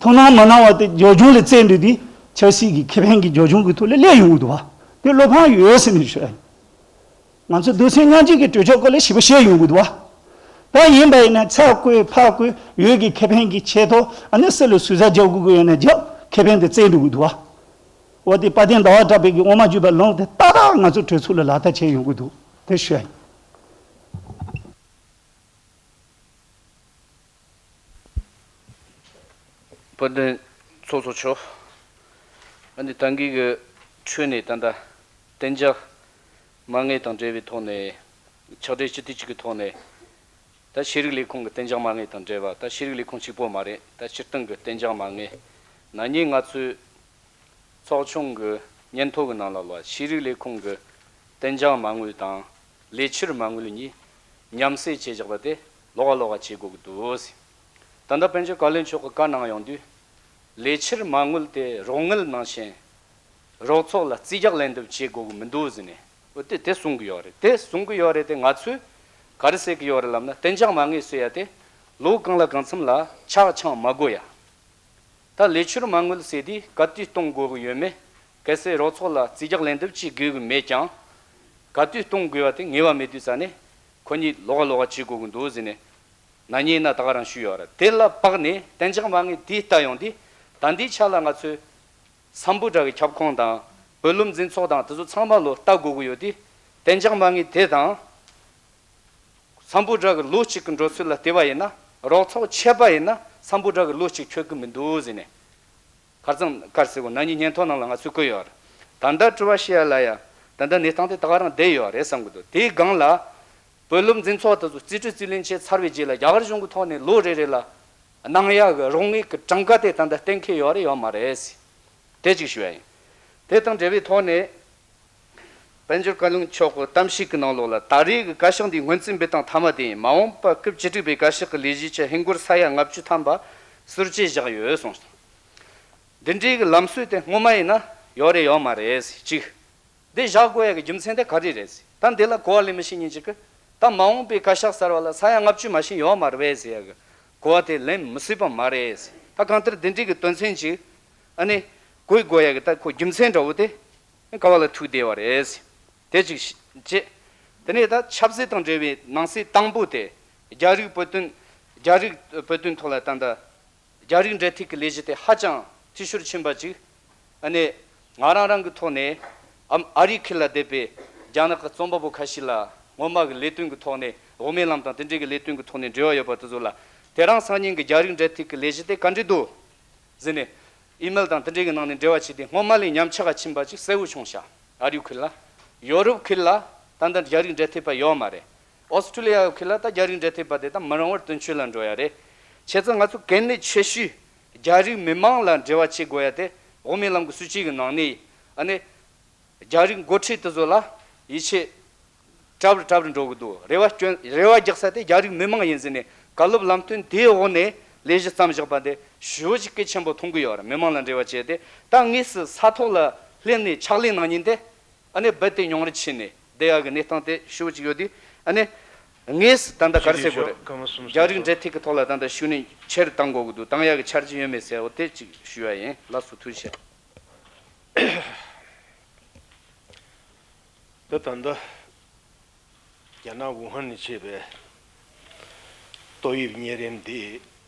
ཐུགས་སྣང་མི་གནང་བ་དེ་རྒྱབ་ལྗོངས་ལ་བཙལ་འདུག་དུས་ཆབ་སྲིད་ཀྱི་ཁེ་ཕན་གྱི་རྒྱབ་ལྗོངས་ཀྱི་ཐོག་ལ་སླེབས་ཡོང་གི་འདུག་བ། དེ་བློ་ཕམ་ཡོད་ཟེར་ནས་ཞུ། ང་ཚོ་རྡོ་སོལ་རྔམ་བརྗིད་ཀྱི་གྲོས་ཆོད་སྐོར་ལ་ཞིབ་པ་བཤད་ཡོང་གི་འདུག་བ། ད་ཡིན་པ་ཡིན་ན་ཚ་བཀོལ་ཕག་བཀོལ་ཡོད་ཀྱི་ཁེ་ཕན་གྱི་ཆེད་དུ་ཨ་ནི་སྲིད་ལ་ཟུར་ཟ་རྒྱག་དགོས་ཀྱི་ཡོད་ན་རྒྱབ་ཁེ་ཕན་དེ་བཙལ་འགྲོ་གི་འདུག་བ། འོ་དེ་དཔལ་ལྡན་ཟླ་བ་གྲགས་པའི་གི་དབུ་མ་འཇུག་པ་ལུང་དེ་ཏག་ཏག་ང་ཚོ་གྲོས་ཚོགས་ལ་ལག་བསྟར་བྱས་ཡོང་གི་འདུག་དེ་ཞུ་ཡ་ཡིན། དཔལ་ལྡན་ཚོགས་གཙོ་མཆོག་ཨ་ནི་ད་གིན་གི་ཁྲོད་ནས་ད་ལྟ་གཏན་འཇགས་མ་དངུལ་དང་འབྲེལ་བའི་ཐོག་ནས་ཕྱག་སྦྲེལ་སྤྱི་འཐུས་གཅིག་གི་ཐོག་ནས་ད་ཤེས་རིག་ལས་ཁུངས་ཀྱི་གཏན་འཇགས་མ་དངུལ་དང་འབྲེལ་བ་ད་ཤེས་རིག་ལས་ཁུངས་གཅིག་པོ་མ་རེད། ད་སྤྱིར་བཏང་གི་གཏན་འཇགས་མ་དངུལ་ན་ནིང་ང་ཚོས་ཚོགས་ཆུང་གི་སྙན་ཐོ་གི་ནང་ལ་ལོ་ཤེས་རིག་ལས་ཁུངས་ཀྱི་གཏན་འཇགས་མ་དངུལ་དང་ལས་འཆར་མ་དངུལ་གཉིས་མཉམ་བསྲེས་བྱས་བཞག་པ་དེ་ལོགས་ཀ་ལོགས་ཀ་བྱེད་དགོས་ཀྱི་འདུག་ཟེར། ད་ལྟ་དཔལ་འབྱོར་བཀའ་བློན་མཆོག་གིས་བཀའ་གནང་ཡོང་དུས་ལས་འཆར་མ་དངུལ་དེ་རོགས་དངུལ་ནང་བཞིན་རོགས་ཚོགས་ལ་རྩིས་རྒྱག་ལེན་འདེབས་བྱེད་དགོས་ཀྱི་མི་འདུག་ཟེར་ནས་འོ་དེ་དེ་གསུང་གི་ཡོད་རེད། དེ་གསུང་གི་ཡོད་རེད། དེ་ང་ཚོས་ག་རེ་ཟེར་གི་ཡོད་རེད་ལབ་ན་གཏན་འཇགས་མ་དངུལ་ཟེར་ཡ་དེ་ལོ་གང་ལ་གང་འཚམ་ལ་ཆག་འཆང་མ་དགོས་ཡ། ད་ལས་འཆར་མ་དངུལ་ཟེར་དུས་ག་དུས་གཏོང་དགོས་ཀྱི་ཡོད་མེད་གལ་སྲིད་རོགས་ཚོགས་ལ་རྩིས་རྒྱག་ལེན་འདེབས་བྱེད་དགོས་ཀྱི་མེད་ཀྱང་ག་དུས་གཏོང་དགོས་པ་དེ་ངེས་པ་མེད་དུས་ཙ་ནས་ ཁོ་གཉིས་ལོགས་ཀ་ལོགས་ཀ་བྱེད་དགོས་ཀྱི་འདུག་ཟེར་ནས་ན་ནིང་ཡིན་ན་ད་ག་རང་ཞུས་ཡོད་རེད། དེ་ལ་དཔག་ནས་གཏན་འཇགས་མ་དངུལ་དེ་ལྟ་ཡོང་དུས་ད་ལྟའི་ཆ་ལ་ང་ཚོས་སམ་བྷོ་ཊ་གི་ཁྱབ་ཁོངས་དང་བུ་ལོན་འཛིན་ཚོགས་དང་དེ་ཚོ་ཚང་མ་ལོ་ལྟ་དགོས་ཀྱི་ཡོད་དུས། གཏན་འཇགས་མ་དངུལ་དེ་དང་སམ་བྷོ་ཊ་གི་ལོ་གཅིག་གི་འགྲོ་ཚུལ་ལ་བལྟས་པ་ཡིན་ན། རོགས་ཚོགས་ཆད་པ་ཡིན་ན་སམ་བྷོ་ཊ་གི་ལོ་གཅིག་འཁྱོལ་གི་མི་འདུག་ཟེར་ནས། ཁ་རྩང་ཁར་ཟེར་གོ་ན་ནིང་སྙན་ཐོ་ནང་ལ་ང་ཚོས་བཀོད་ཡོད་རེད། ད་ལྟ་དྲི་བ་བཤད་ཡ་ལ་ཡ་ད་ལྟ་གནས་སྟངས་དེ་ད་ག་རང་བསྡད་ཡོད་རེད་བསམ་གི་འདུག་དེའི་སྒང་ལ་བུ་ལོན་འཛིན་ཚོགས་དེ་ཚོ་རྩིས་སྤྲོད་རྩིས་ལེན་བྱས་ཚར་བའི་རྗེས་ལ་རྒྱ་གར་གཞུང་གི་ཐོག་ནས་ལོ་རེ་རེ་ལ་གནང་ཡ་གི་རོགས་དངུལ་གི་གྲངས་ཀ་དེ་ད་ལྟ་གཏན་འཁེལ་ཡོད་རེད་ཡོད་མ་རེད་ཟེར། དེ་གཅིག་ཞུ་ཡ་ཡིན། དེ་དང་འབྲེལ་བའི་ཐོག་ནས། དཔལ་འབྱོར་བཀའ་བློན་མཆོག་གི་གཏམ་བཤད་ཀྱི་ནང་ལོགས་ལ། ད་རེས་ཀྱི་བཀའ་ཤག་འདིའི་སྔོན་རྩིས་འབུལ་སྟངས་མཐའ་མ་དེ་ཡིན། མ་འོངས་པ་སྐབས་བཅུ་དྲུག་པའི་བཀའ་ཤག་གི་ལས་གཞི་ཆེད་ཧིན་སྒོར་ས་ཡ་ལྔ་བཅུ་ཐམ་པ་ཟུར་བཅད་བཞག་ཡོད་གསུངས་སོང་། འདི་འདྲའི་གི་ལམ་སྲོལ་དེ་སྔོན་མ་ཡིན་ན་ཡོད་རེད་ཡོད་མ་རེད་ཟེར་གཅིག་འདི་བཞག་དགོས་ཡ་གི་རྒྱུ་མཚན་དེ་ག་རེ་རེད་ཟེར། ད་འདི་ལ་གོ་བ་ལེན་མི་ཤེས་མཁན་ཅིག་གིས་ད་མ་འོངས་པའི་བཀའ་ཤག་གསར་བ་ལ་ས་ཡ་ལྔ་བཅུ་མ་ཤེས་ཡོད་མ་རེད་ཟེར་ཡ་གི་གོ་བ་དེ་ལེན་མི་སྲིད་པ་མ་རེད་ཟེར། ད་གང་ལྟར་འདི་འདྲའི་གི་དོན་ཚན་ཅིག་ཨ་ནི་གོ་དགོས་ཡ་གི་ད་ཁོ་རྒྱུ་མཚན་འདྲ་བོ་དེ་ག་བ་ལ་ཐུག་བསྡད་པ་རེད་ཟེར། དེ་གཅིག་བྱས། དེ་ནས་ད་ཆབ་སྲིད་དང་འབྲེལ་བའི་ནང་གསེས་དང་པོ་དེ། རྒྱ་རིགས་བོད་དོན། རྒྱ་རིགས་བོད་དོན་ཐོག་ལ་ད་ལྟ་རྒྱ་རིགས་འབྲེལ་མཐུད་ཀྱི་ལས་གཞི་དེ་ཧ་ཅང་འཐུས་ཤོར་ཕྱིན་པ་ཅིག་ཨ་ནི་ང་རང་རང་གི་ཐོག་ནས་ཨམ་ཨ་རིའི་ཁུལ་ལ་བསྡད་པའི་རྒྱ་ནག་གི་རྩོམ་པ་པོ་ཁ་ཤས་ལ་སྔོན་མ་གི་ལས་དོན་གྱི་ཐོག་ནས། འོག་མའི་ལམ་དང་དེ་འབྲེལ་གྱི་ལས་དོན་གྱི་ཐོག་ནས་འབྲེལ་བ་ཡོད་པ་དེ་ཚོ་ལ། དེ་རིང་སང་ཉིན་གྱི་རྒྱ་རིགས་འབྲེལ་མཐུད་ཀྱི་ལས་གཞི་དེ་ག་འདྲ་འདུག་ཟེར་ནས་ཨི་མེལ་དང་དེ་འབྲེལ་གྱི་ནང་ནས་འབྲེལ་བ་བྱས་ཏེ། སྔོན་མ་ལས་ཉམས་ཆག་ཕྱིན་པ་ཅིག་གསལ་བོ་བྱུང་ཤག་ཨ་རིའི་ཁུལ་ལ། ཡོ་རོབ་ཁུལ་ལ་ད་ལྟ་རྒྱ་རིགས་འབྲེལ་མཐུད་པ་ཡོད་མ་རེད། ཨོ་སི་ཁྲུ་ལི་ཡའི་ཁུལ་ལ་ད་རྒྱ་རིགས་འབྲེལ་མཐུད་པ་དེ་ད་མི་རིང་བར་དོན་གཅོད་ལ་འགྲོ་ཡ་རེད། བྱས་ཙང་ང་ཚོ་གལ་གནད་ཆེ་ཤོས་རྒྱ་རིགས་མི་མང་ལ་འབྲེལ་བ་བྱེད་དགོས་ཡ་དེ། འོག་མའི་ལམ་གྱི་སྲིད་ཇུས་ཀྱི་ནང་ནས་ཨ་ནི་རྒྱ་རིགས་འགོ་ཁྲིད་དེ་ཚོ་ལ་ཡིད་ཆེས་གྲབས་རུ་གྲབས་རུ་འགྲོ་གི་འདུག་རེ་བ་བསྐྱོན། རེ་བ་རྒྱག་ས་དེ་རྒྱ་རིགས་མི་མང་ཡིན་ཟེར་ནས། བཀའ་སློབ་ལམ་སྟོན་དེའི་འོག་ནས་ལས་གཞི་བརྩམས་བཞག་པ་དེ་ཞེ་པོ་ཅིག་གལ་ཆེན་པོ་མཐོང་གི་ཡོད་རེད། མི་མང་ལ་འབྲེལ་བ་བྱས་ཏེ། ད་དངོས་སུ་ས་ཐོག་ལ་སླེབས་ནས་ཕྱག་ལས་གནང་མཁན་དེ་ཨ་ནི་རྦད་དེ་ཉུང་རུ་ཕྱིན་ནས་བསྡད་ཡག་གི་གནས་སྟངས་དེ་ཞེ་པོ་ཅིག་ཡོད་དུས། ཨ་ནི་དངོས་སུ་ད་ལྟ་ག་རེ་ཟེར་དགོས་རེད། རྒྱ་རིགས་འབྲེལ་མཐུད་ཀྱི་ཐོག་ལ་ད་ལྟ་ཤུགས་སྣོན་ཆེ་རུ་གཏང་དགོས་ཀྱི་འདུག་གཏང་ཡག་གི་འཆར་གཞི་ཡོད་མེད་ཟེར་བ་དེ་གཅིག་ཞུ་ཡ་ཡིན། ལགས་སོ། ཐུགས་རྗེ་ཆེ། ད་ད་ལྟ་རྒྱ་ནག་ཝུ་ཧན་ནས་མཆེད་པའི་ཏོག་དབྱིབས་གཉན་རིམས་འདི་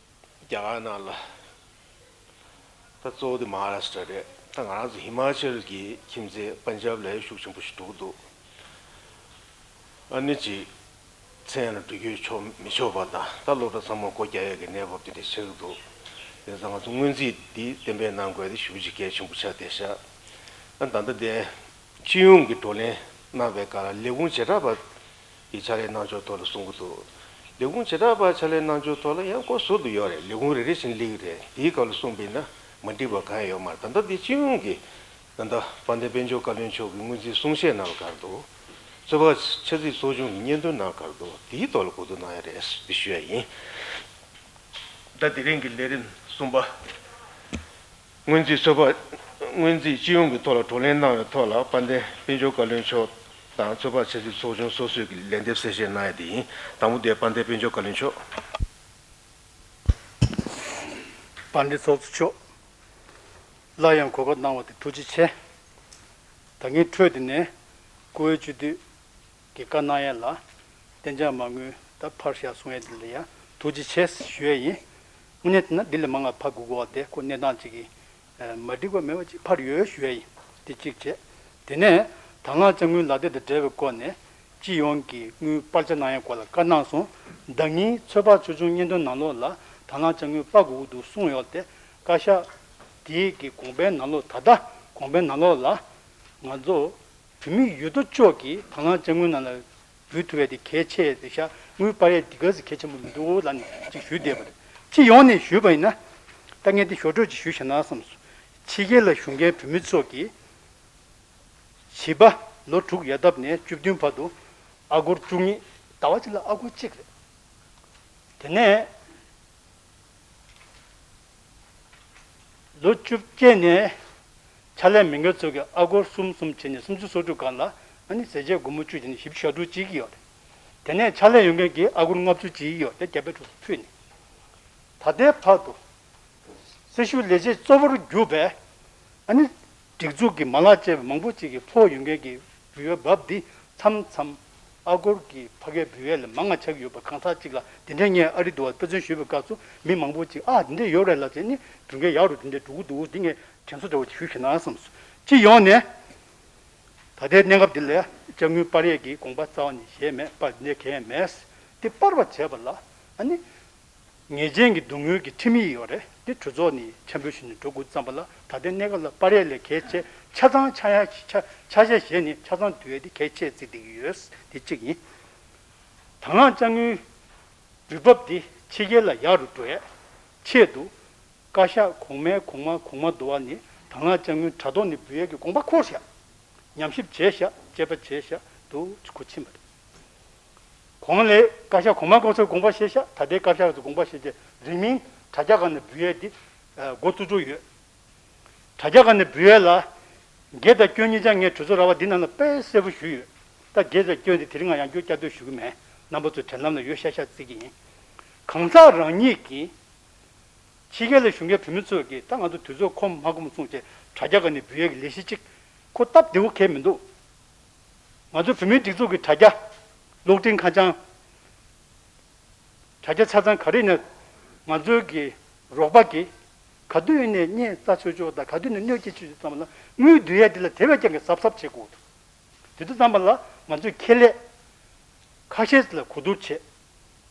རྒྱ་གར་ནང་ལ། ད་གཙོ་བོ་དེ་མ་ཧཱ་རཱ་སི་ཀྲ་རེད། ད་ང་རང་ཚོ་ཧི་མ་ཅལ་གྱི་ཁྱིམ་མཚེས་པན་ཇབ་ལ་ཤུགས་ཆེན་པོ་ཞིག་འགྲོ་གི་འདུག་ཨ་ནི་ཅིག་མཚན་ལ་འགྲོ་སྐྱོད་ཆོག་མི་ཆོག་པ་དང་། ད་སློབ་གྲྭ་ཚང་མ་སྒོ་རྒྱག་ཡས་ཀྱི་གནས་བབ་དེ་འདྲ་ཆགས་ཀྱི་འདུག་དེ་ཙང་ང་ཚོ་སྔོན་རྩིས་འདི་གཏན་འབེབས་གནང་དགོས་དེ་ཞེ་པོ་ཅིག་གལ་ཆེན་པོ་ཆགས་བསྡད་ཤག་ཨ། ད་ལྟ་དེ་སྤྱི་ཡོངས་ཀྱི་བགྲོ་གླེང་གནང་བའི་སྐབས་ལ་ལས་ཁུངས་བྱེ་བྲག་པ་གི་ཕྱག་ལས་གནང་ཕྱོགས་ཐོག་ལ་གསུང་གི་འདུག་ལས་ཁུངས་བྱེ་བྲག་པ་ཕྱག་ལས་གནང་ཕྱོགས་ཐོག་ལ་ཡང་སྐོར་ཟུར་དུ་ཡོད་རེད། ལས་ཁུངས་རེ་རེ་བཞིན་སླེབས་ཀྱི་རེད། དེའི་སྐབས་ལ་གསུངས་པ་ཡིན་ན་མ་འགྲིག་པ་གང་ཡང་ཡོད་མ་རེད། ད་ལྟ་དེ་སྤྱི་ཡོངས་ཀྱི་ད་ལྟ་དཔལ་ལྡན་དཔལ་འབྱོར་བཀའ་བློན་མཆོག་གི་སྔོན་རྩིས་གསུང་བཤད་ནང་ལ་ག་རེ་འདུག་ཚོད་དཔག་ཆ་རྩིས་ཚོགས་ཆུང་གི་སྙན་ཐོ་ནང་ག་རེ་འདུག་དེའི་ཐོག་ལ་གོ་བསྡུར་གནང་ཡ་རེད་ཞེས་ཞུ་ཡ་ཡིན། ད་དེ་རིང་གི་ལས་རིམ་གསུམ་པ། སྔོན་རྩིས་ཚོད་དཔག་སྔོན་རྩིས་སྤྱི་ཡོངས་ཀྱི་ཐོག་ལ་བགྲོ་གླེང་གནང་བའི་ཐོག་ལ། དཔལ་ལྡན་དཔལ་འབྱོར་བཀའ་བློན་མཆོག་དང་ཚོད་དཔག་ཆ་རྩིས་ཚོགས་ཆུང་སོ་སོས་ཀྱི་ལན་འདེབས་གསལ་བཤད་གནང་ཡ་དེ་ཡིན། དང་པོ་དེ་དཔལ་ལྡན་དཔལ་འབྱོར་བཀའ་བློན་མཆོག་དཔལ་ལྡན་ཚོགས་གཙོ་མཆོག་སླར་ཡང་གོ་སྐབས་གནང་བ་དེ་ཐུགས་རྗེ་ཆེ། ད་ངས་འཕྲོས་དེ་ནས་བཀུར་འོས་སྤྱི་འཐུས་ཀྱི་བཀའ་གནང་ཡས་ལ་གཏན་འཇགས་མ་དངུལ་ད་ཕར་བཞག་གསུང་ཡས་དེ་ལ་ཡང་ཐུགས་རྗེ་ཆེ་ཞུ་ཡས་ཡིན། དངོས་གནས་བྱས་ན་འདི་ལས་མང་བ་ཕར་དགོས་ཀྱི་ཡོད་པ་དེ་ཁོ་གནས་སྟངས་གཅིག་གིས་མ་འགྲིག་པ་མེད་པ་ཅིག་ཕར་ཡོད་ཞུ་ཡས་ཡིན། དེ་གཅིག་བྱས། དེ་ནས་དང་བླངས་དཔྱ་དངུལ་ལག་དེབ་དང་འབྲེལ་བའི་སྐོར་ནས་སྤྱི་ཡོངས་ཀྱི་དངུལ་སྤར་ཆ་གནང་ཡས་སྐོར་ལ་བཀའ་གནང་སོང་། ཟླ་ཉིན་ཚོད་དཔག་ཚོགས་ཆུང་སྙན་ཐོ་ནང་ལོགས་ལ་དང་བླངས་དཔྱ་དངུལ་སྤར་དགོས་ཀྱི་འདུག་གསུངས་ཡོད་དེ། བཀའ་ཤག་དེའི་གི་དགོངས་པའི་ནང་ལོགས། ད་ལྟ་དགོངས་པའི་ནང་ལོགས་ལ་ང་ཚོ་བོད་མི་ཡོད་དོ་ཅོག་གིས་དང་བླངས་དཔྱ་དངུལ་ནང་ལ་འབུལ་ཐུབ་ཡས་དེ་གལ་ཆེ་ཡས་དེ་ཤག་དངུལ་སྤར་ཡས་དེ་ག་ཚོད་གལ་ཆེན་པོ་མི་འདུག་ལབ་ནས་ཅིག་ཞུས་བསྡད་པ་རེད། སྤྱི་ཡོངས་ནས་ཞུས་པ་ཡིན་ན། ད་ངས་དེ་ཞོར་འཕྲོས་ཅིག་ཞུས་བཞག་ན་བསམས་སོང་། ཕྱི་རྒྱལ་ལ་བཞུགས་མཁན་བོད་མི་ཚོ་གིས་བྱིས་པ་ལོ་དྲུག་ཡར་བཏབ་ནས་བཅུ་བདུན་བར་དུ་ཨ་སྒོར་བཅུ་གཉིས། ཟླ་བ་གཅིག་ལ་ཨ་སྒོར་གཅིག་རེད། དེ་ནས་ལོ་བཅུ་བཅད་ནས་ཕྱག་ལས་མི་འགལ་ཚོ་གིས་ཨ་སྒོར་གསུམ་གསུམ་བྱས་ནས་སུམ་ཅུ་སོ་དྲུག་སྒང་ལ་ཨ་ནི་ཟས་བཅད་སྒོར་མོ་བཅུ་བྱས་ནས་བཞི་བཅུ་ཞེ་དྲུག་སྤྲད་ཀྱི་ཡོད་རེད། དེ་ནས་ཕྱག་ལས་ཡོད་མཁན་གྱིས་ཨ་སྒོར་ལྔ་བཅུ་སྤྲད་ཀྱི་ཡོད་རེད། རྒྱ་བལ་འབྲུག་ཕུད་ནས། ད་ལྟའི་བར་དུ་སྲི་ཞུ་ལས་བྱེད་གཙོ་བོར་གྱུར་པའི་ཨ་ནི་སྒྲིག་འཛུགས་ཀྱི་མ་ལག་བཅས་པ་མང་པོ་ཅིག་གི་ཕོགས་ཡོད་མཁན་གྱི་འབུལ་བའི་འབབ་འདི་མཚམས་མཚམས་ ཨ་སྒོར་གྱི་ཕ་གིའི་འབུལ་ཡས་ལས་མང་ང་ཆགས་ཀྱི་ཡོད་པ་གང་ཟག་ཅིག་ལ་དེ་འདྲའི་ངས་ཨ་རི་འདྲ་བ་དཔེ་མཚོན་ཞུས་པའི་སྐབས་སུ་མི་མང་པོ་ཅིག་ཨ་དེ་འདྲ་ཡོད་རེད་ལབ་བྱས་ནས་འབུལ་མཁན་ཡག་རུ་དེ་འདྲ་འགྲོ་གི་འདུག་འདི་ངས་དྲན་གསོ་འདྲ་བོ་ཞུ་ཞུས་ན་བསམ་སོང་། སྤྱི་ཡོངས་ནས་ད་ལྟའི་གནས་སྐབས་འདི་ལ་ཅ་དངུལ་སྤར་ཡས་ཀྱི་དགོངས་པ་རྩ་བ་ནས་བཞེས་མེད། སྤར་འདི་འདྲ་གང་ཡང་མེད། དེ་སྤར་བ་བྱས་པ་ལ་ཨ་ནི། ངེས་ཅན་གྱི་སྡུག་བསྔལ་གྱི་ཁྲིམས་ཡིག་ཡོད་རེད། དེ་གྲོས་ཚོགས་ནས་འཆར་འབུལ་ཞུས་ནས་འགྲོ་དགོས་བསམ་པ་ལ་ད་ལྟའི་གནས་སྐབས་ལ་སྤར་ཡས་ལས་གལ་ཆེ་ཆ་ཚང་ཆ་ཡ་ཆ་ཆ་ཤས་བཞེས་ནས་ཆ་ཚང་བསྡུ་ཡས་དེ་གལ་ཆེ་བརྩི་བསྡད་ཀྱི་ཡོད། དེ་གཅིག་ཡིན། དང་བླངས་དཔྱ་དངུལ་འབུལ་འབབ་འདི་ཕྱི་རྒྱལ་ལ་ཡག་རུ་འགྲོ་ཡས་ཆེད་དུ་བཀའ་ཤག་གོང་མའི་གོང་མ་གོང་མ་འདྲ་བ་ནས་དང་བླངས་དཔྱ་དངུལ་དྲ་ཐོག་ནས་འབུལ་ཡས་ཀྱི་དགོངས་པ་འཁུར་བཞག་ཉམས་ཞིབ་བྱས་བཞག་དཔྱད་པ་བྱས་བཞག་འདུག་གོ་ཕྱིན་པ་རེད། གོང་ལས་བཀའ་ཤག་གོང་མ་སྐབས་སུ་དགོངས་པ་བཞེས་ཤག་ད་ལྟའི་བཀའ་ཤག་ཏུ་དགོངས་པ་བཞེས་ཏེ་རིང་མིན་དྲ་རྒྱ་སྒང་ནས་འབུལ་ཡས་འདི་འགོ་བཙུགས་འགྲོ་ཡོད། དྲ་རྒྱ་སྒང་ནས་འབུལ་ཡས་ལ་དགེ་དང་སྐྱོན་གཉིས་ཆ་ངས་གྲོས་ཚོགས་ར་བ་འདི་ནང་ལ་དཔེ་གསལ་པོ་ཞུས་ཡོད། ད་དགེ་དང་སྐྱོན་འདི་དེ་རིང་ང་ཡང་བསྐྱར་བསྐྱར་ཟློས་ཞུ་གི་མེད། རྣམ་པ་ཚོས་དྲན་ལམ་ལ་ཡོད་ཤག་ཤག་བརྩི་གི་ཡིན། གང་ཟག་རང་ཉིད་ཀྱིས་ཕྱི་རྒྱལ་ལ་བཞུགས་མཁན་བོད་མི་ཚོས་ཀྱིས་ད་ང་ཚོ་དུས་ཚོད་ཁོམ་མ་ཁོམ་གསུངས་བྱས་དྲ་རྒྱ་སྒང་ནས་འབུལ་ཡས་ཀྱི་ལས་གཞི་གཅིག་ཁོ་སྟབས་བདེ་བོ་གང་ཡང་མི་འདུག་ང་ཚོ་བོད་མིའི་སྒྲིག་འཛུགས་ཀྱི་དྲ་རྒྱ་གློག་འཕྲིན་ཁ་བྱང་། དྲ་རྒྱ་ཆ་ཚང་ག་རེ་ནས་ང་ཚོའི་གི་རོགས་པ་གིས་ག་དུས་ནས་རྙེད་རྩ་ཆོད་ཆོག་དང་ག་དུས་ནས་གནོད་སྐྱེལ་ཆོད་ཆོག་ཙམ་ལ་དངུལ་བསྡུ་ཡས་དེ་ལ་དེ་བས་ཀྱང་གི་གཟབ་གཟབ་བྱེད་དགོས་འདུག་དེ་དུས་ཙམ་པ་ལ་ང་ཚོས་ཁེ་ལས་ཁ་ཤས་ལ་གོ་བསྡུར་བྱས།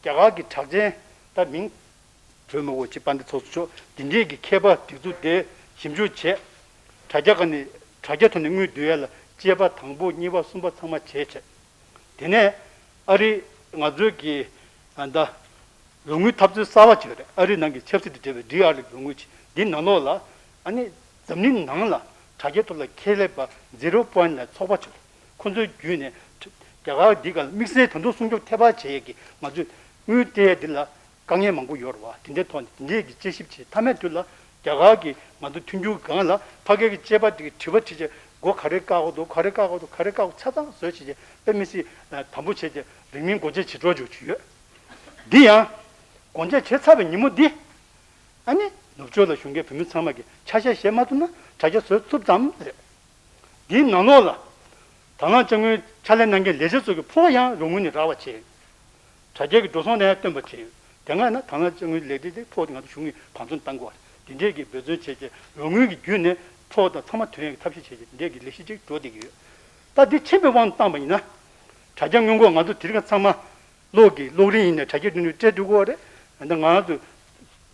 རྒྱ་གར་གྱི་གྲགས་ཅན་ད་མིང་བོད་མི་འོ་ཅི་པཎྜི་ཏ་ཚོགས་གཙོ་མཆོག་འདི་འདྲས་ཀྱི་མཁས་པ་སྒྲིག་འཛུགས་དེ་ཞིབ་འཇུག་བྱས། དྲ་རྒྱ་སྒང་ནས་དྲ་རྒྱ་ཐོག་ནས་དངུལ་བསྡུ་ཡས་ལ་དཔྱད་པ་དང་པོ་གཉིས་པ་གསུམ་པ་ཚང་མ་བྱས་བྱས། དེ་ནས་ཨ་རི་ང་ཚོའི་གི་ཨ་ད་རོགས་དངུལ་འཐབ་རྩོད་གསར་པ་ཅིག་ཡོད་རེད། ཨ་རི་ནང་གི་ཆབ་སྲིད་དང་འབྲེལ་བའི་ཌི་ཨར་ལི་རོགས་དངུལ་ཅིག་འདི་ནང་ལོགས་ལ་ཨ་ནི་འཛམ་གླིང་ནང་ལ་དྲ་རྒྱའི་ཐོག་ལ་ཁེ་ལས་པ་ཛི་རོ་པོ་ཡིན་ཊི་ནས་ཚོགས་པ་ཅིག་ཡོད་རེད། ཁོ་ཚོའི་བརྒྱུད་ནས་རྒྱ་གར་འདི་ག་ལ་དམིགས་བསལ་ད་དུང་སྲུང་སྐྱོབ་ཐེབས་པ་བྱེད་ཡས་ཀྱི་ང་ཚོས་དངུལ་སྤྲད་ཡས་འདི་ལ་དཀའ་ངལ་མང་པོ་ཡོད་རེད་བ། དེ་འདྲའི་ཐོག་ནས་དེ་འདྲའི་གི་དཔྱད་ཞིབ་བྱེད་མཐའ་མའི་དུས་ལ་རྒྱ་གར་གྱི་ང་ཚོ་མཐུན་འགྱུར་སྒང་ལ་ཕ་གིའི་གི་དཔྱད་པ་དེ་གི་དྲི་བ་དྲིས་བྱས་སྒོ་ག་རེ་བཀག་དགོས་འདུག་ག་རེ་བཀག་དགོས་འདུག་ག་རེ་བཀག་དགོས་ཆ་ཚང་བཟོས་བྱས་བྱས་དཔེ་མི་སྲིད་དམ་པོ་བྱས་བྱས་རིང་མིན་སྒོ་འབྱེད་བྱེད་འགྲོ་འཇུག་ཅིག་ཡོད། འདི་ཡང་སྒོ་འབྱེད་བྱས་ཚར་བའི་ཉིན་མོ་འདི་ཨ་ནི་ནུབ་ཕྱོགས་ལ་བཞུགས་མཁན་བོད་མི་ཚང་མ་གི་ཆ་ཤས་བཞེས་མ་ཐུབ་ན་དྲ་རྒྱ་བཟོས་ཐུབ་ཙམ་རེད། འདིའི་ནང་ལོགས་ལ་དང་བླངས་དཔྱ་དངུལ་ཕྱག་ལས་གནང་མཁན་ལས་བྱེད་ཚོ་གི་ཕོགས་ཡང་རོགས་དངུལ་ནས་རག་པ་བྱས། དྲ་རྒྱ་གི་འགྲོ་སོང་ནས་བཏོན་པ་བྱས་ཡོད། དེ་སྔ་ན་དང་བླངས་དཔྱ་དངུལ་ལས་སྡེ་དེ་ཕོགས་དེ་ང་ཚོ་གཞུང་གིས་དབང་བཙོང་བཏང་དགོས་པ་རེད། དེ་འདྲས་ཀྱི་འབད་བརྩོན་བྱས་རྗེས་རོགས་དངུལ་གྱི་བརྒྱུད་ནས་ཕོགས་དང་ཚང་མ་ཐོན་ཡག་གི་ཐབས་ཤེས་བྱས་རྗེས་དེ་འདྲས་ཀྱི་ལས་གཞི་ཅིག་འགྲོ་བསྡད་ཀྱི་ཡོད། ད་འདི་ཆེན་པོའི་དབང་དུ་བཏང་པ་ཡིན་ན། དྲ་རྒྱ་སྔོན་འགོག་ང་ཚོ་དེ་རིང་ཚང་མ་གློག་གི་གློག་རིན་ཡིན་ནས་དྲ་རྒྱ་བརྒྱུད་ནས་སྤྲད་འགྲོ་གི་ཡོད་རེད། ད་ང་ཚོ་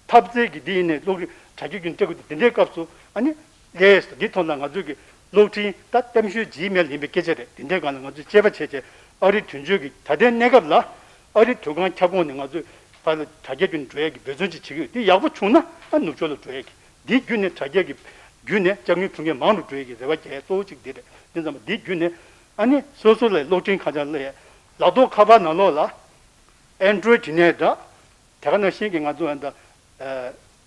འཐབ་རྩོད་ཀྱི་འདི་ཡིན་ནས་གློག་རིན་དྲ་རྒྱ་བརྒྱུད་ནས་སྤྲད་དགོས་འདུག་དེ་འདྲའི་སྐབས་སུ་ཨ་ནི། ལས་འདི་ཐོག་ལ་ང་ཚོས་ཀྱི་གློག་འཕྲིན་ད་གཏམ་ཤོད་ཇི་མེལ་ཡིན་པའི་སྐད་ཆ་རེད། དེ་འདྲའི་སྒང་ལ་ང་ཚོས་དཔྱད་པ་བྱས་རྗེས་ཨ་རིའི་དོན་གཅོད་ཀྱི་ད་ལྟའི་གནས་སྐབས་ལ་ཨ་རིའི་དུས་ཁང་ཁྱབ་ཁོངས་ནས་ང་ཚོས་ཕར་ལ་དྲ་རྒྱ་བརྒྱུད་ནས་འགྲོ་ཡས་ཀྱི་འབད་བརྩོན་ཅིག་བྱེད་ཀྱི་ཡོད། འདི་ཡག་པོ་བྱུང་ན་ཨ་ནུབ་ཕྱོགས་ལ་འགྲོ་ཡས་ཀྱི་འདིའི་བརྒྱུད་ནས་དྲ་རྒྱ་གི་བརྒྱུད་ནས་དཔྱ་དངུལ་ཕུལ་མཁན་མང་རུ་འགྲོ་ཡས་ཀྱི་རེ་བ་རྒྱག་ཡས་གཙོ་བོ་གཅིག་འདི་རེད། དེ་ཙམ་པ་འདིའི་བརྒྱུད་ནས་ཨ་ནི་སོ་སོ་ལ་གློག་འཕྲིན་ཁ་བྱང་སླེབས་ཡས་ལག་ཐོགས་ཁ་པར་ནང་ལོགས་ལ་ཨེན་ཌོ་རོ་ཌི་ཡིན་ནའི་འདྲ། དེ་ག་ནང་བཞིན་གྱི་ང་ཚོ་ཨ་ད་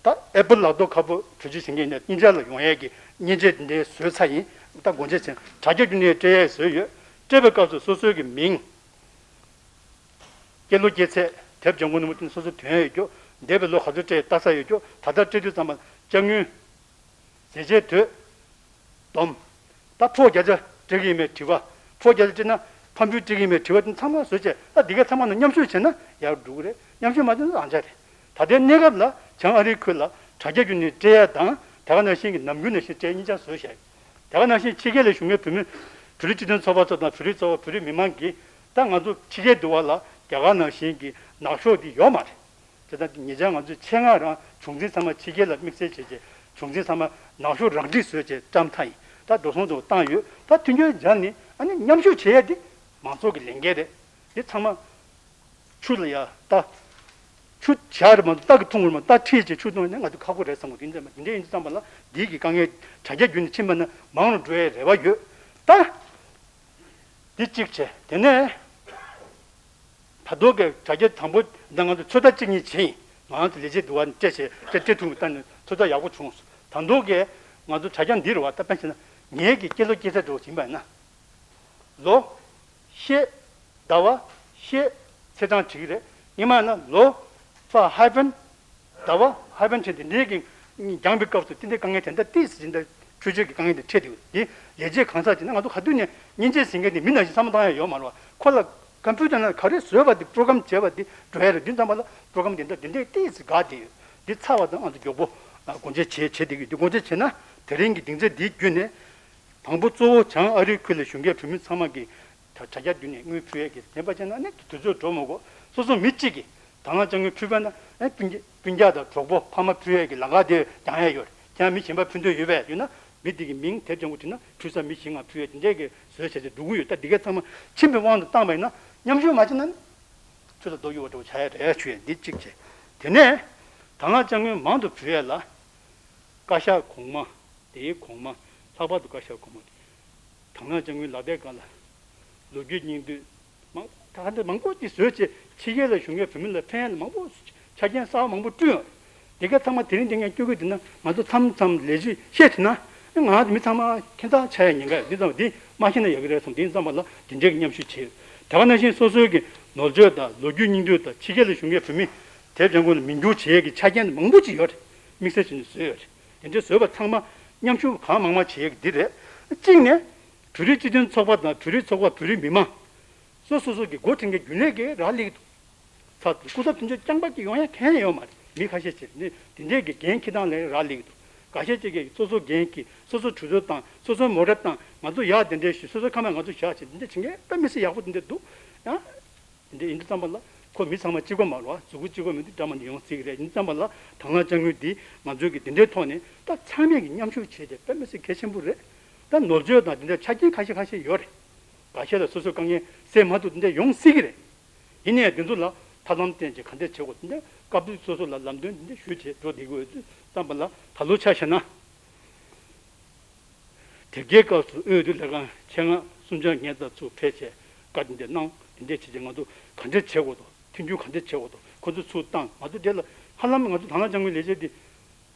ད་ཨེ་པལ་ལག་ཐོགས་ཁ་པར་བེད་སྤྱོད་བྱེད་མཁན་ཡིན་ན་སྙན་ཆ་ལ་ཡོང་ཡས་ཀྱི་མཉེན་ཆས་དེ་འདྲའི་བཟོས་ཚར་ཡིན། ད་སྒོ་འབྱེད་ཚན་དྲ་རྒྱ་བརྒྱུད་ནས་སྤྲད་ཡས་བཟོས་ཡོད། སྤྲད་པའི་སྐབས་སུ་སོ་སོའི་གི་མིང་། སྐྱེས་ལོ་སྐྱེས་ཚེས་དེབ་སྦྱང་གོ་ནི་མུ་མཐུད་སོ་སོ་དོན་ཡོད་རྒྱུ། འདས་པའི་ལོ་ག་ཚོད་སྤྲད་ལྟ་ས་ཡོད་རྒྱུ། ད་ལྟ་སྤྲད་དུས་ཙམ་པ་དཔྱ་དངུལ། ཟས་བཅད་དོད། སྡོམ། ད་ཕོགས་བརྒྱ་ཆ་སྤྲད་ཀྱི་ཡིན་མེད་དྲི་བ། ཕོགས་བརྒྱ་ཆ་སྤྲད་ན་ཕམ་ཕུལ་སྤྲད་ཀྱི་ཡིན་མེད་དྲི་བ་དེ་ཚང་མ་བཟོས་བྱས་ད་འདི་ག་ཚང་མ་ནང་མཉམ་ཞུགས་བྱས་ན་ཡག་འགྲོ་གི་རེད། མཉམ་ཞུགས་མ་བྱས་ན་རང་འཇགས་རེད། ད་ལྟའི་གནས་སྐབས་ལ་བྱང་ཨ་རིའི་ཁུལ་ལ་དྲ་རྒྱ་བརྒྱུད་ནས་སྤྲད་ཡ་དང་དེ་ག་ནང་བཞིན་གྱི་ནམ་རྒྱུན་ནང་བཞིན་སྤྲད་གཉིས་ཆ་བཟོས་བཞག་དེ་ག་ནང་བཞིན་ཕྱི་རྒྱལ་ལ་བཞུགས་མཁན་བོད་མི་བོད་རིགས་སྤྱི་མཐུན་ཚོགས་པ་ཚོ་དང་བོད་རིགས་ཚོགས་པ་བོད་རིགས་མི་མང་གིས་ད་ང་ཚོ་ཕྱི་རྒྱལ་འདུ་བ་ལ་རྒྱ་གར་ནང་བཞིན་གྱི་ནག་ཤོག་འདི་ཡོད་མ་རེད། དེ་ལྟར་ཉེ་ཆར་ང་ཚོས་ཆེད་མངགས་རང་བྱུང་འཛིན་ཚང་མ་ཕྱི་རྒྱལ་ལ་དམིགས་བསལ་བྱས་རྗེས་བྱུང་འཛིན་ཚང་མ་ནག་ཤོག་རང་སྒྲིག་བཟོས་རྗེས་བཀྲམ་ཐལ་ཡིན། ད་འགྲོ་སོང་ཚོ་བཏང་ཡོད། ད་མཐུན་འགྱུར་སྦྱར་ནས་ཨ་ནི་མཉམ་ཞུགས་བྱེད་ཡ་དེ་མང་ཚོགས་ཀྱི་ལས་འགན་རེད། དེ་ཚང་མ་ཆུ་ལ་ཡ་ད་ཆུ་བྱ་རེད་མ་གཏོགས་རྟ་གིས་འཐུང་དགོས་རེད་མ་གཏོགས་རྟ་ཁྲིད་བྱས་ཆུ་འཐུང་ཡ་ནི་ང་ཚོ་ཁག་པོ་རེད་བསམ་གི་འདུག་དེ་འདྲ་ཡིན་དུས་ཙམ་པ་ལ་འདི་གི་དཀའ་ངལ་དྲ་རྒྱ་བརྒྱུད་ནས་ཕྱིན་པ་ན་མང་རུ་འགྲོ་ཡའི་རེ་བ་ཡོད། ད། འདི་གཅིག་བྱས། དེ་ནས་ད་དུང་གི་དྲ་རྒྱ་དང་པོ་འདི་ང་ཚོ་ཚོད་ལྟ་གཅིག་གཉིས་བྱས་ཡིན། ང་ཚོ་ལས་བྱེད་འདུ་བ་ནས་སྤྲད་བྱས་སྤྲད་སྤྲད་ཐུབ་ལྟ་ནས་ཚོད་ལྟ་ཡག་པོ་བྱུང་སོང་། ད་དུང་གི་ང་ཚོ་དྲ་རྒྱ་འདི་རུ་བ་ད་དཔེ་བྱས་ན་ངེད་ཀྱི་སྐྱེས་ལོ་སྐྱེས་ཚེས་འདྲ་བོ་ཡིན་པ་ཡིན་ན། ལོ། ཤེས། ཟླ་བ། ཤེས། ཚེས་གྲངས་བྲིས་ཀྱི་རེད། སྔོན་མ་ཡིན་ན་ལོ། ཕ་ཧའི་ཕན། ཟླ་བ་ཧའི་ཕན་བྲིས་འདི་འདྲའི་གི་སྦྱངས་པའི་སྐབས་སུ་དེ་འདྲའི་དཀའ་ངལ་དེ་འདྲ་ཏིས་ཟིན་ད་ཆོས་ཆོས་ཀྱི་དཀའ་ངལ་དེ་འཕྲད་དེ་འདི་ལས་བྱེད་གང་ཟག་ཅིག་ན་ང་ཚོ་ག་དུས་ནས་མཉེན་ཆས་ཟིན་མཁན་དེ་མི་ནང་བཞིན་བསམ་བློ་བཏང་ཡ་ཡོད་མ་རེད་བ། ཁོ་ལ་ ཀམ་པུ་ཊར་ནང་ག་རེ་བཟོས་པ་དེ་པྲོ་གྷ་རམ་བྱས་པ་དེ་འགྲོ་ཡ་རེད། འདི་ཙམ་པ་ལ་པྲོ་གྷ་རམ་དེ་འདྲ་དེ་འདྲས་ཏིག་ཙི་འགག་བསྡད་ཡོད། འདི་ཚར་བ་དང་ཨ་ཚོ་མགྱོགས་པོ་སྒོ་འབྱེད་བྱེད་བྱེད་བསྡད་ཀྱི་ཡོད། འདི་སྒོ་འབྱེད་བྱས་ན་དེ་རིང་གི་སྡིངས་ཆ་འདིའི་བརྒྱུད་ནས། དང་པོ་གཙོ་བོ་བྱང་ཨ་རིའི་ཁུལ་ལ་བཞུགས་མཁན་བོད་མི་ཚང་མ་གིས་དྲ་དྲ་རྒྱ་བརྒྱུད་ནས་དངུལ་ཕུལ་ཡས་ཀྱི་བདེན་པ་བྱས་ན་ནི་དུས་ཚོད་འགྲོ་མི་དགོས། སོ་སོ་མི་གཅིག་གིས་དང་བླངས་དཔྱ་དངུལ་ཕུལ་བ་ན་ཨེ་སྤུན་ཀྱག་སྤུན་ཀྱག་དང་གྲོགས་པོ་ཕ་མ་ཕུལ་ཡས་ཀྱི་ལམ་ཁ་དེ་རྒྱག་ཡས་ཡོད་རེད། ཁྱེད་རང་མི་གཞན་པ་ཕུལ་འདོད་ཡོད་པས་ཡོད་ན་མི་དེ་གི་མིང་དེབ་ཀྱང་གོ་བྲིས་ན་ཕུལ་ས་མི་གཞན་ང་ཕུལ་ཡས་དེ་འདྲས་ཀྱི་བཟོས་བྱས་བྱས་འགྲོ་གི་ཡོད། ད་འདི་ག་ཚང་མ་ཁྱིམ་པའི་དབང་དུ་བཏང་བ་ཡིན་ན་མཉམ་ཞུགས་མ་བྱས་ན་ནི་ཆུ་ལ་རྡོ་གཡུག་པ་འདྲ་བོ་ཆགས་ཡས་རེད། ཆུ་ཡས་འདི་གཅིག་བྱས། དེ་ནས་དང་བླངས་དཔྱ་དངུལ་མང་དུ་ཕུལ་ཡས་ལ་བཀའ་ཤག་གོང་མ། དེའི་གོང་མ། ལྷག་པར་དུ་བཀའ་ཤག་གོང་མ་དེ་དང་བླངས་དཔྱ་དངུལ་ལག་དེབ་སྒང་ལ་ལོ་རྒྱུས་སྙིང་བསྡུས་མང་ད་ལྟ་མང་པོ་ཅིག་བཟོས་བྱས་ཕྱི་རྒྱལ་ལ་བཞུགས་མཁན་བོད་མི་ལ་ཕན་མང་པོ་ཆ་རྐྱེན་གསར་པ་མང་པོ་བསྐྲུན་ཡོད། དེ་ག་ཚང་མ་དེ་རིང་དེ་ངས་སྐྱོ་གི་འདུག་ན་ང་ཚོ་མཚམས་མཚམས་ལས་བྱེད་བཤད་ཐུབ་ན་ང་ཚོ་མི་ཚང་མ་ཁྱད་མཚར་ཆགས་ཡ་ཉེན་ཁ་ཡོད། འདི་ཙམ་འདི་མ་ཤེས་ན་ཡག་གི་རེད་བསམ། དེ་ཙམ་པ་ལ་དེ་འདྲའི་མཉམ་ཞུགས་བྱས་ཡོད། དེ་ག་ནང་བཞིན་སོ་སོའི་གི་ནོར་བཅོས་དང་ལོ་རྒྱུས་སྙིང་བསྡུས་དང་ཕྱི་རྒྱལ་ལ་བཞུགས་མཁན་བོད་མི་དེབ་ཀྱང་གོ་ལ་མིང་བསྒྱུར་བྱེད་ཡས་ཀྱི་ཆ་རྐྱེན་མང་པོ་ཅིག་ཡོད་རེད། དམིགས་བསལ་བྱས་ནས་བཟོས་ཡོད་རེད། དེ་འདྲའི་བཟོས་པ་ཚང་མ་མཉམ་ཞུགས་གང་མང་མང་བྱེད་ཡས་ཀྱི་འདི་རེད། གཅིག་ནས་བོད་རིགས་སྤྱི་མཐུན་ཚོགས་པ་དང་བོད་རིགས་ཚོགས་པ་བོད་རིགས་མི་མང་སོ་སོ་སོ་གི་འགོ་ཁྲིད་མཁན་རྒྱུན་ལས་ཀྱིས་རག་ལས་ཀྱི་འདུག་ཚ་སྐུ་ཚབ་དོན་གཅོད་རྐྱང་པ་གིས་ཡོང་ཡ་གང་ཡང་ཡོད་མ་རེད། མི་ཁ་ཤས་ཅིག་ནི་དེ་འདྲས་ཀྱི་འགན་འཁྱེར་སྟངས་ལས་རག་ལས་ཀྱི་འདུག་འགའ་ཤས་ཅིག་གིས་སོ་སོ་འགན་འཁྱེར་སོ་སོ་གྲོས་ཚོགས་བཏང་སོ་སོ་མོ་ཊ་བཏང་ང་ཚོ་ཡག་དེ་འདྲས་ཞུ་སོ་སོ་ཁ་མ་ང་ཚོ་བཞག་བྱས་དེ་འདྲས་བྱེད་མཁན་དཔེ་མི་སྲིད་ཡག་པོ་དེ་འདྲས་འདུག་ཡང་། དེ་འདྲ་ཡིན་དུས་ཙམ་པ་ལ་ཁོ་མི་ཚང་མ་གཅིག་པ་མ་རེད་བ། གཟུགས་པོ་གཅིག་པ་མི་འདུག་འདྲ་མི་འདྲ་ཡོང་སྲིད་ཀྱི་རེད། ཡིན་དུས་ཙམ་པ་ལ་དང་བླངས་དཔྱ་དངུལ་འདི་ང་ཚོའི་གི་དེ་འདྲའི་ཐོག་ནས་ད་ཚང་མས་ཀྱི་མཉམ་ཞུགས་བྱས་ཏེ་དཔེ་མི་སྲིད་གལ་ཆེན་པོ་རེད། ད་ནོར་བཅོས་དང་དེ་འདྲ་ཆ་རྐྱེན་ཁ་ཤས་ཁ་ཤས་ཡོད་རེད། འགའ་ཤས་ལ་སོ་སོའི་དཀའ་ངལ་སེལ་མ་ཐུབ་དེ་འདྲ་ཡོང་སྲིད་ཀྱི་རེད། ཡིན་ནའི་དེ་ཚོ་ལ་ཐབས་ལམ་བསྟེན་བྱས་ག་འདྲ་བྱེད་དགོས་དེ་འདྲ་སྐབས་དུས་སོ་སོ་ལ་ལམ་སྟོན་དེ་འདྲ་ཞུས་བྱས་འགྲོ་བསྡད་ཀྱི་ཡོད་དུས་ཙམ་པ་ལ་ད་ལོ་ཆ་བཞག་ན། དེབ་སྐྱེལ་སྐབས་སུ་དབུས་འོས་བསྡུ་ལས་ཁང་ཆེད་མངགས་གསུམ་ཆ་ངའི་རྩར་ཚུར་ཕེབས་བྱས་བཀའ་དེ་འདྲ་གནང་། དེ་འདྲ་བྱས་བྱས་ང་ཚོ་ག་འདྲ་བྱེད་དགོས་འདུག་མཐུན་འགྱུར་ག་འདྲ་བྱེད་དགོས་འདུག་ཁོ་ཚོ་ཚུར་བཏང་། ང་ཚོ་དེ་ལ་ཧ་ལམ་ང་ཚོ་དང་བླངས་དཔྱ་དངུལ་ལས་བྱེད་དེ་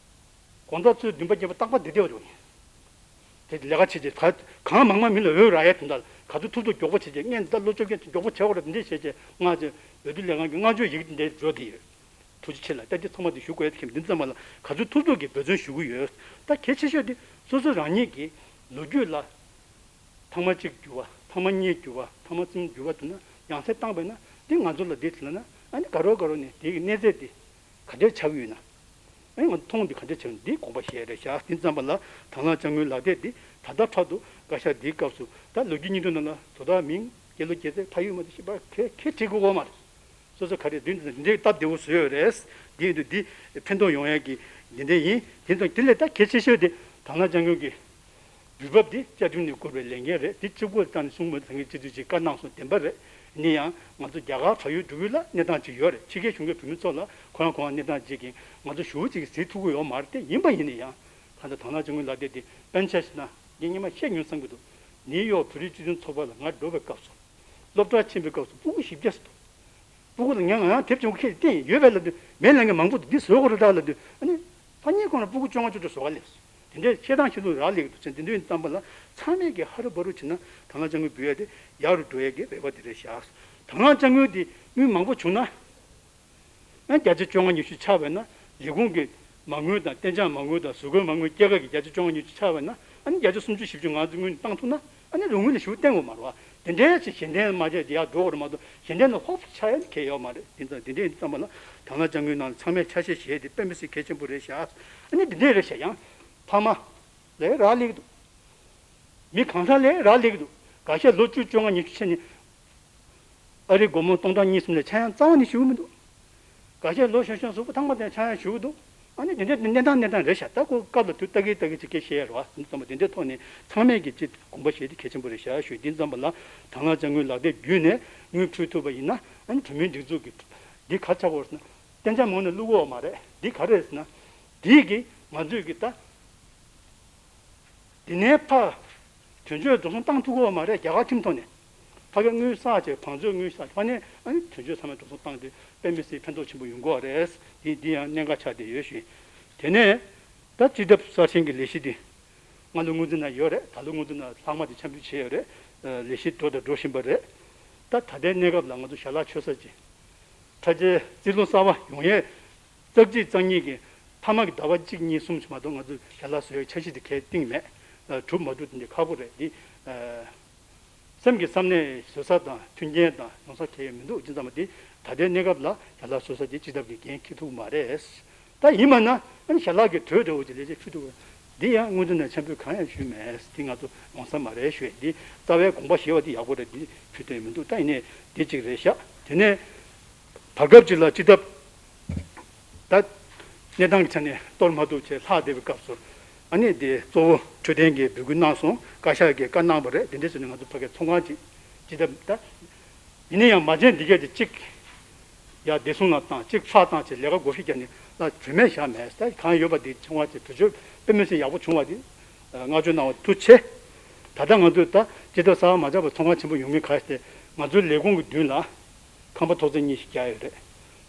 དགོང་དག་ཚོའི་བདུན་པ་བརྒྱད་པ་རྟག་པར་བསྡད་བསྡད་པ་འདྲ་བོ་ཡིན། དེ་ལས་ཀ་བྱས་བྱས་ག་གང་མང་མང་མི་ལ་འོས་རག་ཡས་དོན་དག་ག་ཚོད་ཐུབ་ཐུབ་མགྱོགས་པོ་བྱས་བྱས་ངས་འདི་ལྟར་བློ་སྐྱོབ་མཁན་མགྱོགས་པོ་བྱེད་དགོས་རེད། དེ་འདྲ་བྱས་བྱས་ང་ཚོའི་འོས་བསྡུ་ལས་ཁང་གི་བསྔགས་བརྗོད་ཡི་གེ་དེ་འདྲ་འབྱོར་བསྡད་ཡོད། ཐུགས་རྗེ་ཆེ་ལ་བཀའ་དྲིན་ཚང་མ་དེ་ཞུ་དགོས་ཡོད་དེ་འདི་ཙམ་པ་ལ་ག་ཚོད་ཐུབ་ཐུབ་ཀྱིས་འབད་བརྩོན་ཞུ་གི་ཡོད། ད་གལ་ཆེ་ཤོས་དེ་སོ་སོ་རང་ཉིད་ཀྱི་ལོ་རྒྱུས་ལ་ཐེངས་མ་གཅིག་འགྱུར་བ་ཐེངས་མ་གཉིས་འགྱུར་བ་ཐེངས་མ་གསུམ་འགྱུར་བ་འདུག་ན་ཡང་སེ་བཏང་བས་ན་དེ་ང་ཚོ་ལ་དེ་དྲིས་ན་ཨ་ནི་དགའ་རོགས་དགའ་རོགས་ནས་དེ་གི་གནས་ཚད་དེ་ག་འདྲས་ཆགས་ཀྱི་ཡོད་ན། ཨ་ནི་ང་ཚོ་མཐོང་དེ་ག་འདྲས་ཆགས་ཡོད་ན་འདི་དགོངས་པ་བཞེས་རེད་བཞག་དེ་ཙམ་པ་ལ་དང་བླངས་དཔྱ་དངུལ་ལག་དེབ་དེ་ད་ལྟ་ཕྲག་ཏུ་བཀའ་ཤག་འདིའི་སྐབས་སུ་ད་ལོ་རྒྱུས་སྙིང་དོན་ནང་ལ་དོ་བདག་མིང་སྐྱེས་ལོ་སྐྱེས་ཚེས་ཕ་ཡུལ་མ་དེ་ཞིབ་པ་ཁས་ཁས་བྲིས་དགོས་གོ་མ་རེད། སོ་སོ་ག་རེ་འདི་འདི་འདི་སྟབས་བདེ་བོ་བཟོས་ཡོད་རེད། འདི་འདི་འདི་ཕན་ཐོགས་ཡོང་ཡག་གི་འདི་འདྲ་ཡིན། དེ་ཚོ་དེ་ལས་ད་གལ་ཆེ་ཤོས་དེ་དང་བླངས་དཔྱ་དངུལ་གྱི་འབུལ་འབབ་འདི་བཅའ་ཁྲིམས་ནས་བསྐུར་བའི་ལས་འགན་རེད། འདི་གཅིག་པོ་བཏང་ནས་གསུང་མོད་ད་ངས་སྤྱི་འཐུས་ཀྱིས་བཀའ་གནང་སོང་བདེན་པ་རེད། ཡིན་ན་ཡང་ང་ཚོ་རྒྱ་གར་བལ་ཡུལ་འབྲུག་ཡུལ་ལ་གནས་སྟངས་ཅིག་ཡོད་རེད། ཕྱི་རྒྱལ་གཞུང་གི་བོད་མི་ཚོ་ལ་ཁོ་རང་ཁོ་རང་གནས་སྟངས་ཅིག་གིས་ང་ཚོ་ཞུ་བ་ཅིག་གཟིགས་ཐུབ་ཀྱི་ཡོད་མ་རེད་དེ། ཡིན་པ་ཡིན་ན་ཡང་ད་ལྟ་དང་བླངས་དཔྱ་དངུལ་ལག་དེབ་འདི་དཔེར་ན་ཆ་བཞག་ན་ངས་སྔོན་མ་བཤད་མྱོང་བསམ་གྱི་འདུག་ནིའུ་ཡོག་བོད་རིགས་སྤྱི་མཐུན་ཚོགས་པ་ལ་ང་འགྲོ་བའི་སྐབས་སུ། སློབ་གྲྭར་ཕྱིན་པའི་སྐབས་སུ་སྤུ་གུ་བཞི་བརྒྱ་ཙམ་འདུག་སྤུ་གུ་ལ་ངས་ང་རང་དེབ་ཆུང་ངུ་ཁྱེར་བསྟན་ཡོད་པས་ལབ་དུས་མེད་ལབ་མཁན་མང་པོ་འདུག་འདི་བཟོ་དགོས་རེད་ད་ལབ་དུས་ཨ་ནི་ཕ་གཉིས་ཁོ་ན་སྤུ་གུ་བཅོ་ལྔ་བཅུ་དྲུག་བཟོ་ག་སླེབས་སོང་། དེ་འདྲའི་བཤད་སྟངས་ཤེས་ལུགས་རག་ལས་ཀྱི་འདུག་ཅེས་འདི་འདྲའི་ཙམ་པ་ལ་ཚང་མས་ཀྱི་ཧ་རུ་བ་རུ་བྱས་ན་དང་བླངས་དཔྱ་དངུལ་འབུལ་ཡ་དེ་ཡག་རུ་འགྲོ་ཡ་གི་རེ་བ་དེ་རེད་བཞག་དང་བླངས་དཔྱ་དངུལ་དེ་དངུལ་མང་པོ་བྱུང་ན། ཨ་ནི་བརྒྱ་ཆ་བཅོ་ལྔ་ཉི་ཤུ་ཆགས་པས་ན་ལས་ཁུངས་ཀྱི་མ་དངུལ་དང་གཏན་འཇགས་མ་དངུལ་དང་གཟུགས་སྐོར་མ་དངུལ་སྐྱེད་ཀ་གི་བརྒྱ་ཆ་བཅོ་ལྔ་ཉི་ཤུ་ཆགས་པས་ན་ཨ་ནི་བརྒྱ་ཆ་སུམ་ཅུ་བཞི་བཅུ་ང་ཚོ་དངུལ་བཏང་ཐུབ་ན་ཨ་ནི་རང་ངོས་ནས་ཞུ་བསྟན་དགོས་མ་རེད་བ། དེ་འདྲའི་ཅིག་གཞན་དོན་མ་བྱས་དེ་ཡར་འགྲོ་དགོས་རེད་མ་གཏོགས་གཞན་དོན་ལ་ཧོབ་ཆགས་ཡ་ནི་གལ་ཡོད་མ་རེད། དེ་ཙམ་དེ་འདྲའི་ཙམ་པ་ལ་དང་བླངས་དཔྱ་དངུལ་ནང་ལ་ཚང་མས་ཆ་ཤས་བཞེས་ཏེ་དཔེ་མི་སྲིད་གལ་ཆེན་པོ་རེད་བཞག་ཨ་ནི་དེ་འདྲའི་རེད་བཞག་ཡང་ཕ་མ་ལས་རག་ལས་ཀྱི་འདུག་མི་གང་ཟག་ལས་རག་ལས་ཀྱི་འདུག་འགའ་ཤས་ལོ་བཅུ་བཅོ་ལྔ་ཉི་ཤུ་ཕྱིན་ནས་ཨ་རིའི་སྒོར་མོ་སྟོང་ཕྲག་གཉིས་གསུམ་ལས་ཆག་ཡང་རྩ་བ་ནས་ཞུ་གི་མི་འདུག་འགའ་ཤས་ལོ་གཞོན་གཞོན་གཟུགས་པོ་ཐང་མ་དེ་ཆག་ཡང་ཞུ་གི་འདུག་ཨ་ནི་དེ་འདྲའི་གནས་སྟངས་གནས་སྟངས་རེད་ཤག་ད་ཁོ་སྐབས་ལ་དུས་ལྟ་གི་ལྟ་གི་ཅིག་སྐད་བཤད་ཡ་རེད་བ། དེ་ཙམ་པ་དེ་འདྲའི་ཐོག་ནས་ཚང་མས་ཀྱི་ཅིག་དགོངས་པ་བཞེས་དེ་གལ་ཆེན་པོ་རེད་ཤག་ཞུ། དེ་ཙམ་པ་ལ་དང་བླངས་དཔྱ་དངུལ་ལག་དེབ་བརྒྱུད་ནས་དངུལ་ཕུལ་ཐུབ་པ་ཡིན་ན་ཨ་ནི་བོད་མིའི་སྒྲིག་འཛུགས་ཀྱི་འདི་ག་ཆགས་ཡོད་ཟེར་ན་གཏན་འཇགས་མ་དངུལ་ནས་བླུག་གི་ཡོད་མ་རེད། འདི་ག་རེ་རེད་ཟེར་ན་འདི་གི་ང་ཚོས་ཀྱི་ད། དེ་ནས་ཕར་དོན་གཅོད་འགྲོ་སོང་བཏང་ཐུབ་ཀྱི་ཡོད་མ་རེད། རྒྱ་གར་ཁྲིམས་ཐོག་ནས་ཕ་གིར་དངུལ་བསགས་བྱས་བང་མཛོད་དངུལ་བསགས་ཕ་ནས་ཨ་ནི་དོན་གཅོད་ཚང་མས་འགྲོ་སོང་བཏང་སྟེ་དཔེ་མི་སྲིད་ཕན་ཐོགས་ཆེན་པོ་ཡོང་གི་ཡོད་རེད། དེ་འདི་ཡང་གནད་འགག་ཆགས་བསྡད་ཡོད་ཞུ། དེ་ནས་ད་སྤྱི་ཁྱབ་གསར་ཤེས་ཀྱི་ལས་གཞི་འདི་སྔ་ལོ་སྔོན་རྩིས་ནང་ཡོད་རེད། ད་ལོ་སྔོན་རྩིས་ནང་ལྷག་མ་དེ་འཆར་འབུལ་བྱས་ཡོད་རེད། ལས་གཞི་འགྲོ་དང་འགྲོ་བཞིན་པ་རེད། ད་ད་ལྟའི་གནས་སྐབས་ལ་ང་ཚོ་ཞལ་ལག་མཆོད་ས་ཅིག་ཕྲ་རྒྱས་རྩིས་ལོ་གསར་པ་ཡོང་ཡས་རྩ་གཅིག་རྩ་གཉིས་ཀྱི་མཐའ་མ་གི་ཟླ་བ་གཅིག་གཉིས་གསུམ་ཞིག་མ་གཏོགས་ང་ཚོས་ཞལ་ལག་བཟོ་ཡའི་འཆར་གཞི་དེ་གས་བཏིང་མེད། གྲུབ་མ་གྲུབ་དེ་འདྲ་ཁག་པོ་རེད། འདི་ས་ སེམས་ཀྱི་བསམ་གནས་བཟོ་ས་དང་མཐུན་རྐྱེན་དང་ཡོང་ས་གང་ཡང་མི་འདུག་ཅི་ཙམ་པ་འདི་ད་ལྟའི་གནས་སྐབས་ལ་ཞལ་ལག་བཟོ་ས་དེ་སྤྱི་ཐབ་ཀྱི་འགན་འཁྱེར་ཐུབ་མ་རེད། ད་ཡིན་མ་ན་ཨ་ནི་ཞལ་ལག་གི་གྲོས་འདྲ་བོ་ཅིག་ལས་བྱེད་ཕུལ་ཐུབ་དགོས། འདི་ཡང་སྔོན་འགྲོ་ནས་འཆར་འབུལ་གང་ཡང་ཞུས་མེད། འདི་ང་ཚོ་ཡོང་ས་མ་རེད་ཞུ་ཡས། འདི་རྩ་བའི་དགོངས་པ་བཞེས་པ་འདི་ཡག་པོ་རེད། འདི་ཕུལ་དོན་མི་འདུག་ད་ཡིན་ནའི་འདི་གཅིག་རེད་ཤག་དེ་ནས་བར་སྐབས་ཅིག་ལ་སྤྱི་ཐབ་ད་གནས་སྟངས་ཀྱི་ཆ་ནས་གཏོར་མ་ཐུབ་བྱས་ལྷག་བསྡད་པའི་སྐབས་སུ་ཨ་ནི་འདི་གཙོ་བོ་འཕྲོད་བསྟེན་གྱི་འབོད་སྐུལ་གནང་སོང་། བཀའ་ཤག་གིས་བཀའ་གནང་བ་རེད། དེ་འདྲ་བྱས་ནས་ང་ཚོ་ཕ་གིར་ཚོང་ཁང་ཅིག་སྤྱི་ཐབ་ད། ཡིན་ན་ཡང་མ་བྱན་འདི་གས་དེ་གཅིག་ཡར་བདེ་སྲུང་ལ་བཏང་། གཅིག་ཕར་བཏང་བྱས་ལས་ཀ་བགོ་བཤའ་རྒྱག་ནས་ལ་གྲོས་མེད་བཞག་མེད། ད་གང་ཡོད་པ་དེ་ཚོང་ཁང་ཅིག་བེད་སྤྱོད་དཔེ་མི་སྲིད་ཡག་པོ་བྱུང་བ་དེ་བསྔགས་བརྗོད་གནང་བ་ཐུགས་རྗེ་ཆེ། ད་ལྟ་ང་ཚོས་ད་སྤྱི་ཐབ་གསར་པ་མ་ཆགས་པར་ཚོང་ཁང་ཆེན་པོ་ཡོང་མིན་ག་རེ་ཟེར། ང་ཚོའི་ལས་ཁུངས་ཀྱི་མདུན་ལ་ཁང་པ་ཐོག་བརྩེགས་གཉིས་ཤིག་བརྒྱབ་ཡོད་རེད།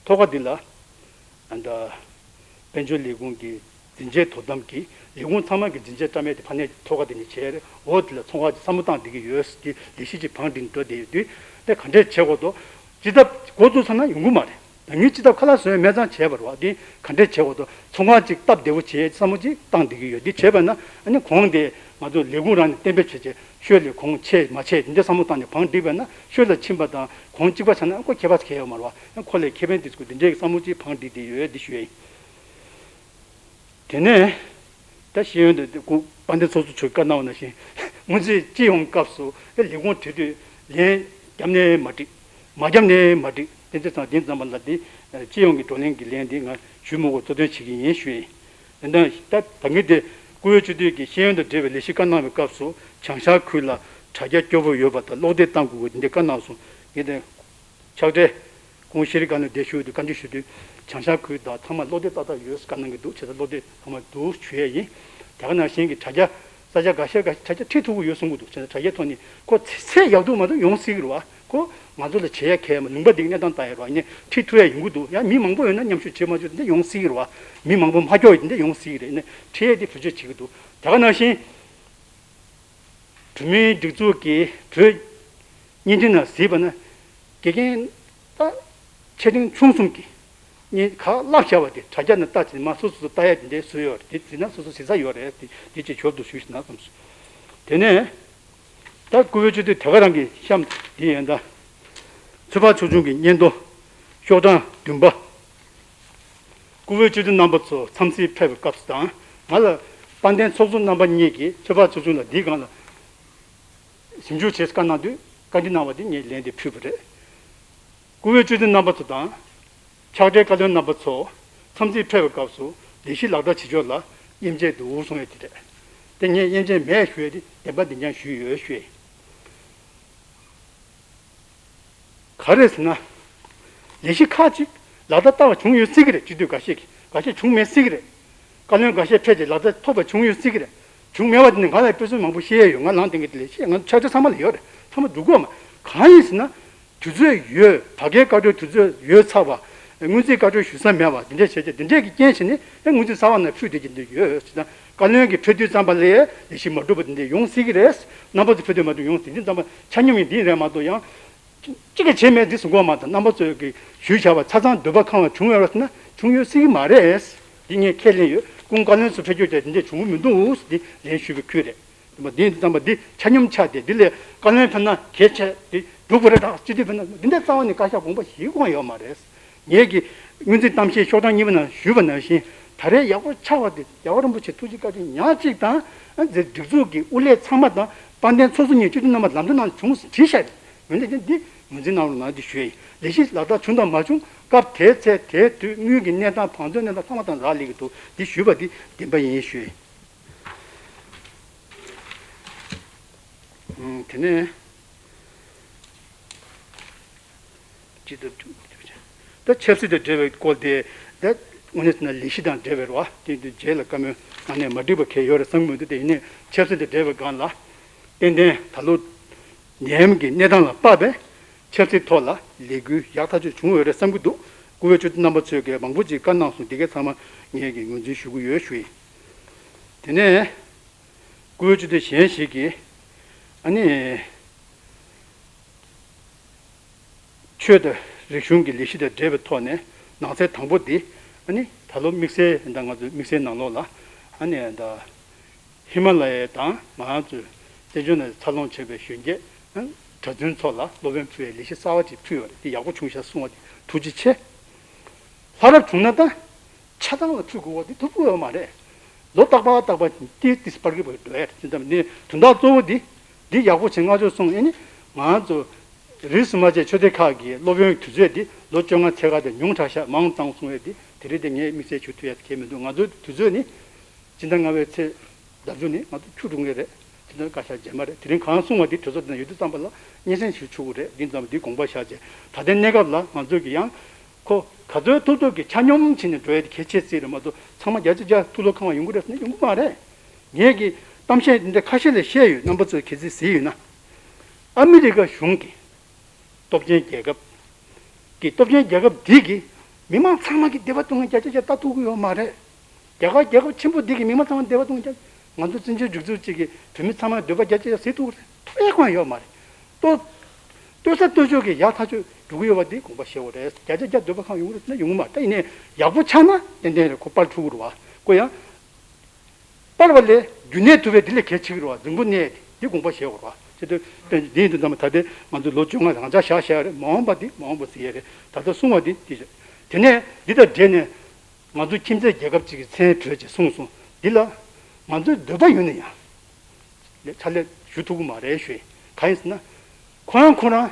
ཐོག་ཁ་འདི་ལ་ཨ་ད་དཔལ་འབྱོར་ལས་ཁུངས་ཀྱི་འཛིན་ཆས་དོ་དམ་གྱི་ལས་ཁུངས་ཚང་མ་གི་འཛིན་ཆས་བཀྲམ་ཡས་དེ་ཕ་ནས་ཐོག་ཁ་དེ་ནས་བྱས་རེད། འོ་དེ་ལ་ཚོང་ཁང་ཅིག་བསམ་བློ་བཏང་བསྡད་ཀྱི་ཡོད་དེ་ལས་གཞི་ཅིག་བང་སྒྲིག་འགྲོ་བསྡད་ཡོད་དུས་དེ་ག་འདྲས་བྱེད་དགོས་འདུག་སྤྱི་ཐབ་འགོ་བཙུགས་ཚར་ན་ཡོང་གི་མ་རེད། ད་ངས་སྤྱི་ཐབ་ཁ་ལག་བཟོས་མེད་ཙང་བྱས་པ་རེད་བ། དེ་ག་འདྲས་བྱེད་དགོས་འདུག་ཚོང་ཁང་ཅིག་སྟབས་བདེ་པོ་བྱེད་བསམ་བློ་ཅིག་བཏང་བསྡད་ཀྱི་ཡོད། དེ་བྱས་པ་ན་ཨ་ནི་གོང་དེ་ང་ཚོ་ལས་ཁུངས་རང་ནས་གཏན་འབེབས་བྱས་བྱས་ཤོད་ལས་གོང་ཆེ་མ་ཆེ་དེ་འདྲ་བསམ་བློ་བཏང་ནས་བང་སྒྲིག་པ་ན་ཤོད་ལ་ཕྱིན་པ་དང་གོང་གཅིག་པ་ཆགས་ན་ཁོ་ཁྱད་པར་གང་ཡང་ཡོད་མ་རེད་བ། ཁོ་ལས་ཁེ་ཕན་དེ་ཚོ་དེ་འདྲའི་བསམ་བློ་ཅིག་བང་སྒྲིག་བསྡད་ཡོད་དེ་ཞུ་ཡ་ཡིན། དེ་ནས་ད་ཤེས་ཡོན་དེ་དགུ་དཔལ་ལྡན་ཚོགས་གཙོ་མཆོག་བཀའ་གནང་བ་ནང་བཞིན་སྔོན་རྩིས་སྤྱི་ཡོངས་སྐབས་སུ་ལས་ཁུངས་དེ་དུས་ལན་བརྒྱབ་ནས་མ་འགྲིག་མ་བརྒྱབ་ནས་མ་འགྲིག་དེ་ཚོ་དང་དེ་ཙམ་པ་ལ་དེ་སྤྱི་ཡོངས་ཀྱི་བགྲོ་གླེང་གི་ལན་དེ་ང་ཞུ་མི་དགོས་གཙོ་དོན་བྱེད་ཀྱི་ཡིན་ཞུ་ཡིན། དེ་འདྲ་ད་ད་ངས་དེ་བཀུར་འོས་སྤྱི་འཐུས་ཀྱི་ཤེས་ཡོན་དང་འབྲེལ་བའི་ལས་གཞི་བཀའ་གནང་བའི་སྐབས་སུ་བྱང་ཤར་ཁུལ་ལ་དྲ་རྒྱ་སྐྱོ་པོ་ཡོད་པ་དང་གློག་འདེད་གཏང་དགོས་དགོས་དེ་འདྲའི་བཀའ་གནང་སོང་། ངས་དེ་ཕྱག་སྦྲེལ་ཁོང་ཤེས་རིག་བཀའ་བློན་བསྡད་ཞུ་དུས་བཀའ་འདྲི་ཞུ་དུས་བྱང་ཤར་ཁུལ་དང་ཚང་མ་གློག་འདེད་ཏག་ཏག་ཡོད་བཀའ་གནང་གི་འདུག་བྱས་ཙང་གློག་འདེད་ཚང་མ་འདུག་ཞུ་ཡས་ཡིན། དེ་ག་ནང་བཞིན་གྱི་དྲ་རྒྱ་ས་ཆ་འགའ་ཤས་འགའ་ཤས་དྲ་རྒྱ་ཁྲིད་ཐུབ་ཀྱི་ཡོད་གསུང་གི་འདུག་བྱས་ཙང་དྲ་རྒྱའི་ཐོག་ནས་ཁོ་ཚད་ཡག་འདུག་མ་གཏོགས་ཡོང་སྲིད་ཀྱི་རེད་བ། ཁོ་ང་ཚོ་ལ་བྱེད་ཡ་གལ་མ་ལུང་པ་འདི་གནས་སྟངས་ལྟ་ཡ་རེད་བ། ཡིན་ནའི་ཁྲིད་ཐུབ་ཡ་ཡོང་གི་འདུག་ཡང་མི་མང་པོ་ཡོད་ན་མཉམ་ཞུགས་བྱེད་མ་བྱེད་དེ་འདྲ་ཡོང་སྲིད་ཀྱི་རེད་བ། མི་མང་པོ་མ་སྐྱོ་ཡ་དེ་འདྲ་ཡོང་སྲིད་ཀྱི་རེད། ཡིན་ནའི་ཁྲིད་ཡ་དེ་བེད་སྤྱོད་བྱེད་ཀྱི་འདུག་དེ་ག་ནང་བཞིན། བོད་མིའི་སྒྲིག་འཛུགས་ཀྱི་བོད་བརྙན་འཕྲིན་ནང་གཟིགས་པ་ན་དགེ་རྒན་ད་ཆེ་འབྲིང་ཆུང་གསུམ་གྱི་བརྙན་ག་བསླབ་བྱ་བ་དེ་དྲ་རྒྱ་ནང་ལྟ་བྱས་ནས་མ་སོ་སོ་སོ་ལྟ་ཡ་དེ་འདྲའི་བཟོས་ཡོད་རེད། དེ་གཟིགས་ན་སོ་སོ་གཟིགས་ས་ཡོད་རེད། དེ་དེ་ཅིག་ཞོར་དུ་ཞུས་ཤིག་ན་བསམ་སོང་། དེ་ནས་ད་བཀུར་འོས་སྤྱི་འཐུས་དེ་ག་རང་གི་གཤམ་དེ་ཡན་ད་ཚོད་དཔག་ཚོགས་ཆུང་གི་སྙན་ཐོ་ཤོག་གྲངས་བདུན་པ། བཀུར་འོས་སྤྱི་འཐུས་རྣམ་པ་ཚོ་འཚམས་གཟིགས་ཕེབས་པའི་སྐབས་སུ་དང་། ང་ལ་དཔལ་ལྡན་ཚོགས་གཙོ་རྣམ་པ་གཉིས་ཀྱིས་ཚོད་དཔག་ཚོགས་ཆུང་ལ་འདིའི་སྒང་ལ་ཞིབ་འཇུག་བྱེད་བཀའ་གནང་དུས་བཀའ་འདྲི་གནང་བ་དེ་ངས་ལན་དེ་ཕུལ་བ་རེད། བཀུར་འོས་སྤྱི་འཐུས་རྣམ་པ་ཚོ་དང་། ཕྱག་སྦྲེལ་བཀའ་བློན་རྣམ་པ་ཚོ་འཚམས་གཟིགས་ཕེབས་པའི་སྐབས་སུ་ལས་གཞི་ལག་བསྟར་བྱེད་ཕྱོགས་ལ་དབྱེ་འབྱེད་འདུག་གསུང་ཡས་དེ་རེད། དེ་ངས་དབྱེ་འབྱེད་མེད་ཞུ་ཡས་དེ་བདེན་པ་བདེན་རྐྱང་ཞུས་ཡོད་ཞུ་ཡས། ག་རེ་ཟེར་ན། ལས་གཞི་ཁག་ཅིག་ལག་བསྟར་བསྟར་བ་བྱུང་ཡོད་སྲིད་ཀྱི་རེད། སྤྱི་འཐུས་འགའ་ཤས་ཀྱིས་འགའ་ཤས་བྱུང་མེད་སྲིད་ཀྱི་རེད། བཀའ་བློན་འགའ་ཤས་ཕེབས་ཏེ་ལག་བསྟར་ཐོབ་པ་བྱུང་ཡོད་སྲིད་ཀྱི་རེད། བྱུང་མེད་པ་དེ་ནི་ང་ལ་དཔེ་མཚོན་མང་པོ་བཤད་ཡས་ཡོད། ང་ལངས་དེང་གི་དེ་ལས་བཤད། ང་ཕྱག་སྦྲེལ་ཚང་མ་ལ་ཡོད་རེད། ཚང་མ་སྒྲུབ་དགོས་མ་གང་ཡིན་ཟེར་ན། དུས་ཚོད་ཡོད། ད་གའི་བཀའ་འཁྲོལ་དུས་ཚོད་ཡོལ་ཚར་བ། སྔོན་རྩིས་བཀའ་འཁྲོལ་ཞུ་ས་མེད་པ་འདི་འདྲ་བྱས་ཏེ་འདི་འདྲས་ཀྱི་རྐྱེན་བྱས་ནས་ཨེ་སྔོན་རྩིས་གསར་པ་ནང་ཕུད་བསྡད་ཀྱི་འདི་ཡོད་ཟེར་ན། བཀའ་བློན་གྱིས་ཕེབས་དུས་ཙམ་པ་ལ་ལས་གཞི་མ་འགྲུབ་པ་འདི་འདྲས་ཡོང་སྲིད་ཀྱི་རེད། རྣམ་པ་ཚོ་ཕེབས་དུས་མ་གཏོགས་ཡོང་སྲིད། འདི་ཙམ་པ་ཆ་སྙོམས་ཡིན་འདི་རེད་མ་གཏོགས་ཡང་གཅིག་ཀྱང་བྱས་མེད་འདི་གསུང་གི་ཡོད་མ་རེད། རྣམ་པ་ཚོས་ཀྱི་ཞུས་བྱ་བ་ཆ་ཚང་འདོད་པ་ཁེངས་པ་བྱུང་ཡོད་རེད་ཟེར་ན་བྱུང་ཡོད་སྲིད་ཀྱི་མ་རེད། འདི་ངས་ཁས་ལེན་ཡོད། སྐུ་ངོ་བཀའ་བློན་ཚོ་ཕེབས་རྒྱུ་དེ་འདི་འདྲས་བྱུང་གི་མི་འདུག་འདི་ལན་ཞུས་པའི་ཁུལ་རེད། དེ་འདྲ་ཙམ་པ་འདི་ཆ་སྙོམས་ཆགས་ཏེ་འདི་ལས་བཀའ་བློན་ཕེབས་ན་གལ་ཆེ་འདི་སྒྲུབ་དགོས་རེད་དྲ་སྤྱི་འཐུས་ཕེབས་ན་འདི་འདྲ་རྩ་བ་ནས་བཀའ་ཤག་དགོངས་པ་བཞེས་དགོས་ཡོད་མ་རེད། ངེད་ཀྱི་སྔོན་རྩིས་གཏམ་བཤད་ཤོག་གྲངས་གཉིས་པ་ནང་ཞུས་པ་ནང་བཞིན་ད་རེས་ཡག་པོ་ཆགས་པ་དེ་རྒྱལ་བ་རིན་པོ་ཆེ་ཐུགས་རྗེ་བཀའ་དྲིན་ཉག་གཅིག་དང་། ཨ་འཛིན་སྒྲིག་འཛུགས་ཀྱི་དབུ་ལས་ཚང་མ་དང་དཔལ་ལྡན་ཚོགས་གཙོ་གཉིས་སྤྱི་འཐུས་རྣམ་པ་ལམ་སྟོན་གནང་བྱུང་བྲིས་བཞག་རེད། འོན་ཏེ་འདི་ངོས་འཛིན་གནང་རོགས་གནང་འདི་ཞུ་ཡ་ཡིན། ལས་གཞི་ལག་བསྟར་བྱུང་དང་མ་བྱུང་སྐབས་དེའི་ཚེ་དེའི་དུས་དངུལ་གྱི་གནས་སྟངས་བང་མཛོད་གནས་སྟངས་ཚང་མ་དང་རག་ལས་ཀྱི་འདུག་འདི་ཞུས་པ་འདི་བདེན་པ་ཡིན་ཞུ་ཡ་ཡིན། དེ་ནས་ཅི་ལྟར་ད་ཆབ་སྲིད་དང་འབྲེལ་བའི་སྐོར་དེ་ད་དངོས་གནས་ན་ལས་གཞི་དང་འབྲེལ་བའི་རེད་བ། དེ་དུས་རྗེས་ལ་བཀའ་མོལ་གནང་ནས་མ་འགྲིག་པ་གང་ཡོད་རེད་བསམ་གྱི་མི་འདུག་དེ་ཡིན་ནའི་ཆབ་སྲིད་དང་འབྲེལ་བའི་སྒང་ལ་ཏན་ཏན་ད་ལོ་ནད་ཡམས་ཀྱི་གནས་སྟངས་ལ་དཔག་པའི་ཆབ་སྲིད་ཐོག་ལ་ལས་འགུལ་ཡག་ཐག་ཆོད་བྱུང་ཡོད་རེད་བསམ་གྱི་འདུག་བཀུར་འོས་སྤྱི་འཐུས་རྣམ་པ་ཚོས་ཀྱི་མང་པོ་ཅིག་བཀའ་གནང་སོང་། འདི་གའི་ཚང་མ་ངས་ཀྱི་ངོས་འཛིན་ཞུ་གི་ཡོད་ཞུ་ཡིན། དེ་ནས་བཀུར་འོས་སྤྱི་འཐུས་གཞན་ཞིག་གིས་ཨ་ནི་ཆོས་དང་རིག་གཞུང་གི་ལས་གཞི་དང་འབྲེལ་བའི་ཐོག་ནས་ནང་གསེས་དང་པོ་འདི་ཨ་ནི་ད་ལོ་དམིགས་བསལ་ད་ང་ཚོའི་དམིགས་བསལ་ནང་ལོགས་ལ་ཨ་ནི་ད། ཧི་མ་ལ་ཡའི་དང་ང་རང་ཚོའི་བཙན་བྱོལ་ནང་འཚར་ལོངས་བྱས་པའི་གཞོན་སྐྱེས་ཨང་ གྲྭ་བཙུན་ཚོ་ལ་སློབ་དཔོན་ཕུལ་བའི་ལས་གཞི་གསར་བ་ཅིག་ཕུལ་བ་རེད། དེ་ཡག་པོ་བྱུང་ཤག་གསུང་བ་དེ་ཐུགས་རྗེ་ཆེ། ལྷ་རབ་བྱུང་ན་ད་ཆ་ཚང་ལ་ཕུལ་དགོས་པ་དེ་ཐུབ་ཀྱི་ཡོད་མ་རེད། ལོ་རྟག་པ་རྟག་པ་ཏིས་ཏིས་སྤར་གྱི་བར་འགྲོ་ཡ་དེ་ཙམ་ནི་དོན་དག་གཙོ་བོ་འདི་འདི་ཡག་པོ་བྱེད་ང་ཚོས་གསུངས། ཨེ་ནི་ང་ཚོ་རིས་སུ་མ་ཆད་ཆོས་སྡེ་ཁག་གི་སློབ་དཔོན་དུས་ཚོད་འདི་ལོ་བཅོ་ལྔ་ཚེ་ག་དེ་ཉུང་དྲགས་ཤག་མང་ཙང་གསུང་ཡ་དེ་དེ་རིང་དེ་ངས་དམིགས་བསལ་ཞུ་ཐུབ་ཡ་གང་ཡང་མི་འདུག་ང་ཚོའི་དུས་ཚོད་ནི་སྤྱི་ཟླ་ལྔ་པའི་ཚེས་ཟླ་བཅུ་ནི་ང་ཚོ་ཆུ་འགྲོ་ངེས་རེད། དེ་ཚོ་བཀའ་ཤག་རྗེས་མ་རེད། དེ་རིང་གང་གསུང་བ་དེ་གྲོས་ཚོགས་དེ་ན་ཡོད་དུས་ཙམ་པ་ལ་སྙན་སེང་ཞུ་ཆོག་གི་རེད། འདི་ཙམ་འདི་དགོངས་པ་བཞག་བྱས་ད་ལྟའི་གནས་སྐབས་ལ་ང་ཚོས་ཀྱི་ཡང་ཁོ་ག་ཚོད་ཐུབ་ཐུབ་ཀྱི་ཆ་སྙོམས་བྱས་ནས་འགྲོ་ཡ་དེ་གལ་ཆེ་སྲིད་རེད་མ་གཏོགས་ཚང་མ་བརྒྱ་ཆ་བརྒྱ་ཐུགས་ལོག་ཁེངས་པ་ཡོང་གི་རེད་ཟེར་ན་ཡོང་གི་མ་རེད། ངས་ཀྱི་གཏམ་བཤད་འདི་འདྲ་ཁ་ཤས་ལ་བཤད་ཡོད། རྣམ་པ་ཚོས་གལ་སྲིད་གཟིགས་ཡོད་ན། ཨ་མི་རི་ཀ་གཞུང་གི་སྟོབས་ཆེན་རྒྱལ་ཁབ་ཀྱི་སྟོབས་ཆེན་རྒྱལ་ཁབ་འདི་གི་མི་མང་ཚང་མ་གི་འདོད་པ་ཐུབ་ངེས་བརྒྱ་ཆ་བརྒྱ་ལྟ་ཐུབ་ཀྱི་ཡོད་མ་རེད། རྒྱ་གར་རྒྱལ་ཁབ་ཆེན་པོ་འདི་གི་མི་མང་ཚང་མ་འདོད་པ་ཐུབ་ངེས་བརྒྱ་ང་ཚོ་བཙན་བྱོལ་སྒྲིག་འཛུགས་གཅིག་གི་བོད་མི་ཚང་མ་འདོད་པ་བརྒྱ་ཆ་བརྒྱ་གཟིགས་ཐུབ་ཀྱི་རེད། ཐུབ་ཡ་ཁོ་ན་ཡོད་མ་རེད། ལྟོས་ལྟོས་ས་ལྟོས་ཆོག་གི་ཡག་ཐག་ཆོད་འགྲོ་གི་ཡོད་པ་འདི་དགོངས་པ་བཞེས་དགོས་རེད། བརྒྱ་ཆ་བརྒྱ་འདོད་པ་ཁེངས་ཡོང་གི་རེད་ཟེར་ན་ཡོང་གི་མ་རེད། ད་ཡིན་ནའི་ཡག་པོ་ཆགས་ན་ཏན་ཏན་རེད། ཁོ་པར་འཁྲུག་གི་རེད་བ། ཁོ་ཡང་པར་བ་ལས་རྒྱུན་གནས་ཐུབ་པའི་འདི་ལས་གལ་ཆེ་གི་རེད་བ། རྫིང་བུ་གནས་འདི་དགོངས་པ་བཞེས་དགོས་རེད་བ། དེ་དུས་དཔེ་འདི་ཡིན་དུས་ཙམ་པ་ད་ལྟའི་ང་ཚོ་ལོ་བཅོ་ལྔ་རང་འཇགས་བཞག་བཞག་རེད། མ་འོངས་པ་འདི་མ་འོངས་པ་ཟེར་ཡས་རེད། ད་ལྟ་གསུང་བ་འདི་འདི་བྱས། དེ་ནས་འདི་དང་འབྲེལ་ནས་ང་ཚོ་ཁྱིམ་མཚེས་རྒྱལ་ཁབ་ཅིག་གི་མཚན་བོས་བྱས་གསུངས་སོང་། འདི་ལ་ང་ཚོའི་འདོད་པ་ཡོད་ན་ཡང་ཕྱག་ལས་ཞུ་ཐུབ་ཀྱི་མ་རེད་ཞུ་ཡས། གང་ཡིན་ཟེར་ན་ཁོ་རང་ཁོ་རང་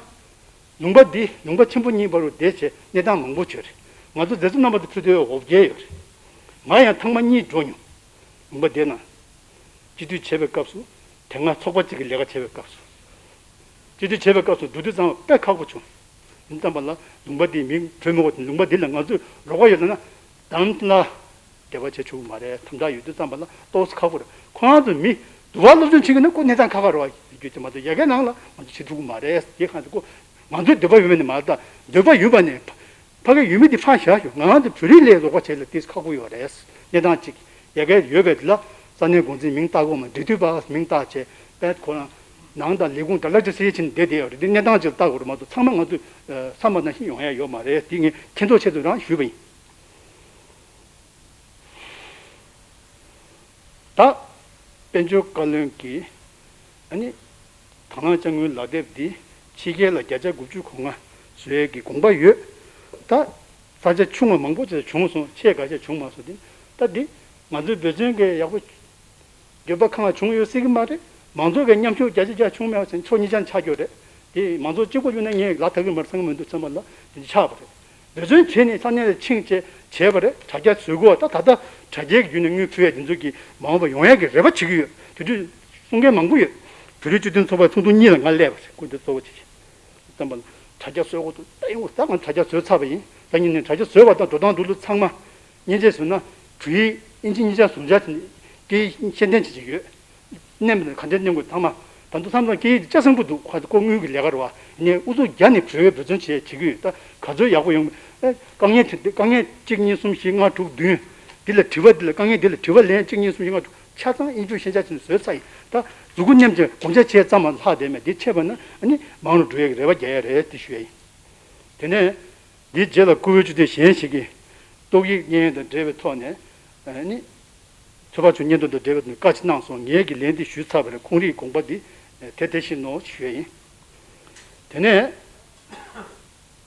ལུང་པ་འདི་ལུང་པ་ཆེན་པོ་གཉིས་བར་དུ་བསྡད་བྱས་གནས་སྟངས་མང་པོ་བྱོས་རེད། ང་ཚོ་མཛད་གཙོ་རྣམ་པ་ཚོ་ཕུལ་དུས་འོ་བརྒྱལ་ཡོད་རེད། ང་ཡང་ཐེངས་མ་གཉིས་འགྲོ་མྱོང་། ལུང་པ་དེ་ན་སྤྱི་འཐུས་བྱེད་པའི་སྐབས་སུ་དེ་སྔ་ཚོགས་པ་གཅིག་གི་ལས་ཀ་བྱེད་པའི་སྐབས་སུ་སྤྱི་འཐུས་བྱེད་པའི་སྐབས་སུ་འགྲོ་དུས་ཙམ་པ་དཔེ་ཁག་པོ་བྱུང་། ཡིན་ཙམ་པ་ལ་ལུང་པ་དེའི་མིང་འབོད་མི་དགོས་དེ་ལུང་པ་དེ་ལ་ང་ཚོས་རོགས་པ་ཡོད་ན་དམ་ལ་འབྲེལ་བ་བྱེད་ཆོག་གི་མ་རེད། དམ་དྲག་ཡོད་དུས་ཙམ་པ་ལ་ཏོག་ཙམ་ཁག་པོ་རེད། ཁོ་རང་ཚོ་མི་དུ་བ་སློབ་སྦྱོང་བྱེད་ཀྱི་ན་ཁོ་གནས་སྟངས་ཁག་ཁག་རེད་བ། རྒྱུ་དེ་མ་གཏོགས་ཡ་གའི་ནང་ལ་ང་ཚོ་བྱེད་ཐུབ་ཀྱི་མ་རེད། དེ་གང་ཚོ་ཁོ་ང་ཚོའི་འདོད་པ་ཡོད་མེད་ནི་མ་ལྟ། འདོད་པ་ཡོད་པ་ནས་ཕ་གི་ཡུལ་མི་དེ་ཕར་བཞག་ཞོག་ང་རང་ཚོ་བོད་རིགས་ལ་རོགས་པ་བྱེད་ལ་ཏིས་ཁག་པོ་ཡོད་རེད། གནས་སྟངས་གཅིག་ཡ་གི་ཡོད་པའི་དེ་ལ་ས་གནས་འགོ་འཛིན་མིང་བཏགས་དགོས་མ། འབྲེལ་མཐུད་པ་མིང་བཏགས་བྱས་པས་ཁོ་རང་ནང་དང་ལས་ཁུངས་དྲ་ལ་ཅི་སེ་ཕྱིན་བསྡད་བསྡད་ཡོད་རེད། དེ་གནས་སྟངས་གཅིག་ལ་བལྟ་དགོས་རེད་མ་གཏོགས་ཚང་མ་ང་ཚོས་བསམ་པ་ནང་བཞིན་ཡོང་ཡ་ཡོད་མ་རེད། དེ་ངས་མཁྱེན་རྟོགས་ཆེད་དུ་རང་ཞུས་པ་ཡིན། ད་དཔལ་འབྱོར་བཀའ་བློན་གྱིས་ཨ་ནི་དང་བླངས་དཔྱ་དངུལ་ལག་དེབ་འདི་ཕྱི་རྒྱལ་ལ་བརྒྱ་ཆ་དགུ་བཅུ་གོ་ལྔ་བཟོ་ཡས་ཀྱི་དགོངས་པ་ཡོད། ད་ས་ཆ་ཆུང་བ་མང་པོ་ཅིག་བྱུང་སོང་། ཆེ་ག་ཤས་བྱུང་མ་སོང་། དེ་ད་འདི་ང་ཚོའི་འབད་བརྩོན་གྱིས་ཡག་པོ་འདོད་པ་ཁེངས་བྱུང་ཡོད་སྲིད་ཀྱི་མ་རེད། མང་ཚོགས་ཀྱི་མཉམ་ཞུགས་བརྒྱ་ཆ་བརྒྱ་བྱུང་མེད་པ་ཚོ་ཉིས་བརྒྱ་ཆགས་རྒྱུ་རེད། དེ་མང་ཚོགས་གཅིག་པོ་ཡོད་ན་ངས་ལ་ཐག་གི་མར་སང་མི་འདུག་བསམ་པ་ལ་དེ་འདྲ་ཆགས་པ་རེད། འབད་བརྩོན་བྱས་ནས་ས་གནས་ལ་ཕྱིན་བྱས་བྱས་པ་རེད། དྲ་རྒྱ་བཟོ་དགོས་པ་ད་ད་ལྟ་དྲ་རྒྱའི་བརྒྱུད་ནས་དངུལ་ཕུལ་ཡས་དེ་ཚོ་གི་མ་འོངས་པ་ཡོང་ཡས་ཀྱི་རེ་བ་བྱེད་ཀྱི་ཡོད། དེ་དུས་གསུང་མཁན་མང་པོ་ཡོད། བོད་རིགས་སྤྱི་མཐུན་ཚོགས་པའི་ཚོགས་འདུ་གཉིས་ལ་ང་སླེབས་པ་རེད། སྐུ་མདུན་གཙོ་བོ་བྱེད་བྱས་བསམ་པ་ལ་དྲ་རྒྱ་བཟོ་དགོས་འདུག་ད་ཡོང་ད་ང་དྲ་རྒྱ་བཟོས་ཚར་བ་ཡིན། ད་ཉིན་ནས་དྲ་རྒྱ་བཟོས་པ་དང་འགྲོ་སྟངས་འགྲོ་ལུགས་ཚང་མ་མཉེན་ཆས་བཟོས་ན་བོད་ཡིག་ཨིན་ཇི་གཉིས་ཆ་ཟུར་འཇགས་བྱས་ནས་སྐད་ཡིག་ཤེས་ལྡན་བྱེད་ཀྱི་ཡོད། མནན་པ་ནི་ག་འདྲ་མནན་དགོས་ཚང་མ། ད་དུང་མཚམས་མཚམས་སྐད་ཡིག་དེ་ལྕགས་སྲིན་པོ་འདུག་ཁ་ཚ་ལྐོག་དངུལ་གྱི་ལས་ཀ་རེད་བ། ཡིན་ནའི་ཨུ་ཚུགས་རྒྱག་ནས་བྲོས་བྲོས་བྱས་བྱེད་ཀྱི་ཡོད། ད་ག་ཚོད་ཡག་པོ་ཡོང་། ཨེ་དཀའ་ངལ་དེ་དཀའ་ངལ་གཅིག་གཉིས་གསུམ་བཞི་ལྔ་དྲུག་བདུན། འདི་ལ་དྲི་བ་འདི་ལ་དཀའ་ངལ་འདི་ལ་དྲི་བ་ལན་གཅིག་གཉིས་གསུམ་བཞི་ལྔ་དྲུག་ཆ་ཚང་ཨིན་ཇི་ཤེས་བྱ་ཆེན་བཟོས་ཚར་ཡིན། ད་མཛུབ་གུ་མནན་བྱས་དགོངས་འཆར་བྱས་ཙམ་མ་ལྷག་བསྡད་མེད། འདི་ཆད་པ་ན་ཨ་ནི་མང་རུ་འགྲོ་ཡས་ཀྱི་རེ་བ་རྒྱག་ཡ་རེད་དེ་ཞུ་ཡ་ཡིན། དེ་ནས། འདིའི་རྗེས་ལ་བཀུར་འོས་སྤྱི་འཐུས་གཞན་ཞིག་གིས་ཏོག་དབྱིབས་གཉན་ཡོད་དང་འབྲེལ་བའི་ཐོག་ནས་ཨ་ནི་ཚོད་དཔག་ཆུ་སྙན་ཐོ་དང་འབྲེལ་བའི་ཐོག་ནས་བཀའ་ཅིག་གནང་སོང་། ངས་ཀྱི་ལན་འདི་ཞུས་ཚར་བ་རེད། ཁོང་རའི་དགོངས་པ་འདི་དེ་དེ་བཞིན་ནོ་ཞུ་ཡ་ཡིན། དེ་ནས་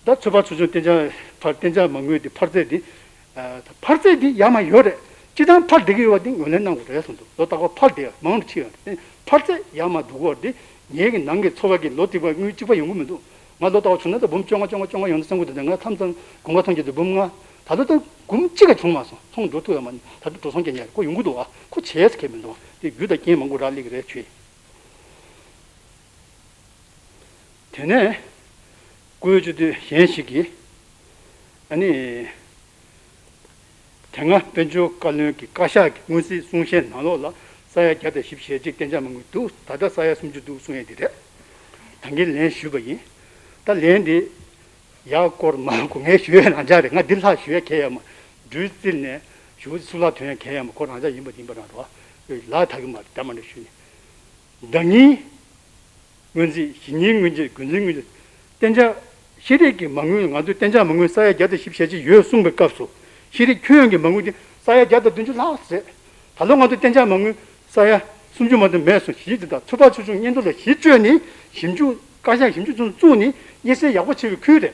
ད་ཚོད་དཔག་ཆུང་ཆུང་གཏན་འཇགས་ཕར་གཏན་འཇགས་མ་དངུལ་འདི་འཕར་ཚད་འདི་ཨ་འཕར་ཚད་འདི་ཡར་མར་ཡོད་རེད། སྤྱི་བཏང་འཕར་བསྡད་ཀྱི་ཡོད་པ་འདི་ངོས་ལེན་གནང་དགོས་རེད་གསུངས་འདུག་ལོ་རྟག་པར་འཕར་བསྡད་མང་རུ་ཕྱིན་ཡོད་རེད། འཕར་ཚད་ཡར་མར་འགྲོ་གི་ཡོད་རེད། དེ་ངེད་ཀྱི་ནང་གི་ཚོ་བ་གི་ལོ་གཅིག་པ་དངུལ་གཅིག་པ་ཡོང་གི་མི་འདུག་ང་ལོ་རྟག་པར་བྱུང་ན་ད་འབུམ་བཅོ་ལྔ་བཅོ་ལྔ་བཅོ་ལྔ་ཡོང་ན་བསམ་གི་འདུག་ང་མཚམས་མཚམས་དགུན་ཁ་ཐོན་གྱི་འདུག་འབུམ་ལྔ། ད་ལོ་ད་འབུམ་གཅིག་ག་བྱུང་མ་སོང་། ཚོང་འགྲོ་ཐུབ་ཡ་མ་ད་ལྟ་འགྲོ་སོང་རྐྱང་རྐྱང་རེད། ཁོ་ཡོང་གི་འདུག་ཨ་ཁོ་བྱས་ཟེར་མཁན་མི་འདུག་དེ་རྒྱུ་དང་རྐྱེན་མང་པོ་རག་ལས་ཀྱི་རེད་བྱས། དེ་ནས་བཀུར་འོས་སྤྱི་འཐུས་གཞན་ཞིག་གིས་ཨ་ནི། དེ་སྔ་དཔལ་འབྱོར་བཀའ་བློན་གྱི་བཀའ་ཤག་གི་སྔོན་རྩིས་གསུང་བཤད་ནང་ལོགས་ལ་ས་ཡ་བརྒྱ་དང་བཞི་བཅུ་ཞེ་གཅིག་གཏན་འཇགས་མ་དངུལ་འདུག་ད་ལྟ་ས་ཡ་སུམ་ཅུ་འདུག་གསུང་ཡས་འདི་རེད། ད་གིན་ལན་ཞུས་པ་ཡིན། ད་ལན་འདི་ཡག་སྐོར་མ་གོ་ངས་ཞུ་ཡས་རང་འཇགས་རེད། ང་འདི་ལྷག་ཞུ་ཡས་གལ་ཡོད་མ། འགྲུལ་རྩིས་ནས་ཞུ་སུ་ལྷག་ཐོན་ཡས་གལ་ཡོད་མ། ཁོ་རང་འཇགས་ཡིན་པ་ཡིན་པ་རང་རོ། ལ་ཐག་གི་མ་རེད། ད་མ་འདྲ་ཞུས་ནས་ཟླ་ཉིན། སྔོན་རྩིས་གཞེས་ནིང་སྔོན་རྩིས་དགུན་རྩིས་སྔོན་རྩིས། གཏན་འཇགས་ཤེས་རིག་གི་མ་དངུལ་ང་ཚོས་གཏན་འཇགས་མ་དངུལ་ས་ཡ་བརྒྱ་དང་བཞི་བཅུ་ཞེ་གཅིག་ཡོད་གསུངས་པའི་སྐབས་སུ་ཤེས་རིག་ཁྱོན་ཡོངས་ཀྱི་མ་དངུལ་དེ་ས་ཡ་བརྒྱ་དང་བདུན་ཅུ་ལྷག་ཟད། ད་ལོ་ང་ཚོས་གཏན་འཇགས་མ་དངུལ་ས་ཡ་སུམ་ཅུ་མ་གཏོགས་མེད་སོང་། གཞི་དེ་དག་ཚོད་དཔག་ཆུང་ཆུང་སྙན་ཐོ་ལ་གཞི་བཅོལ་ནས་ཞིབ་འཇུག་ བཀའ་ཤག་ཞིབ་འཇུག་ཚོགས་བཙུགས་ནས་དབྱེ་གསལ་ཡག་པོ་བྱེད་པའི་ཁུལ་རེད།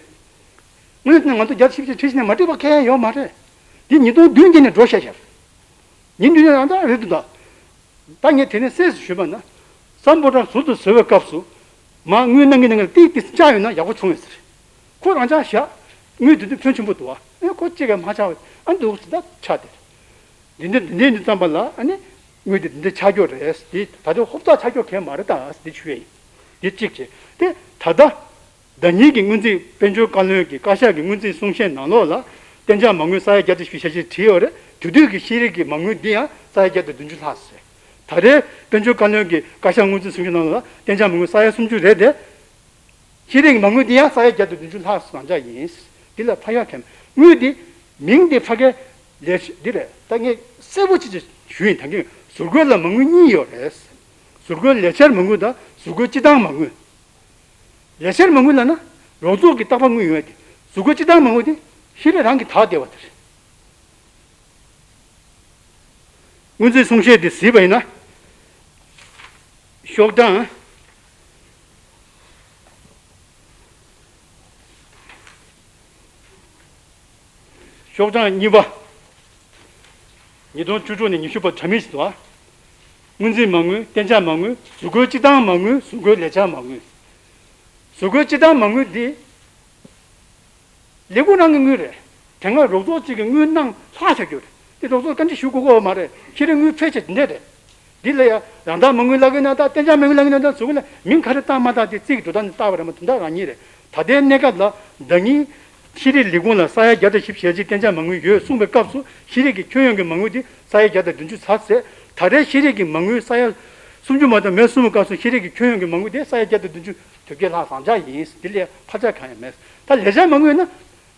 དངོས་གནས་ང་ཚོ་བརྒྱ་ཆ་བཞི་བཅུ་ཞེ་བཞི་ནས་མ་འགྲིག་པ་གང་ཡང་ཡོད་མ་རེད། འདི་ཉིས་སྟོང་བདུན་གྱི་ནས་འགྲོ་བཞག་བཞག་ཉིན་བདུན་ནས་རང་ད་རེད་འདུག་ད། ད་ངས་དེ་ནས་གསལ་སུ་ཞུས་པ་ན། སམ་བྷོ་ཊ་ཟུར་དུ་བཟོ་བའི་སྐབས་སུ། མ་དངུལ་གནང་གི་གནང་གི་ཏིག་ཏིག་བཅག་ཡོད་ན་ཡག་པོ་བྱུང་ཡོད་ཟེར། ཁོ་རང་ཅག་བཞག་དངུལ་དེ་དུས་ཕོན་ཆེན་པོ་འདུག་ཨ། ཨེ་ཁོ་གཅིག་གིས་མ་ཆག་ཨ་འདུག་ཟེར་ད་ཆག་དེ། འདི་འདྲ་འདི་འདྲ་འདི་བརྩམས་པ་ལ་ཨ་ནི། དངུལ་དེ་འདི་འདྲ་ཆག་རྒྱུ་རེད་འདི་ད་དུང་ཧོབ་ཏག་ཆག་རྒྱུ་གང་མ་རེད་ད་འདི་ཞུ་ཡ་ཡིན། འདི་གཅིག་བྱས་ཏེ་ད་ལྟ། ཟླ་ཉིན་གྱི་སྔོན་རྩིས་དཔལ་འབྱོར་བཀའ་བློན་གྱི་བཀའ་ཤག་གི་སྔོན་རྩིས་གསུང་བཤད་ནང་ལོགས་ལ་གཏན་འཇགས་མ་དངུལ་ས་ཡ་བརྒྱ་དང་བཞི་བཅུ་ཞེ་བཞི་བྲིས་ཡོད་རེད། དེ་དུས་ཀྱི་ཤེས་རིག་གི་མ་དངུལ་འདི་ཡང་ས་ཡ་བརྒྱ་དང་བདུན་ཅུ་ལྷག་ཟེར། ད་རེས་དཔལ་འབྱོར་བཀའ་བློན་གྱི་བཀའ་ཤག་སྔོན་རྩིས་གསུང་བཤད་ནང་ལོགས་ལ་གཏན་འཇགས་མ་དངུལ་ས་ཡ་སུམ་ཅུ་རེད་དེ། ཤེས་རིག་གི་མ་དངུལ་འདི་ཡང་ས་ཡ་བརྒྱ་དང་བདུན་ཅུ་ལྷག་ཙམ་ཅག་ཡིན། འདི་ལ་ཕ་ཡ་གམ་དངུལ་འདི་མིང་འདི་ཕ་གའི་ལས་འདི་རེད། ད་ངས་གསལ་པོ་ཅིག་ཅིག་ཞུ་ཡིན། ད་གིན་ཟུར་བཀོལ་ལ་མ་དངུལ་གཉིས་ཡོད་རེད། ཟུར་བཀོལ་ལས་འཆར་མ་དངུལ་དང་ཟུར་བཀོལ་སྤྱི་བཏང་མ་དངུལ། ལས་འཆར་མ་དངུལ་ལབ་ན་རོགས་ཚོགས་ཀྱི་རྟག་པར་དངུལ་ཡོང་ཡ་དེ། ཟུར་བཀོལ་སྤྱི་བཏང་མ་དངུལ་དེ་ཤེས་རིག་རང་གིས་དག་བསྡད་པ་དེ་རེད། སྔོན་རྩིས་གསུང་བཤད་དེ་གཟིགས་པ་ཡིན་ན། ཤོག་གྲངས། ཤོག་གྲངས་གཉིས་པ། ཉིས་སྟོང་བཅུ་དྲུག་ནས་ཉི་ཤུ་བར་གྲ་མི་ཞིག་འདུག་ཨ། སྔོན་རྩིས་མ་དངུལ། གཏན་འཇགས་མ་དངུལ། ཟུར་བཀོལ་སྤྱི་བཏང་མ་དངུལ། ཟུར་བཀོལ་ལས་འཆར་མ་དངུལ། ཟུར་བཀོལ་སྤྱི་བཏང་མ་དངུལ་འདི། ལས་ཁུངས་རང་གི་དངུལ་རེད། དེ་སྔ་རོགས་ཚོགས་གཅིག་གི་དངུལ་གནང་ལྷག་བྱ་རྒྱུ་རེད། དེ་རོགས་ཚོགས་བཀའ་འདྲི་ཞུ་དགོས་ཀྱི་ཡོད་མ་རེད། ཤེས་རིག་དངུལ་ཕལ་ཆེ་འདི་འདྲ་རེད། འདི་ལ་ཡང་རང་བདག་མ་དངུལ་ལག་གི་ན་ད་གཏན་འཇགས་མ་དངུལ་ལག་གི་ན་ད་ཟུར་བཀོལ་ལ་མིང་ག་རེ་བཏགས་མ་བཏགས་དེ་རྩིས་ཀྱི་འགྲོ་སྟངས་ནི་བཏགས་པ་རེད་མ་གཏོགས་ད་རང་ཉིད་རེད། ད་ལྟའི་གནས་སྐབས་ལ་ཟླ་ཉིན་ཤེས་རིག་ལས་ཁུངས་ལ་ས་ཡ་བརྒྱ་དང་བཞི་བཅུ་ཞེ་གཅིག་གཏན་འཇགས་མ་དངུལ་ཡོད་གསུངས་པའི་སྐབས་སུ་ཤེས་རིག་གི་ཁྱོན་ཡོངས་ཀྱི་མ་དངུལ་དེ་ས་ཡ་བརྒྱ་དང་བདུན་ཅུ་ཚར་ཚེ། ད་རེས་ཤེས་རིག་གི་མ་དངུལ་ས་ཡ་སུམ་ཅུ་མ་གཏོགས་མེད་གསུངས་པའི་སྐབས་སུ་ཤེས་རིག་གི་ཁྱོན་ཡོངས་ཀྱི་མ་དངུལ་དེ་ས་ཡ་བརྒྱ་དང་བདུན་ཅུ་དོན་བརྒྱད་ལྷག་ཙམ་ཅག་ཡིན། དེ་ལས་ཕར་ཆག་གང་ཡང་མེད། ད་ལས་འཆར་མ་དངུལ་ན།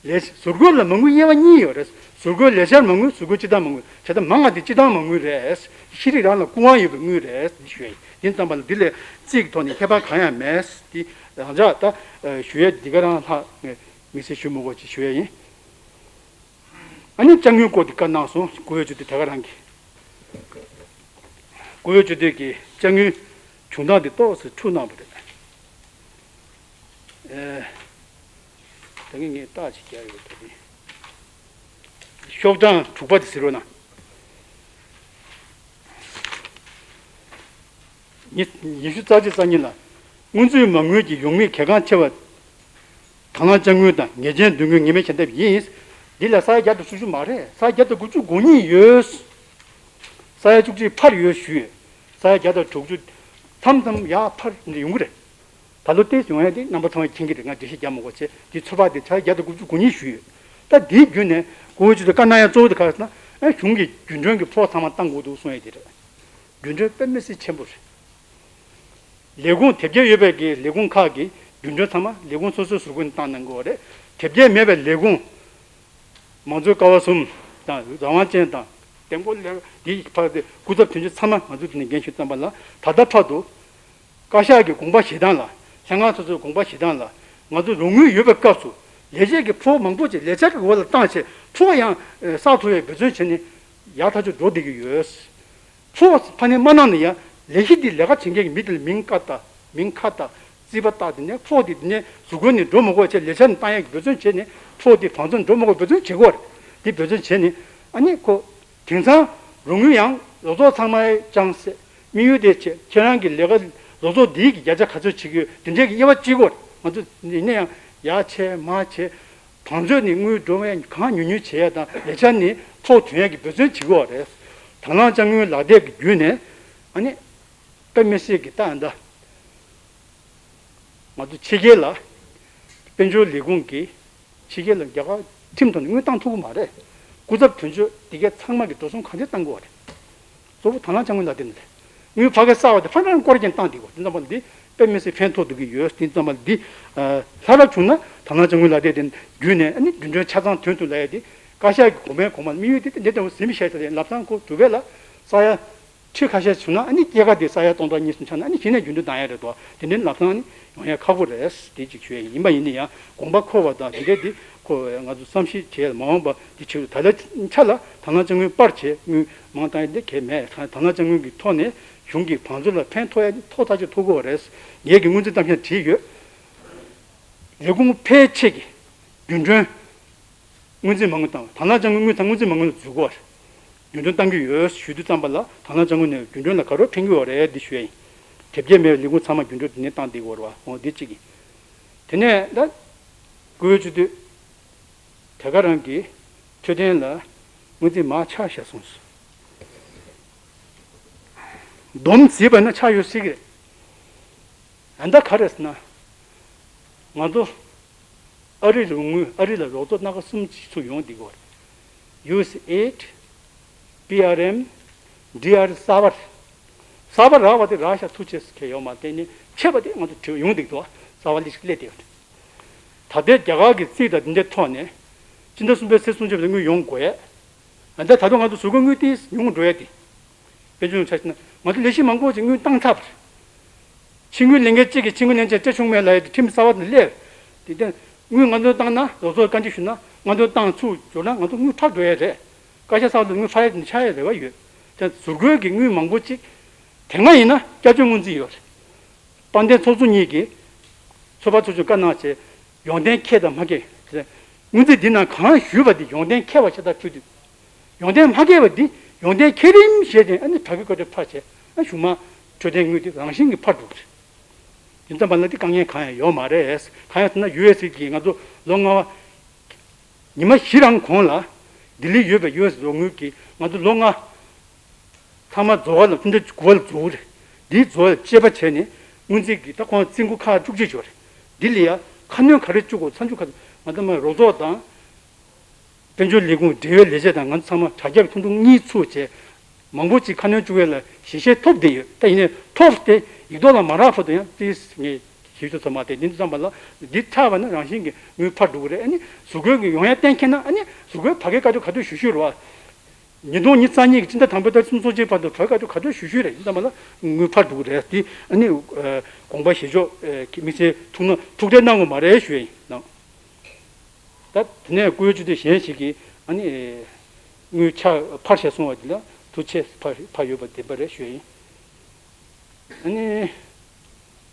ལས་ཟུར་བཀོལ་ལ་མ་དངུལ་དབྱེ་བ་གཉིས་ཡོད་རེད། ཟུར་བཀོལ་ལས་འཆར་མ་དངུལ། ཟུར་བཀོལ་སྤྱི་བཏང་མ་དངུལ། བྱས་ཙང་མང་བ་དེ་སྤྱི་བཏང་མ་དངུལ་རེད། ཤེས་རིག་རང་ལ་སྐུ་དབང་ཡོད་པའི་དངུལ་རེད་ཞུ་ཡ་ཡིན། དེ་ཙམ་པ་ལ་འདི་ལས་རྩིས་ཀྱི་ཐོག་ནས་ཁྱད་པར་གང་ཡང་མེད། འདི་རང་ཅག་ད་ཞུ་ཡ་འདི་ག་རང་ལྷག་དམིགས་བསལ་ཞུ་མི་དགོས་ཅེས་ཞུ་ཡ་ཡིན། ཨ་ནི་དཔྱ་དངུལ་སྐོར་འདི་བཀའ་གནང་སོང་། སྐུ་ངོ་ཇུ་དེ་དེ་ག་རང་གི། སྐུ་ངོ་ཇུ་དེ་གི་དཔྱ་དངུལ་བྱུང་སྟངས་འདི་ཏོག་ཙམ་འཁྲུག་གནང་བ་རེད། ཨེ། ད་ངས་ངས་རྟགས་ཅིག་རྒྱག་ཡོད་ད་དེ། ཤོག་གྲངས་དྲུག་པ་དེ་གཟིགས་རོགས་གནང་། ཉི་ཉི་ཤུ་རྩ་གཅིག་རྩ་གཉིས་ལ། སྔོན་ཚུད་མ་དངུལ་གྱི་ཡོང་མིན་གལ་འགངས་ཆེ་བ། དང་བླངས་དཔྱ་དངུལ་དང་ངེས་ཅན་འདོད་དངུལ་ངེས་མེད་ཞལ་འདེབས་ཡིན། འདི་ལ་ས་ཡ་བརྒྱ་དང་དྲུག་ཅུ་མ་རེད། ས་ཡ་བརྒྱ་དང་དགུ་བཅུ་གོ་གཉིས་ཡོད། ས་ཡ་བཅུ་གཅིག་ཕར་ཡོད་ཞུས་ཡོད། ས་ཡ་བརྒྱ་དང་དྲུག་ཅུ་མཚམས་མཚམས་ཡར་ཕར་འདི་ཡོང་གི་རེད། ད་ལོ་ཏོག་ཙམ་ཡོང་ཡ་དེ་རྣམ་པ་ཚང་མས་མཁྱེན་གྱི་རེད། ང་འགྲེལ་བཤད་རྒྱག་མི་དགོས་བྱས་དེ་ཚོད་དཔག་དེ་ས་ཡ་བརྒྱ་དང་དགུ་བཅུ་གོ་གཉིས་ཞུས་ཡོད། ད་དེའི་བརྒྱུད་ནས་སྐུ་ངོ་ཇུ་དེ་བཀའ་གནང་ཡ་གཙོ་བོ་དེ་ག་རེ་ཟེར་ན། ཨ་གཞུང་གི་རྒྱུན་གྲོན་གྱི་ཕོགས་ཚང་མ་བཏང་དགོས་འདུག་གསུང་ཡ་དེ་རེད། རྒྱུན་གྲོན་དཔེ་མི་སྲིད་ཆེན་པོ་རེད། ལས་ཁུངས་དེབ་སྐྱེལ་ཡོད་པའི་གི་ལས་ཁུངས་ཁག་གི་རྒྱུན་གྲོན་ཚང་མ་ལས་ཁུངས་སོ་སོའི་ཟུར་སྒོ་ནས་བཏང་གནང་དགོས་པ་རེད། དེབ་སྐྱེལ་མེད་པའི་ལས་ཁུངས། མང་གཙོའི་ཀ་བ་གསུམ་དང་རང་དབང་ཅན་དང་། འདེམས་བསྐོ་ལས་འདིའི་བར་དུ་སྐུ་ཚབ་དོན་གཅོད་ཚང་མ་ང་ཚོ་འདི་ནས་འགན་ཞུས་ཙམ་པ་ལ་ད་ལྟ་བར་དུ། བཀའ་ཤག་གི་དགོངས་པ་བཞེས་སྟངས་ལ། ལྷན་ཁང་སོ་སོའི་དགོངས་པ་བཞེས་སྟངས་ལ། ང་ཚོ་རོགས་དངུལ་ཡོད་པའི་སྐབས་སུ་ལས་བྱེད་ཀྱི་ཕོགས་མང་པོ་ཅིག་ལས་འཆར་གྱི་འོག་ལ་བཏང་བྱས་ཕོགས་ཡང་བསགས་ཐུབ་པའི་འབད་བརྩོན་བྱས་ནས་ཡག་ཐག་ཆོད་འགྲོ་བསྡད་ཀྱི་ཡོད། ཕོགས་ཕ་ནས་མ་གནང་ན་ཡང་ལས་གཞི་འདི་ལས་ཀ་བྱེད་མཁན་གྱི་མི་དེ་ལ་མིང་བཀའ་བཏགས། མིང་ཁ་བཏགས། རྩིས་པ་བཏགས། དེ་ནས་ཕོགས་དེ་དེ་ནས་གཟུགས་སྐུ་ནས་འགྲོ་མི་དགོས་བྱས་ལས་འཆར་ནས་བཏང་ཡག་གི་འབད་བརྩོན་བྱས་ནས་ཕོགས་དེ་བང་མཛོད་འགྲོ་མི་དགོས་འབད་བརྩོན་བྱེད་དགོས་རེད། དེ་འབད་བརྩོན་བྱས་ནས་ཨ་ནི་ཁོ། དེང་སང་རོགས་དངུལ་ཡང་རོགས་ཚོགས་ཚང་མའི་ཅང་སེ། དམིགས་ཡུལ་དེ་བྱས་ཁྱེད་རང་གི་ལས་ཀ་རོགས་ཚོགས་འདིའི་གི་བརྒྱ་ཆ་ག་ཚོད་བྱེད་ཀྱི་ཡོད་དེ་འདྲའི་གི་དབྱེ་བ་གཅིག་གོ། ང་ཚོ་ཡིན་ན་ཡང་ཡར་བྱས་མར་བྱས། བང་མཛོད་ནས་དངུལ་འགྲོ་བའི་གང་ཉུང་ཉུང་བྱེད་ཡ་དང་ལས་འཆར་ནས་ཐོག་ཐོན་ཡ་གི་འབད་བརྩོན་བྱེད་དགོས་པ་རེད། དང་བླངས་དཔྱ་དངུལ་ལག་དེབ་ཀྱི་བརྒྱུད་ནས་ཨ་ནི་དཔེ་མི་སྲིད་ཀྱི་ལྟ་ཡ་འདྲ། ང་ཚོ་ཕྱི་རྒྱལ་ལ་དཔལ་འབྱོར་ལས་ཁུངས་ཀྱིས་ཕྱི་རྒྱལ་ལ་རྒྱ་གར་ཁྲིམས་ཐོག་ནས་དངུལ་བཏང་ཐུབ་ཀྱི་མ་རེད། སྐུ་ཚབ་དོན་གཅོད་འདི་གའི་ཚང་མ་གི་འགྲོ་སོང་གང་ཐད་བཏང་དགོས་པ་རེད། གཙོ་བོ་དང་བླངས་དཔྱ་དངུལ་ལག་དེབ་ནས་རེད། དངུལ་ཕ་གི་གསར་བ་དེ་ཕར་འགྲོ་སྐོར་རྐྱང་བཏང་བསྡད་དགོས། དེ་ཙམ་པ་འདི་དཔེ་མི་སྲིད་ཕན་ཐོགས་འདུག་གི་ཡོད། དེ་ཙམ་པ་འདི་ལྷག་རབ་བྱུང་ན་དང་བླངས་དཔྱ་དངུལ་ལག་དེབ་དེ་བརྒྱུད་ནས་ཨ་ནི་རྒྱུན་གྲོན་ཆ་ཚང་ཐོན་ཐུབ་ལབ་ཡ་དེ་བཀའ་ཤག་གི་གོང་མའི་གོང་མ་དམིགས་ཡུལ་དེ་འདི་ལྟ་བུ་ཟིན་པ་བཤད་ས་དེ་ལམ་སང་ཁོ་གྲུབ་པས་ལ་ས་ཡ། ཁྲི་ཁ་ཤས་བྱུང་ན་ཨ་ནི་སྐྱེད་ཀ་དེ་ས་ཡ་སྟོང་ཕྲག་གཉིས་གསུམ་ཆགས་ན་ཨ་ནི་གཞི་ནས་རྒྱུན་དུ་བཏང་ཡ་རེད་དོ། དེ་འདྲའི་ལམ་སང་ཨ་ནི་ཡོང་ཡ་ཁག་པོ་རེད། དེ་གཅིག་ཞུ་ཡ་ཡིན། ཡིན་པ་ཡིན་ན་ཡང་དགོངས་པ་འཁོར་བ་དང་དེ་འདྲའི་དེ་ཁོ་ང་ཚོ་བསམ་ཤེས་བྱས་མ་འོངས་པ་དེ་ཕྱིར་ད་ལྟ་ཆ་ལ་དང་བླངས་དཔྱ་དངུལ་སྤར་བྱས་དངུལ་མང་བཏང་ཡ་དེ་གལ་མེད། དང་བླངས་དཔྱ་དངུལ་གྱི་ཐོག་ནས་གཞུང་གི་བང་མཛོད་ལ་ཕན་ཐོགས་ཡ་དེ་ཐོག་ཐག་ཆོད་ཐུབ་ཀྱི་ཡོད་རེད། ངེད་ཀྱི་སྔོན་རྩིས་གཏམ་བཤད་བྲིས་ཡོད། ལས་ཁུངས་ཕལ་ཆེར་གྱི་རྒྱུན་གྲོན་སྔོན་རྩིས་མ་དངུལ་བཏང་བ། དང་བླངས་དཔྱ་དངུལ་དངུལ་དང་སྔོན་རྩིས་མ་དངུལ་ལ་འཛུལ་དགོས་པ་རེད། རྒྱུན་གྲོན་བཏང་གི་ཡོད་ཞུ་དུས་ཙམ་པ་ལ་དང་བླངས་དཔྱ་དངུལ་ནས་རྒྱུན་གྲོན་ལ་ག་རེ་འཕྲད་ཀྱི་ཡོད་རེད་འདི་ཞུ་ཡ་ཡིན། དེབ་སྐྱེལ་མེད་པའི་ལས་ཁུངས་ཚང་མ་རྒྱུན་གྲོན་དེ་ནས་བཏང་བསྡད་ཀྱི་ཡོད་རེད་བ། འོ་འདི་གཅིག་ཡིན། དེ་ནས་ད་བཀུར་འོས་སྤྱི་འཐུས་དེ་ག་རང་གི་འཕྲོད་བསྟེན་ལ་སྔོན་རྩིས་མར་ཆག་བཞག་སོང་ཟེར། སྡོམ་བརྩིས་པ་ན་ཆག་ཡོད་སྲིད་ཀྱི་རེད། ཨ་ད་ག་རེ་ཟེར་ན། ང་ཚོ་ཨ་རི་རོགས་དངུལ། ཨ་རི་ལ་རོགས་ཚོགས་སྣ་ཁ་གསུམ་ཚུར་ཡོང་བསྡད་ཀྱི་ཡོད་རེད། ཡུ་ཨེསི་ཨེ་ཌི། པི་ཨར་ཨེམ། ཌི་ཨར་གསར་པ་རེད། གསར་པ་རག་པ་དེ་རག་ཤག་ཐུགས་རྗེ་ཆེ་ཡོད་མ་རེད། དེ་ནི་ཆད་པ་དེ་ང་ཚོ་དྲི་བ་ཡོང་བསྡད་ཀྱི་འདུག་གསར་པ་ལི་ཞིག་སླེབས་བསྡད་ཡོད་རེད། ད་ལྟའི་རྒྱ་གར་གྱི་རྩིས་དང་འདི་འདྲའི་ཐོག་ནས་སྤྱི་ཟླ་གསུམ་པའི་ཚེས་སུམ་ཅུ་ལ་དངུལ་ཡོང་དགོས་ཡ། ཨ་ད་ད་དུང་ང་ཚོ་གཟུགས་པོའི་དངུལ་ཏིས་ཉུང་འགྲོ་ཡ་དེ། དཔལ་འབྱོར་ཆ་བཞག་ན་ང་ཚོ་ལས་གཞི་མང་པོ་ཅིག་དངུལ་བཏང་ཚར་བ་རེད། ཕྱི་དངུལ་ལེན་མཁན་གཅིག་གིས་ཕྱི་དངུལ་ལེན་ཆེད་སྤྲད་བྱུང་མེད་ལབ་ཡ་དེ་ཁྲིམས་གསར་པ་དེ་སླེབས། དེ་དོན་དངུལ་ང་ཚོ་བཏང་ན་རོགས་ཚོགས་བཀའ་འདྲི་ཞུ་ན་ང་ཚོ་བཏང་ཚུར་འབྱོར་ན་ང་ཚོ་དངུལ་འཕྲལ་འགྲོ་ཡ་རེད། བཀའ་ཤག་གསར་པ་ལ་དངུལ་འཕྲལ་ཡ་དེ་ཆགས་ཡ་རེ་བ་ཡོད། དེ་གཟུགས་པོའི་གི་དངུལ་མང་པོ་ཅིག་དེ་སྔ་ཡིན་ན་བསྐྱར་བཅོས་སྔོན་རྩིས་ཡོད་རེད། དཔལ་ལྡན་ཚོགས་གཙོ་གཉིས་ཀྱིས་ཚོད་དཔག་ཚོགས་ཆུང་བཀའ་གནང་བྱས། ཡོང་དོན་འཁེལ་དང་མ་འཁེལ། སྔོན་རྩིས་འདི་ནང་གང་ཞུས་པ་དེ་ཡོང་དོན་འཁེལ་བ་ཆ་ཚང་ཕུལ་དུས། ཡོང་དོན་མ་འཁེལ་བ་འདི་ཡོང་དོན་འཁེལ་རིམ་བཞིན་དེ་ཨ་ནི་དྲག་གི་བཀོད་སྒྲིག་ཕར་བྱས། ཨ་གཞུག་མ་འཕྲོད་བསྟེན་དངུལ་དེ་རང་བཞིན་གྱིས་ཕར་འགྲོ་གི་རེད། ཡིན་ཙམ་པ་ལ་དེ་དཀའ་ངལ་གང་ཡང་ཡོད་མ་རེད། གང་ཡང་ཟེར་ན་ཡུ་ཨེསི་ཨེ་ཌི་གིས་ང་ཚོ་ལོ་ལྔ་པ། ཉི་མ་བཞི་རང་གོང་ལ་ལྡི་ལིར་ཡོད་པའི་ཡུ་ཨེསི་ཨེ་ཌི་རོགས་དངུལ་གྱིས་ང་ཚོ་ལོ་ལྔ་ཚང་མ་རྫོགས་པ་ལ། ཕྱི་ཟླ་དགུ་པ་ལ་རྫོགས་རེད། འདིའི་རྫོགས་ལ་དཔྱད་པ་བྱས་ནས་སྔོན་རྩིས་ཀྱི་ད་ཁོང་རྩིས་འགོ་ཁག་བཅུ་གཅིག་ཡོད་རེད། འདི་ལ་ཡ་ཁ་སྣོན་ག་རེ་བཅུག་དགོས། མཚམས་འཇོག་ག་ང་ཚོ་མ་རོགས་ཚོགས་དང་དཔལ་འབྱོར་ལས་ཁུངས་འབྲེལ་ཡོད་ལས་བྱེད་དང་ང་ཚོ་ཚང་མ་དྲ་རྒྱ་ཐུང་ཐུང་གཉིས་ཚུགས་བྱས། མང་པོ་ཅིག་ཁ་སྣོན་བཅུག་ཡས་ལ་ཞིབ་བཤེར་ཐོབ་བསྡད་ཡོད། ད་ཡིན་ནའི་ཐོབ་སྟེ་ཡིག་ཐོག་ལ་མ་རག་བར་དུ་ཡང་ཏིས་ངས་ཞིབ་འཇུག་ཚང་མ་དེ་འདི་ཚང་མ་ལ་འདི་ཆགས་པ་ན་རང་བཞིན་གྱིས་དངུལ་འཕར་འགྲོ་གི་རེད། ཨ་ནི་གཟུགས་པོའི་གི་ཡོང་ཡ་གཏན་འཁེལ་ན་ཨ་ནི་གཟུགས་པོའི་ཕ་གིའི་བཀའ་འཁྲོལ་ག་དུས་ཞུ་ཞུ་རེད་བ། ཉིས་སྟོང་ཉི་ཤུ་རྩ་གཉིས་ཀྱི་སྤྱི་ཟླ་དང་པོའི་ཟླ་གསུམ་ཚོགས་ཆེན་བར་དུ་བོད་བཀའ་འཁྲོལ་ག་དུས་ཞུ་ཞུ་རེད། ཡིན་ཙང་མ་ལ་དངུལ་འཕར་འགྲོ་གི་རེད། དེ་ཨ་ནི་དགོངས་པ་བཞེས་ཕྱོགས་ཀྱི་དམིགས་བསལ་ཐུགས་ན་ཐུགས་ཁྲལ་གནང་དགོས་མ་རེད་ཞུ་ཡ་ཡིན་ནང་། ད་དེ་ནས་བཀུར་འོས་སྤྱི་འཐུས་གཞན་ཞིག་གིས་ཨ་ནི་དངུལ་ཆག་འཕར་བྱས་སོང་བ་དེ་ལ་ཐུགས་རྗེ་ཆེ་ཕར་ཕར་ཡོད་པ་བདེན་པ་རེད་ཞུ་ཡ་ཡིན། ཨ་ནི།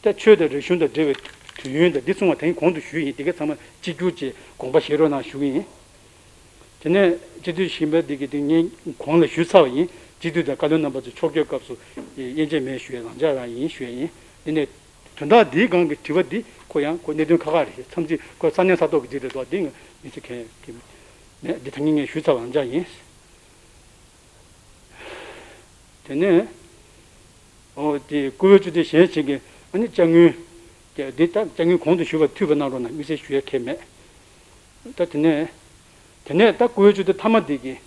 ད་ཆོས་དང་རིག་གཞུང་དང་འབྲེལ་བའི་དུས་ཡུན་དང་འདི་གསུང་བ་དེ་གོང་དུ་ཞུས་ཡིན། དེ་ག་ཚང་མ་གཅིག་གྱུར་གྱིས་དགོངས་པ་བཞེས་རོགས་གནང་ཞུ་གི་ཡིན། དེ་ནས་སྤྱི་འཐུས་གཞན་པ་འདི་གི་དེ་ངས་གོང་ལ་ཞུས་ཚར་བ་ཡིན། སྤྱི་འཐུས་དང་བཀའ་བློན་རྣམ་པ་ཚོ་ཕྱོགས་བསྐྱོད་སྐབས་སུ་དབྱེ་འབྱེད་མེད་ཞུ་ཡའི་རང་འཇགས་རང་ཡིན་ཞུ་ཡ་ཡིན། དེ་ནས་དོན་དག་འདིའི་སྒང་གི་དྲི་བ་འདི་ཁོ་ཡང་ཁོ་གནད་དོན་ཁག་ཁག་རེད། མཚམས་ཅིག་ཁོ་ས་གནས་ས་ཐོག་གི་འདི་རེད་དོ། འདི་ངས་མི་ཚེ་གས་གི་མེད། འདི་ད་ངས་ངས་ཞུས་ཚར་བ་རང་འཇགས་ཡིན། དེ་ནས། ཨོ་དེ་བཀུར་འོས་སྤྱི་འཐུས་གཞན་ཞིག་གིས་ཨ་ནི་དཔྱ་དངུལ། དེ་དེ་ལྟར་དཔྱ་དངུལ་གོང་དུ་ཞུས་པ་འཐུས་པ་གནང་རོགས་གནང་དམིགས་བསལ་ཞུ་ཡ་གང་ཡང་མེད། ད་དེ་ནས། དེ་ནས་ད་བཀུར་འོས་སྤྱི་འཐུས་མཐའ་མ་འདི་གིས་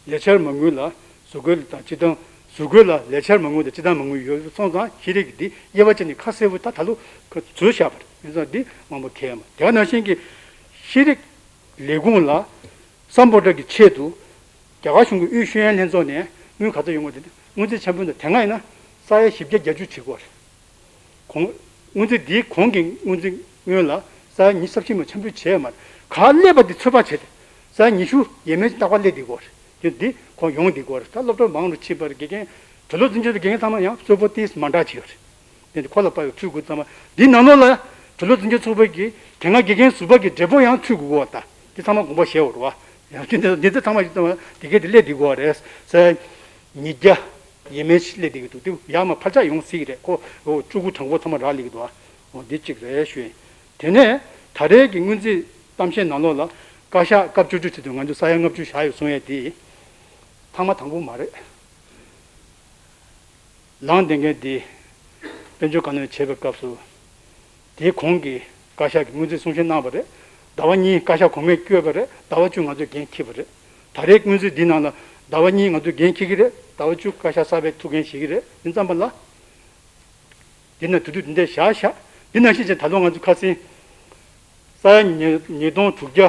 ལས་འཆར་མ་དངུལ་ལ་བཟོ་བཀོད་དང་སྤྱི་བཏང་། བཟོ་བཀོད་ལ་ལས་འཆར་མ་དངུལ་དང་སྤྱི་བཏང་མ་དངུལ་ཡོད་སོང་ཙང་ཤེས་རིག་གི་འདི་དབྱེ་བ་ཕྱེ་ནས་ཁ་གསལ་པོ་ད་ད་ལོ་ཁ་བཟོས་བཞག་པ་རེད། ཡིན་ཙང་འདི་མང་པོ་གལ་མ། དེ་ག་ནང་བཞིན་གྱི་ཤེས་རིག་ལས་ཁུངས་ལ་སམ་བྷོ་ཊ་གི་ཆེད་དུ་རྒྱ་གར་གཞུང་གི་དབུས་ཤེས་ཡོན་ལྷན་ཚོགས་ནས་དངུལ་ག་ཚོད་ཡོང་བ་དེ་སྔོན་རྩིས་འཆར་འབུལ་དང་དེ་སྔ་ཡིན་ན་ས་ཡ་བཞི་བརྒྱ་བརྒྱད་ཅུ་བྱེད་དགོས་རེད། གོང་། སྔོན་རྩིས་འདིའི་གོང་གི་སྔོན་རྩིས་སྔོན་ལ་ས་ཡ་ཉི་ཤུ་རྩ་བཞི་མ་འཆར་འབུལ་བྱས་མ་རེད། ག་སླེབས་པ་དེ་ཚོད་དཔག་བྱས་ཏེ་ས་ཡ་ཉི་ཤུ་ཡས་མས་རྟག་པར་སླེབས་བསྡད་དགོས་རེད། དེ་འདི་གོང་ཡོང་བསྡད་དགོས་རེད། ད་སློབ་གྲྭ་མང་རུ་ཕྱིན་པར་དགེ་རྒན་གྲོས་ཚོགས་འཛིན་སྐྱོང་དང་དགེ་རྒན་ཚང་མ་ཡང་གསོལ་པོ་ཏིས་མ་འདྲ་བྱས་ཡོད་རེད། དེ་ཁོ་ལ་དཔག་ཡོད་ཚུད་དགོས་ཙམ་པ་འདི་ནང་ལོགས་ལ་གྲོས་ཚོགས་འཛིན་སྐྱོང་ཚོགས་པ་གི་དེ་སྔ་དགེ་རྒན་ཟུར་པ་གི་བགྲེས་པོ་ཡང་ཚུད་དགོས་གོ་ད། དེ་ཚང་མ་དགོངས་པ་བཞེས་འོར་བ། ཡང་དེ་འདི་འདི་ཚང་མ་ཞིག་ཙམ་པ་དེ་གས་དེ་སླེབས་བསྡད་དགོས་པ་རེད། ས་ཡ་ཉིས་བརྒྱ་ཡས་མས་ཤིག་སླེབས་བསྡད་ཀྱི་འདུག་དེ་ཡར་མར་འཕར་ཆག་ཡོང་སྲིད་ཀྱི་རེད། ཁོ་ཨོ་ལྕུག་གུ་གྲངས་འབོར་ཚང་མ་རག་སླེབས་ཀྱི་འདུག་ཨོ་འདི་གཅིག་རེད་ཞུ་ཡིན། དེ་ནས་ད་རེས་ཀྱི་སྔོན་རྩིས་གཏམ་བཤད་ནང་ལོགས་ལ་བཀའ་ཤག་སྐབས་བཅུ་དྲུག་ཆེད་དུ་ང་ཚོ་ས་ཡ་ལྔ་བཅུ་བཞག་ཡོད་གསུང་ཡས་དེ་ཐེངས་མ་དང་པོ་མ་རེད། ལངས་བསྡད་མཁན་དེ་དཔལ་འབྱོར་བཀའ་བློན་བྱེད་པའི་སྐབས་སུ། དེའི་གོང་གི་བཀའ་ཤག་གིས་སྔོན་རྩིས་གསུང་བཤད་གནང་བ་རེད། ཟླ་བ་གཉིས་བཀའ་ཤག་གོང་མས་བསྐོས་པ་རེད། ཟླ་བ་བཅུ་ང་ཚོས་འགན་འཁྱེར་བ་རེད། ད་རེས་སྔོན་རྩིས་འདི་ནང་ལ་ཟླ་བ་གཉིས་ང་ཚོས་འགན་འཁྱེར་གྱི་རེད། ཟླ་བ་བཅུ་བཀའ་ཤག་གསར་པས་ཐུགས་འགན་བཞེས་ཀྱི་རེད། ཡིན་ཙམ་པ་ལ། འདི་ན་དུས་ཚོད་འདི་འདྲ་བཞག་བཞག་འདི་ནང་བཞིན་བྱས་ད་ལོ་ང་ཚོ་ཁ་སང་། ས་ཡ་ཉིས་ཉིས་སྟོང་དྲུག་བརྒྱ་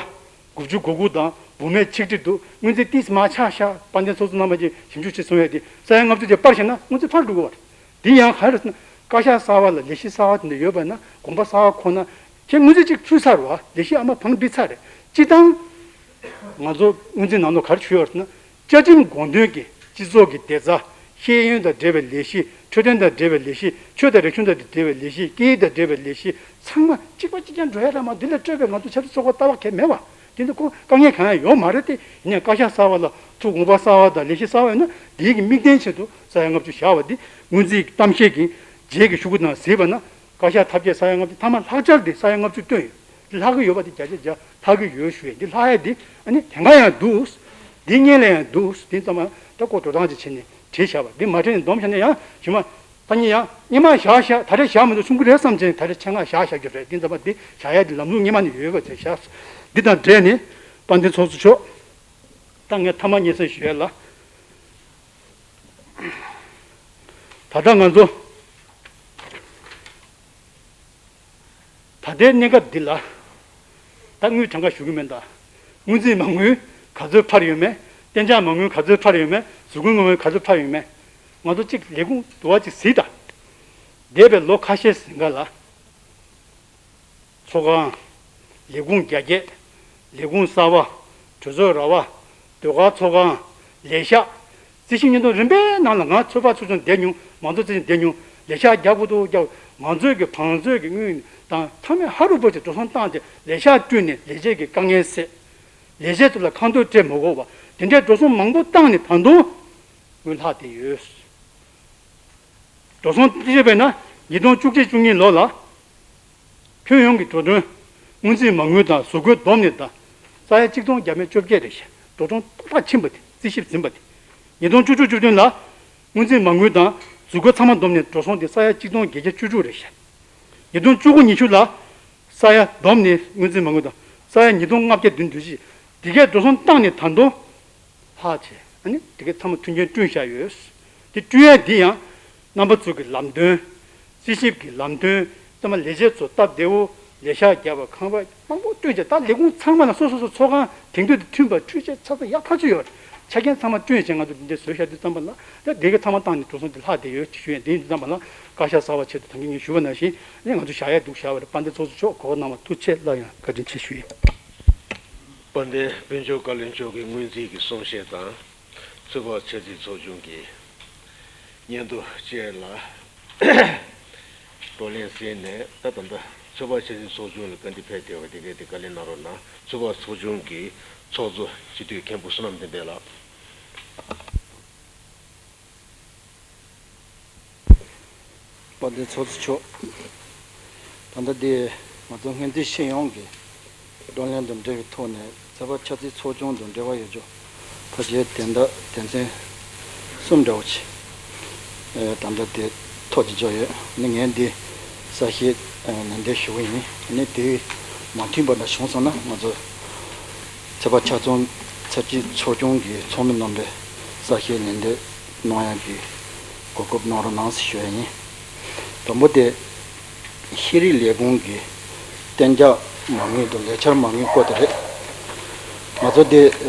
དགུ་བཅུ་གོ་དགུ་དང་འབུམ་མེད་ཆིག་ཁྲི་འདུག་སྔོན་རྩིས་ཏིས་མར་ཆག་ཤག་དཔལ་ལྡན་ཚོགས་གཙོ་རྣམ་པ་ཀྱིས་ཞིབ་འཇུག་བྱས་གསུང་ཡས་དེ་ས་ཡ་ལྔ་བཅུ་དེ་སྤར་བཞག་ན་སྔོན་རྩིས་འཕར་འགྲོ་གི་བ་རེད། འདི་ཡང་ག་རེ་ཟེར་ན་བཀའ་ཤག་གསར་པ་ལ་ལས་གཞི་གསར་པ་དེ་འདྲ་ཡོད་པ་ན་དགོངས་པ་གསར་པ་ཁོ་ན་ཁྱེད་སྔོན་རྩིས་གཅིག་ཕུལ་ཚར་བ་ལས་གཞི་ཨ་མ་བང་བསྒྲིགས་ཚར་རེད། སྤྱི་བཏང་ང་ཚོ་སྔོན་རྩིས་ནང་ལོགས་ག་རེ་ཞུས་ཡོད་རེད་ཟེར་ན། བཅའ་ཁྲིམས་དགོངས་དོན་གྱི་སྤྱི་ཚོགས་ཀྱི་བདེ་རྩ། ཤེས་ཡོན་དང་འབྲེལ་བའི་ལས་གཞི། འཕྲོད་བསྟེན་དང་འབྲེལ་བའི་ལས་གཞི། ཆོས་དང་རིག་གཞུང་དང་འབྲེལ་བའི་ལས་གཞི། སྐད་ཡིག་དང་འབྲེལ་བའི་ལས་གཞི་ཚང་མ་གཅིག་པ་གཅིག་རྐྱང་འགྲོ་ཡ་རེད་མ། འདི་ལས་སྤྲོས་པའི་ང་ཚོ་ཆབ་སྲིད་ཚོགས་པ་ལྟ་བ་གལ་མེད་པ། དེ་ཚོ་ཁོ་དཀའ་ངལ་གང་ཡང་ཡོད་མ་རེད་དེ། ཡིན་ནའི་བཀའ་ཤག་གསར་པ་ལ་ཐུགས་དགོངས་པ་གསར་པ་དང་ལས་གཞི་གསར་པ་ཡོད་ན། དེའི་གི་དམིགས་རྟེན་ཆེད་དུ་ས་ཡ་ལྔ་བཅུ་བཞག་པ་འདི། སྔོན་རྩིས་གཏམ་བཤད་ཀྱི་རྗེས་ཀྱི་ཤོག་གུ་ནང་གཟིགས་པ་ན། བཀའ་ཤག་ཐབས་ཤེས་ས་ཡ་ལྔ་བཅུ། མཐའ་མ་ལྷག་འཆར་འདི་ས་ཡ་ལྔ་བཅུ་བཏོན་ཡོད། འདི་ལྷག་གི་ཡོད་པ་འདི་བརྒྱ་ཆ་བརྒྱ་ལྷག་གི་ཡོད་ཞུ་ཡས། འདི་ལྷག་ཡས་འདི་ཨ་ནི་དེ་སྔ་ཡང་འདུག་འདི་སྔོན་ལ་ཡང་འདུག་དེ་ཙམ་མ་ད་ཁོ་འགྲོ་སྟངས་ཅིག་བྱས་ནས་བྲིས་བཞག་པ། འདི་མ་བྲིས་ནས་འདོམས་བཞག་ན་ཡང་ཞུ་མ། ད་ནི་ཡང་སྔོན་མ་བཞག་བཞག་ད་རེས་བཞག་མི་འདུག་གསུང་གི་རེད་བསམ་བྱས་ནས་ད་རེས་ཆེད་མངགས་བཞག་བཞག་རྒྱུ་རེད། འདི་ཙམ་མ་འདི་བཞག་ཡས་འདི་ལམ་ལུགས་སྔོན་མ་ནས་ཡོད་པ་དེ་བཞག་འདི་དང་འབྲེལ་ནས་དཔལ་ལྡན་ཚོགས་གཙོ་མཆོག་ད་ངས་མཐའ་མ་སྙན་སེང་ཞུ་ཡས་ལ། ད་ལྟ་ང་ཚོ་ད་ལྟའི་གནས་སྐབས་འདི་ལ། ད་དངུལ་གྲངས་ཀ་ཞུ་གི་མིན་ད། སྔོན་རྩིས་མ་དངུལ་ག་ཚོད་འཕར་ཡོད་མེད། གཏན་འཇགས་མ་དངུལ་ག་ཚོད་འཕར་ཡོད་མེད། གཟུགས་སྐུའི་མ་དངུལ་ག་ཚོད་འཕར་ཡོད་མེད། ང་ཚོ་གཅིག་ལས་ཁུངས་བསྡུ་བ་གཅིག་གཟིགས་དང་། འདས་པའི་ལོ་ཁ་ཤས་ཟིན་ག་ལ། ཚོགས་ཁང་། ལས་ཁུངས་རྒྱ་སྐྱེད། ལས་ཁུངས་གསར་པ། གྲོས་ཚོགས་ར་བ། ཟློས་གར་ཚོགས་ཁང་། ལས་ཤག་རྩིས་ཞིབ་བརྙན་ཐུང་རིམ་པའི་ནང་ལ་ང་ཚོད་དཔག་ཚོགས་ཆུང་བསྡད་མྱོང་། མང་གཙོ་རྩིས་ཞིབ་བསྡད་མྱོང་། ལས་ཤག་རྒྱག་དགོས་འདུག་རྒྱག་ང་ཚོའི་གི་བང་མཛོད་ཀྱི་དངུལ་དང་མཐའ་མའི་ཧ་རུ་བོ་ཅིག་འགྲོ་སོང་བཏང་སྟེ་ལས་ཤག་བསྐྲུན་ནས་ལས་བྱེད་ཀྱི་དཀའ་ངལ་སེལ། ལས་བྱེད་ཚོ་ལ་ཁ་འདོན་སྤྲད་མ་དགོས་པ། དེ་འདྲའི་འགྲོ་སོང་མང་པོ་བཏང་ནས་ད་དུང་དངུལ་ལྷག་བསྡད་ཡོད། འགྲོ་སོང་རྩིས་ཞིབ་བྱས་ན་ཉིས་སྟོང་བཅུ་གཅིག་བཅུ་གཉིས་ལོ་ལ། ཁྱོན་ཡོངས་ཀྱི་འགྲོ་གྲོན། སྔོན་རྩིས་མ་དངུལ་དང་གཟུགས་སྐུའི་བསྡོམས་ནས་ད། ས་ཡ་གཅིག་སྟོང་བརྒྱ་མེད་བཅོ་བརྒྱད་རེད་ཤག་འགྲོ་གྲོན་ཏག་ཏག་ཕྱིན་པ་དེ་རྩིས་ཞིབ་ཟིན་པ་དེ། ཉིས་སྟོང་བཅུ་དྲུག་བཅུ་བདུན་ལ། སྔོན་རྩིས་མ་དངུལ་དང་གཟུགས་སྐུ་ཚང་མ་བསྡོམས་ནས་འགྲོ་སོང་དེ་ས་ཡ་གཅིག་སྟོང་བརྒྱད་བརྒྱ་བཅུ་དྲུག་རེད་ཤག་ཉིས་སྟོང་བཅུ་དགུ་ཉི་ཤུ་ལ། ས་ཡ་བསྡོམས་ནས་སྔོན་རྩིས་མ་དངུལ་དང་ས་ཡ་ཉིས་སྟོང་ལྔ་བརྒྱ་བདུན་བདུན་བཞི། དེ་གའི་འགྲོ་སོང་བཏང་ནས་ད་དུང་། ལྷག་བྱས། ཨ་ནི་དེ་གའི་ཚང་མ་མཐུན་རྐྱེན་བསྐྲུན་བཞག་ཡོད། དེ་བསྐྲུན་ཡས་འདི་ཡང་རྣམ་པ་ཚོ་གི་ལམ་སྟོན། རྩིས་ཞིབ་ཀྱི་ལམ་སྟོན། ཚང་མ་ལས་བྱེད་ཚོ་སྟབས་བདེ་བོ། ལས་ཤག་བརྒྱབ་པ་ཁང་པ་མང་པོ་བསྐྲུན་བྱས། ད་ལས་ཁུངས་ཚང་མ་ལ་སོ་སོ་སོ་ཚོགས་ཁང་དེང་དུས་དང་མཐུན་པ་འཕྲུལ་ཆས་ཚ་ཚ་ཡག་ཐག་ཆོད་ཡོད་རེད། ཆ་རྐྱེན་ཚང་མ་བསྐྲུན་བྱས་ང་ཚོ་འདི་འདྲ་བཟོས་བཞག་དུས་ཙམ་པ་ལ། ད་དེ་གའི་ཚང་མ་བཏང་ནས་འགྲོ་སོང་དེ་ལྷག་བསྡད་ཡོད་ཅེས་ཞུ་ཡས། དེ་ཡིན་དུས་ཙམ་པ་ལ་བཀའ་ཤག་གསར་པ་ཆེད་དུ་ད་གིན་ངས་ཞུས་པ་ནང་བཞིན་ཨ་ནི་ང་ཚོ་བཞག་ཡས་འདུག་བཞག་པ་རེད། དཔལ་ལྡན་ཚོགས་གཙོ་མཆོག་གོ་སྐབས་གནང་བར་ཐུགས་རྗེ་ཆེ། སླར་ཡང་བཀའ་དྲིན་ཆེ་ཞུ་ཡིན། དཔལ་ལྡན་དཔལ་འབྱོར་བཀའ་བློན་མཆོག་གིས་སྔོན་རྩིས་ཀྱི་གསུང་བཤད་དང་། ཚོད་དཔག་འཆར་རྩིས་ཚོགས་ཆུང་གི་སྙན་ཐོ་བཅས་ལ་བགྲོ་གླེང་ཟིན་ནས། ད་ད་ལྟ་ཚོད་དཔག་འཆར་རྩིས་ཚོགས་ཆུང་ལ་བཀའ་འདྲི་ཕེབས་བསྡད་པ་དེ་གས་དེ་བཀའ་ལན་གནང་རོགས་གནང་། ཚོད་དཔག་ཚོགས་ཆུང་གི་ཚོགས་གཙོ་སྤྱི་འཐུས་མཁན་པོ་བསོད་ནམས་བསྟན་འཕེལ་ལགས། དཔལ་ལྡན་ཚོགས་གཙོ་མཆོག་ད་ལྟ་འདི་ང་ཚོ་སྔོན་རྩིས་ཤེས་ཡོན་གྱི་བགྲོ་གླེང་དང་འབྲེལ་བའི་ཐོག་ནས་ཚོད་དཔག་འཆར་རྩིས་ཚོགས་ཆུང་དང་འབྲེལ་བ་ཡོད་རྒྱུ་ཕལ་ཆེར་དོན་དག་དོན་ཚན་གསུམ་འདྲ་བོ་ཅིག་ཨེ་ད་ལྟ་དེ་ཐོག་ཅིག་འབྱོར་ཡོད། ནི་ངས་འདི་གསལ་བཤད་ཨེ་ནན་ཏན་ཞུ་གི་ཡིན། ནི་དེ་མ་མཐུན་པ་འདྲ་བྱུང་སོང་ན་ང་ཚོ་ཚོད་དཔག་ཆ་ཚང་འཆར་རྩིས་ཚོགས་ཆུང་གི་ཚོགས་མི་རྣམ་པས་གསལ་བཤད་ནན་ཏན་གནང་ཡག་གི་གོ་སྐབས་གནང་རོགས་གནང་ཞེས་ཞུ་ཡ་ཡིན། དང་པོ་དེ། ཤེས་རིག་ལས་ཁུངས་ཀྱི་གཏན་འཇགས་མ་དངུལ་དང་ལས་འཆར་མ་དངུལ་སྐོར་དེ་རེད། ང་ཚོ་དེ་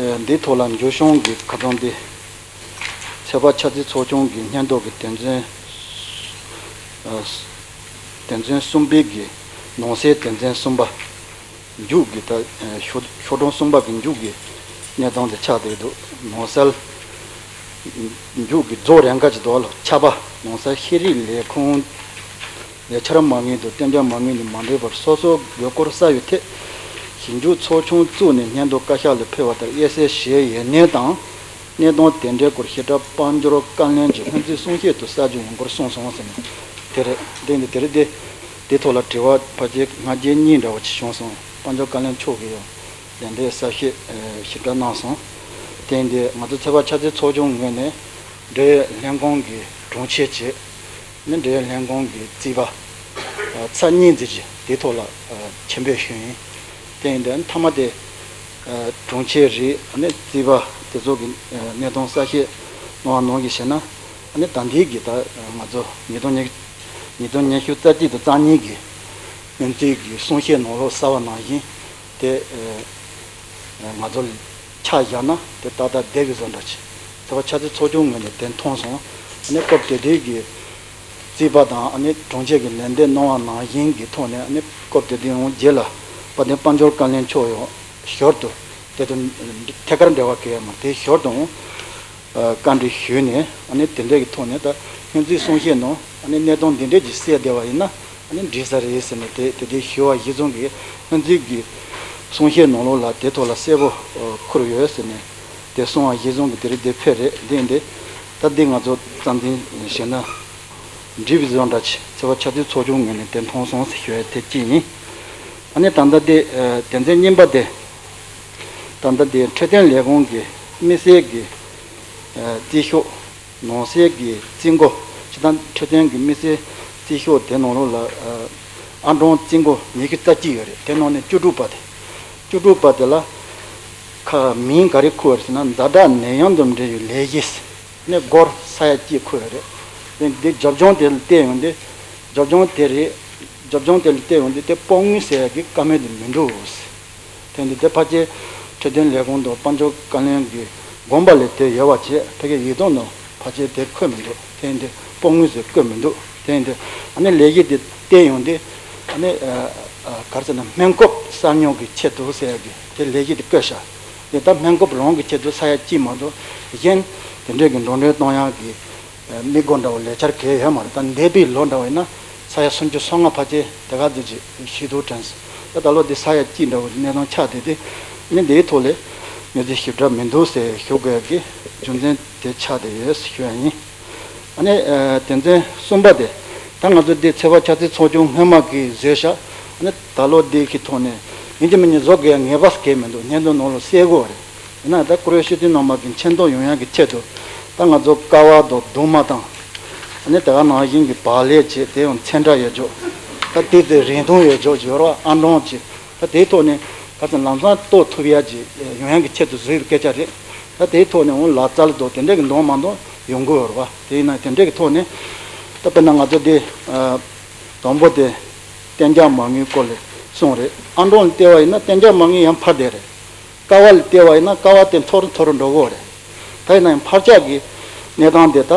འདིའི་ཐོག་ལ་འཇུ་བྱུང་གི་ཁ་སང་དེ་ཚོད་དཔག་འཆར་རྩིས་ཚོགས་ཆུང་གི་སྙན་ཐོ་གི་དོན་ཚན་དོན་ཚན་གསུམ་པའི་གི་ནང་གསེས་དོན་ཚན་གསུམ་པ། མཇུག་གི་ད་ཤོག་ཤོག་གྲངས་གསུམ་པ་གི་མཇུག་གི་གནས་སྟངས་དེ་ཆགས་བསྡད་འདུག་ནང་གསལ་མཇུག་གི་རྫོགས་རན་ཁ་ཅིག་འདུག་ལ། ཆ་པ་ནང་གསལ་ཤེས་རིག་ལས་ཁུངས་ལས་འཆར་མ་དངུལ་དང་གཏན་འཇགས་མ་དངུལ་ནས་མ་འདྲེས་པར་སོ་སོའི་དགོས་མཁོར་གསལ་བའི་ཐད། ཞིབ་འཇུག་ཚོགས་ཆུང་བཙུགས་ནས་སྙན་ཐོ་བཀའ་ཤག་ལ་ཕུལ་བ་ལྟར་དབྱེ་གསལ་བྱས་ཡོད་ནའི་དང་། གནད་དོན་དེ་འདྲའི་སྐོར་ཞིབ་ཕྲ་དཔལ་འབྱོར་བཀའ་བློན་གྱིས་སྔོན་རྩིས་གསུང་བཤད་དུ་གསལ་རྒྱུ་ཡིན་སྐོར་གསུངས་སོང་ཟེར་ནས། དེ་རེད། དེ་འདི་དེ་རེད་དེ། དེ་ཐོག་ལ་དྲི་བ་ཕལ་ཆེར་ང་རྒྱལ་གཉིས་འདྲ་བོ་ཅིག་བྱུང་སོང་། དཔལ་འབྱོར་བཀའ་བློན་མཆོག་གིས་ཡང་ལན་འདེབས་གསལ་བཤད་ཞིབ་ཕྲ་གནང་སོང་། དེ་འདི་ང་ཚོ་ཚོད་དཔག་འཆར་རྩིས་ཚོགས་ཆུང་ངོས་ནས་འབྲེལ་ཡོད་ལྷན་ཁང་གི་དྲུང་ཆེ་བྱས། ནི་འབྲེལ་ཡོད་ལྷན་ཁང་གི་རྩིས་པ་ཚ་གཉིས་འཛིན་གྱིས་དེ་ཐོག་ལ་ཆེད་འབོད་ཞུས་ཡིན། དེ་ཡིན་དུས་མཐའ་མ་དེ་དྲུང་ཆེ་རེད། ནི་རྩིས་པ་དེ་ཚོ་གི་གནས་སྟངས་གསལ་བཤད་གནང་བ་ནང་བཞིན་བྱས་ན། ནི་ད་ལྟའི་གི་ད་ང་ཚོ་ཉིས་སྟོང་ཉི་ཉིས་སྟོང་ཉི་ཤུ་རྩ་གཅིག་དང་རྩ་གཉིས་ཀྱི་སྔོན་རྩིས་ཀྱི་གསུང་བཤད་ནང་ལོགས་གསལ་བ་ནང་བཞིན་དེ། ང་ཚོ་ཆ་བཞག་ན་དེ་ཏག་ཏག་བསྡད་ཀྱི་བཟོ་འདྲ་ཅིག་ཚོད་དཔག་འཆར་རྩིས་ཚོགས་ཆུང་ངོས་ནས་དེ་མཐོང་སོང་། ཨ་ནི་སྐབས་དེ་དུས་ཀྱི་རྩིས་པ་དང་ཨ་ནི་དྲུང་ཆེ་གིས་ལན་འདེབས་གནང་བ་ནང་བཞིན་གྱི་ཐོག་ནས། ཨ་ནི་སྐབས་དེ་དུས་ཡང་རྗེས་ལ་དཔལ་ལྡན་དཔལ་འབྱོར་བཀའ་བློན་མཆོག་ཡང་ཞོར་དུ་དེ་དང་ཐད་ཀར་འབྲེལ་བ་གལ་ཡོད་མ་རེད། དེ་ཞོར་དུ་ བཀའ་འདྲི་ཞུས་ནས་ཨ་ནི་དེ་འདྲའི་གི་ཐོག་ནས་ད་སྔོན་རྩིས་གསུང་བཤད་ནང་ཨ་ནི་གནས་སྟངས་འདི་འདྲའི་ཅིག་གསལ་བསྡད་པ་ཡིན་ན་ཨ་ནི་འགྲིག་ས་རེད་ཟེར་ནས་དེ་དེ་འདྲའི་ཞུ་བ་གཞི་བཟུང་གིས་སྔོན་རྩིས་ཀྱི་གསུང་བཤད་ནང་ལོགས་ལ་དེ་ཐོག་ལ་གསལ་པོ་འཁོད་ཡོད་ཟེར་ནས་དེ་གསུང་བ་གཞི་བཟུང་གིས་དེ་རིང་འདི་ཕེབས་རེད། འདི་ཡིན་ཏེ་ད་འདི་ང་ཚོ་རྩ་འཛིན་བྱས་ན་འགྲིག་པའི་བཟོ་འདྲ་ཆེ། ཚེས་པ་ཆབ་སྲིད་ཚོགས་ཆུང་ངོས་ནས་དེ་མཐོང་སོང་ཟེར་ཞུ་ཡ་དེ་གཅིག་ཡིན། ཨ་ནི་ད་ལྟ་དེ་དོན་ཚན་གཉིས་པ་དེ། ད་ལྟ་དེ་འཕྲོད་བསྟེན་ལས་ཁུངས་ཀྱི་དམིགས་བསལ་གྱི་རྩིས་ཤོག་ནང་གསེས་ཀྱི་རྩིས་འགོ་སྤྱི་བཏང་འཕྲོད་བསྟེན་གྱི་དམིགས་བསལ་རྩིས་ཤོག་དེ་ནང་ལོགས་ལ་ཨ་གྲངས་རྩིས་འགོ་ཉི་ཤུ་རྩ་གཅིག་ཡོད་རེད། དེ་ནང་ནས་བཅུ་དྲུག་པ་དེ། བཅུ་དྲུག་པ་དེ་ལ་ཁ་མིང་ག་རེ་འཁོད་རེད་ཟེར་ན་ཛ་དྲག་ནད་ཡམས་དང་འབྲེལ་བའི་ལས་གཞི་ནས་སྒོར་ས་ཡ་གཅིག་འཁོད་ཡོད་རེད། དེ་འདི་རྒྱབ་ལྗོངས་དེ་ལ་བལྟས་ཡོང་དུས་རྒྱབ་ལྗོངས་དེ་རེད། རྒྱབ་ལྗོངས་དེ་ལ་བལྟས་ཡོང་དུས་དེ་སྤོགས་དངུལ་ཟེར་ཡ་གི་བཀའ་མོལ་དེ་མི་འདུག་དེ་འདི་དེ་ཕལ་ཆེར་འཕྲོད་བསྟེན་ལས་ཁུངས་དང་དཔལ་འབྱོར་བཀའ་བློན་གྱི་དགོངས་པ་ལས་དེ་ཡོད་པ་བྱས་ཕ་གི་ཡིག་ཐོག་ནང་ཕལ་ཆེར་དེ་འཁོད་མི་འདུག་དེ་འདི་སྤོགས་དངུལ་ཟེར་བཀོད་མི་འདུག་དེ་འདི་ཨ་ནི་ལས་གཞི་དེ་བལྟས་ཡོང་དུས་ཨ་ནི་ག་རེ་ཟེར་ན་སྨན་ཁབ་གསར་རྙོག་གི་ཆེད་དུ་ཟེར་ཡ་གི་དེ་ལས་གཞི་དེ་བཀོད་ཤག་དེ་ད་སྨན་ཁབ་རང་གི་ཆེད་དུ་ས་ཡ་གཅིག་མ་གཏོགས་གཞན་དེ་འདྲས་ཀྱི་འགྲོ་གྲོན་གཏོང་ཡག་གི་དམིགས་སྒོ་འདྲ་བོ་ལས་འཆར་གང་ཡང་ཡོད་མ་རེད། ད་འདས་པའི་ལོ་འདྲ་བོ་ཡིན་ན་ས་ཡ་སུམ་ཅུ་སོ་ལྔ་ཕལ་ཆེར་དེ་ག་ཚོད་ཅིག་ཞུས་འདུག་དྲན་སོང་། ད་ད་ལོ་འདི་ས་ཡ་གཅིག་འདྲ་བོ་གནས་སྟངས་ཆགས་བསྡད་དེ་ནི་འདིའི་ཐོག་ལས་ངོས་འཛིན་ཞིབ་ཕྲ་མི་འདུག་ཟེར་ཞུ་དགོས་ཀྱི་རྒྱུ་མཚན་དེ་ཆགས་བསྡད་ཡོད་ཞུ་ཡ་ཡིན། ཨ་ནི་དོན་ཚན་གསུམ་པ་དེ་ད་ང་ཚོ་འདི་ཚེས་པ་ཆབ་སྲིད་ཚོགས་ཆུང་སྔོན་མ་གི་བཟོས་ཤག་ཨ་ནི་ད་ལོ་འདི་གི་ཐོག་ནས་ཡིན་གཅིག་མིན་གཅིག་བཟོ་དགོས་ཡ་ངེས་པ་གང་ཡང་མི་འདུག་སྙན་ཐོ་ནང་ལ་གསལ་གོ་རེད། ཡིན་ན་ད་བཀུར་འོས་སྤྱི་འཐུས་རྣམ་པ་གི་མཁྱེན་རྟོགས་ཡོང་ཡག་གི་ཆེད་དུ་ད་ང་ཚོ་ཀ་བ་དང་གདུང་མ་དང་ཨ་ནི་དེ་ག་ནང་བཞིན་གྱི་བག་ལེབ་བྱས་དེ་ཡང་ཚོན་ཁྲ་ཡོད་ཅོག་ད་དེ་དེ་རིང་ཐུང་ཡོད་ཅོག་ཡོད་ར་ཨང་གྲངས་བྱས་ད་དེའི་ཐོག་ནས་ག་ཚོད་ལམ་སང་གཏོགས་ཐུབ་ཡག་ཅིག་ཡོང་ཡག་གི་ཆེད་དུ་བཟོས་པའི་སྐད་ཆ་རེད། ད་དེའི་ཐོག་ནས་འོང་ལག་རྩལ་དང་དེ་འདྲས་ཀྱི་འདོང་མ་འདོང་ཡོང་གི་ཡོད་ར་བ། དེ་ཡིན་ན་དེ་འདྲས་ཀྱི་ཐོག་ནས་ད་དཔེར་ན་ང་ཚོ་དེ་དང་པོ་དེ་གཏན་འཇགས་མ་དངུལ་སྐོར་ལ་གསུངས་རེད། ཨང་གྲངས་ལ་བལྟས་པ་ཡིན་ན་གཏན་འཇགས་མ་དངུལ་ཡང་འཕར་བསྡད་རེད། ཀ་བ་ལ་བལྟས་པ་ཡིན་ན་ཀ་བ་དེ་མཐོ་རུ་མཐོ་རུ་འགྲོ་གི་ཡོད་རེད། ད་ཡིན་ན་ཡང་འཕར་ཆག་གི་གནས་སྟངས་དེ་ད་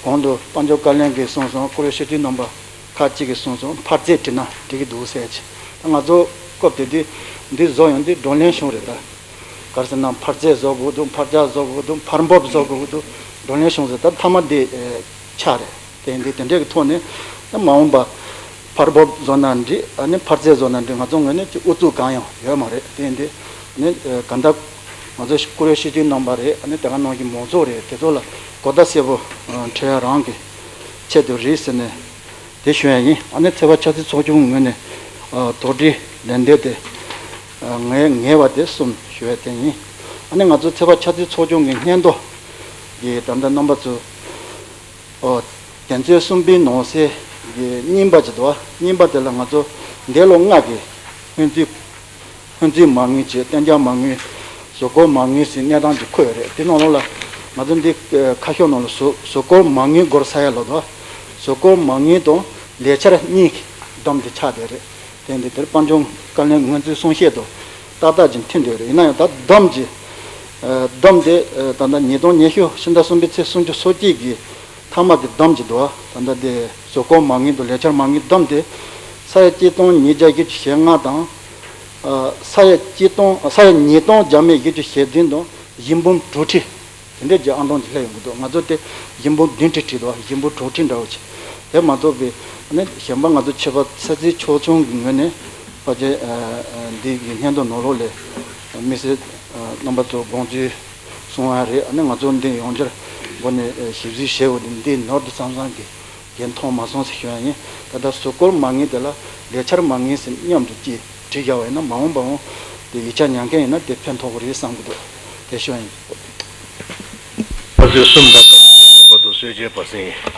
གོང་དུ་དཔལ་འབྱོར་བཀའ་བློན་གྱིས་གསུངས་སོང་། བཀུར་འོས་སྤྱི་འཐུས་རྣམ་པ་ཁག་ཅིག་གིས་གསུངས་སོང་། འཕར་ཚད་བྲིས་ན་འགྲིག་གི་འདུག་ཟེར་གྱི། ད་ང་ཚོ་སྐབས་དེ་དུས་འདི་བཟོ་ཡོང་དུས་བགྲོ་གླེང་བྱུང་རེད། ད་ག་རེ་ཟེར་ན་འཕར་ཚད་བཟོ་དགོས་འདུག་འཕར་ཆག་བཟོ་དགོས་འདུག་འཕར་འབབ་བཟོ་དགོས་འདུག་བགྲོ་གླེང་བྱུང་ཟེར། ད་མཐའ་མ་འདི་ཆག་རེད། དེ་འདི་དེ་འདྲའི་གི་ཐོག་ནས་ད་མ་འོངས་པ་འཕར་འབབ་བཟོ་ན་འགྲིག་ཨ་ནི་འཕར་ཚད་བཟོ་ན་འགྲིག་ང་ཚོ་ངོས་ནས་ཅིག་ཨུ་ཚུགས་གང་ཡང་ཡོད་མ་རེད། དེ་འདི་ནི་གང་ལྟར་ང་ཚོ་བཀུར་འོས་སྤྱི་འཐུས་རྣམ་པ་རེད། ཨ་ནི་དེ་ག་ནང་བཞིན་མང་ཚོགས་རེད། དེ་ཚོ་ལ་གོ་བརྡ་གསལ་པོ་འཕྲོད་ཡ་རང་གི་ཆེད་དུ་རེད་ཟེར་ནས་དེ་ཞུ་ཡ་ཡིན། ཨ་ནི་ཚེས་པ་ཆབ་སྲིད་ཚོགས་ཆུང་ངོས་ནས་དོགས་འདྲི་ལན་འདེབས་དེ་ངས་ངེས་པ་དེ་གསུམ་ཞུ་ཡ་དེ་ཡིན། ཨ་ནི་ང་ཚོ་ཚེས་པ་ཆབ་སྲིད་ཚོགས་ཆུང་གི་སྙན་ཐོ་གི་ད་ལྟ་རྣམ་པ་ཚོ། ཨོ། དོན་ཚན་གསུམ་པའི་ནང་གསེས་ཀྱི་གཉིས་པ་ཅིག་འདུག་བ། གཉིས་པ་དེ་ལ་ང་ཚོ་འདས་ལོ་ལྔ་གི་སྔོན་རྩིས་སྔོན་རྩིས་མ་དངུལ་བཅས་གཏན་འཇགས་མ་དངུལ་གཟུགས་སྐོར་མ་དངུལ་ཟེར་གནས་སྟངས་ཅིག་འཁོད་ཡོད་རེད། དེ་ནང་ལོགས་ལ་ང་ཚོ་འདི་ཁ་ཤོག་ནང་ལ་གཟུགས་གཟུགས་སྐོར་མ་དངུལ་སྐོར་ས་ཡ་ལོ་འདུག་བ། གཟུགས་སྐོར་མ་དངུལ་དང་ལས་འཆར་གཉིས་ཀྱི་བསྡོམས་དེ་ཆགས་བསྡད་རེད། དེ་འདི་དེར་དཔལ་འབྱོར་བཀའ་བློན་ངོས་འཛིན་གསུང་བཤད་དུ་ཏག་ཏག་ཅིག་མཐུན་འདོད་རེད། ཡིན་ན་ཡང་ད་བསྡོམས་ཀྱི་བསྡོམས་དེ་ད་ལྟ་ཉིས་སྟོང་ཉི་ཤུ་ཕྱི་ཟླ་གསུམ་པའི་ཚེས་སུམ་ཅུ་སོ་གཅིག་གི་མཐའ་མ་གི་བསྡོམས་ཀྱི་འདུག་ད་ལྟ་དེ་གཟུགས་སྐོར་མ་དངུལ་དང་ལས་འཆར་མ་དངུལ་བསྡོམས་དེ་ས་ཡ་གཅིག་སྟོང་ཉིས་བརྒྱ་བཞི་བཅུ་ཞེ་ལྔ་དང་ས་ཡ་གཅིག་སྟོང་ས་ཡ་ཉིས་སྟོང་བརྒྱ་མེད་བཞི་བཅུ་ཞེ་བདུན་དང་བཞི་འབུམ་དྲུག་ཁྲི། དེ་འདྲའི་རྒྱ་ཨང་གྲངས་ཀྱི་སླེབས་ཡོང་གི་འདུག་ང་ཚོ་དེ་བཞི་འབུམ་བདུན་ཁྲི་བྲིས་འདུག་བཞི་འབུམ་དྲུག་ཁྲི་འདྲ་བོ་ཅིག་དེ་མ་གཏོགས་པའི་ཨ་ནི་གཞན་པ་ང་ཚོ་ཆེད་ཕར་ཚེས་གཅིག་ཚོགས་ཆུང་གི་ངོས་ནས་ཕལ་ཆེར་འདི་གི་སྙན་ཐོ་ནང་ལོགས་ལས་དམིགས་བསལ་རྣམ་པ་ཚོ་དགོངས་ཚུལ་གསུང་བ་རེད། ཨ་ནི་ང་ཚོ་འདི་ཡོང་རྒྱུར་སྒོ་ནས་ཞིབ་འཇུག་བྱས་འོ་འདི་ནོར་འདུག་བསམ་བསམ་གི་འགན་མཐོང་མ་སོང་ཟེར་ཞུ་ཡ་ཡིན། ད་ལྟ་གཟུགས་སྐོར་མ་དངུལ་དེ་ལ་ལས་འཆར་མ་དངུལ་ཟེར་མཉམ་དུ་ཅིག་བྲིས་བཞག་པ་ཡིན་ན་མ་འོངས་པ་འོང་དེ་ཡིག་ཆ་ཉར་མཁན་ཡིན་ན་དེ་ཕན་ཐོགས་ཀྱི་རེད་བསམ་གྱི་འདུག་དེ་ཞུ་ཡ་ཡིན། ཕ་ཚོད་གསུམ་དང་སྐབས་བར་དུ་གསོལ་ཇའི་བར་གསེང་།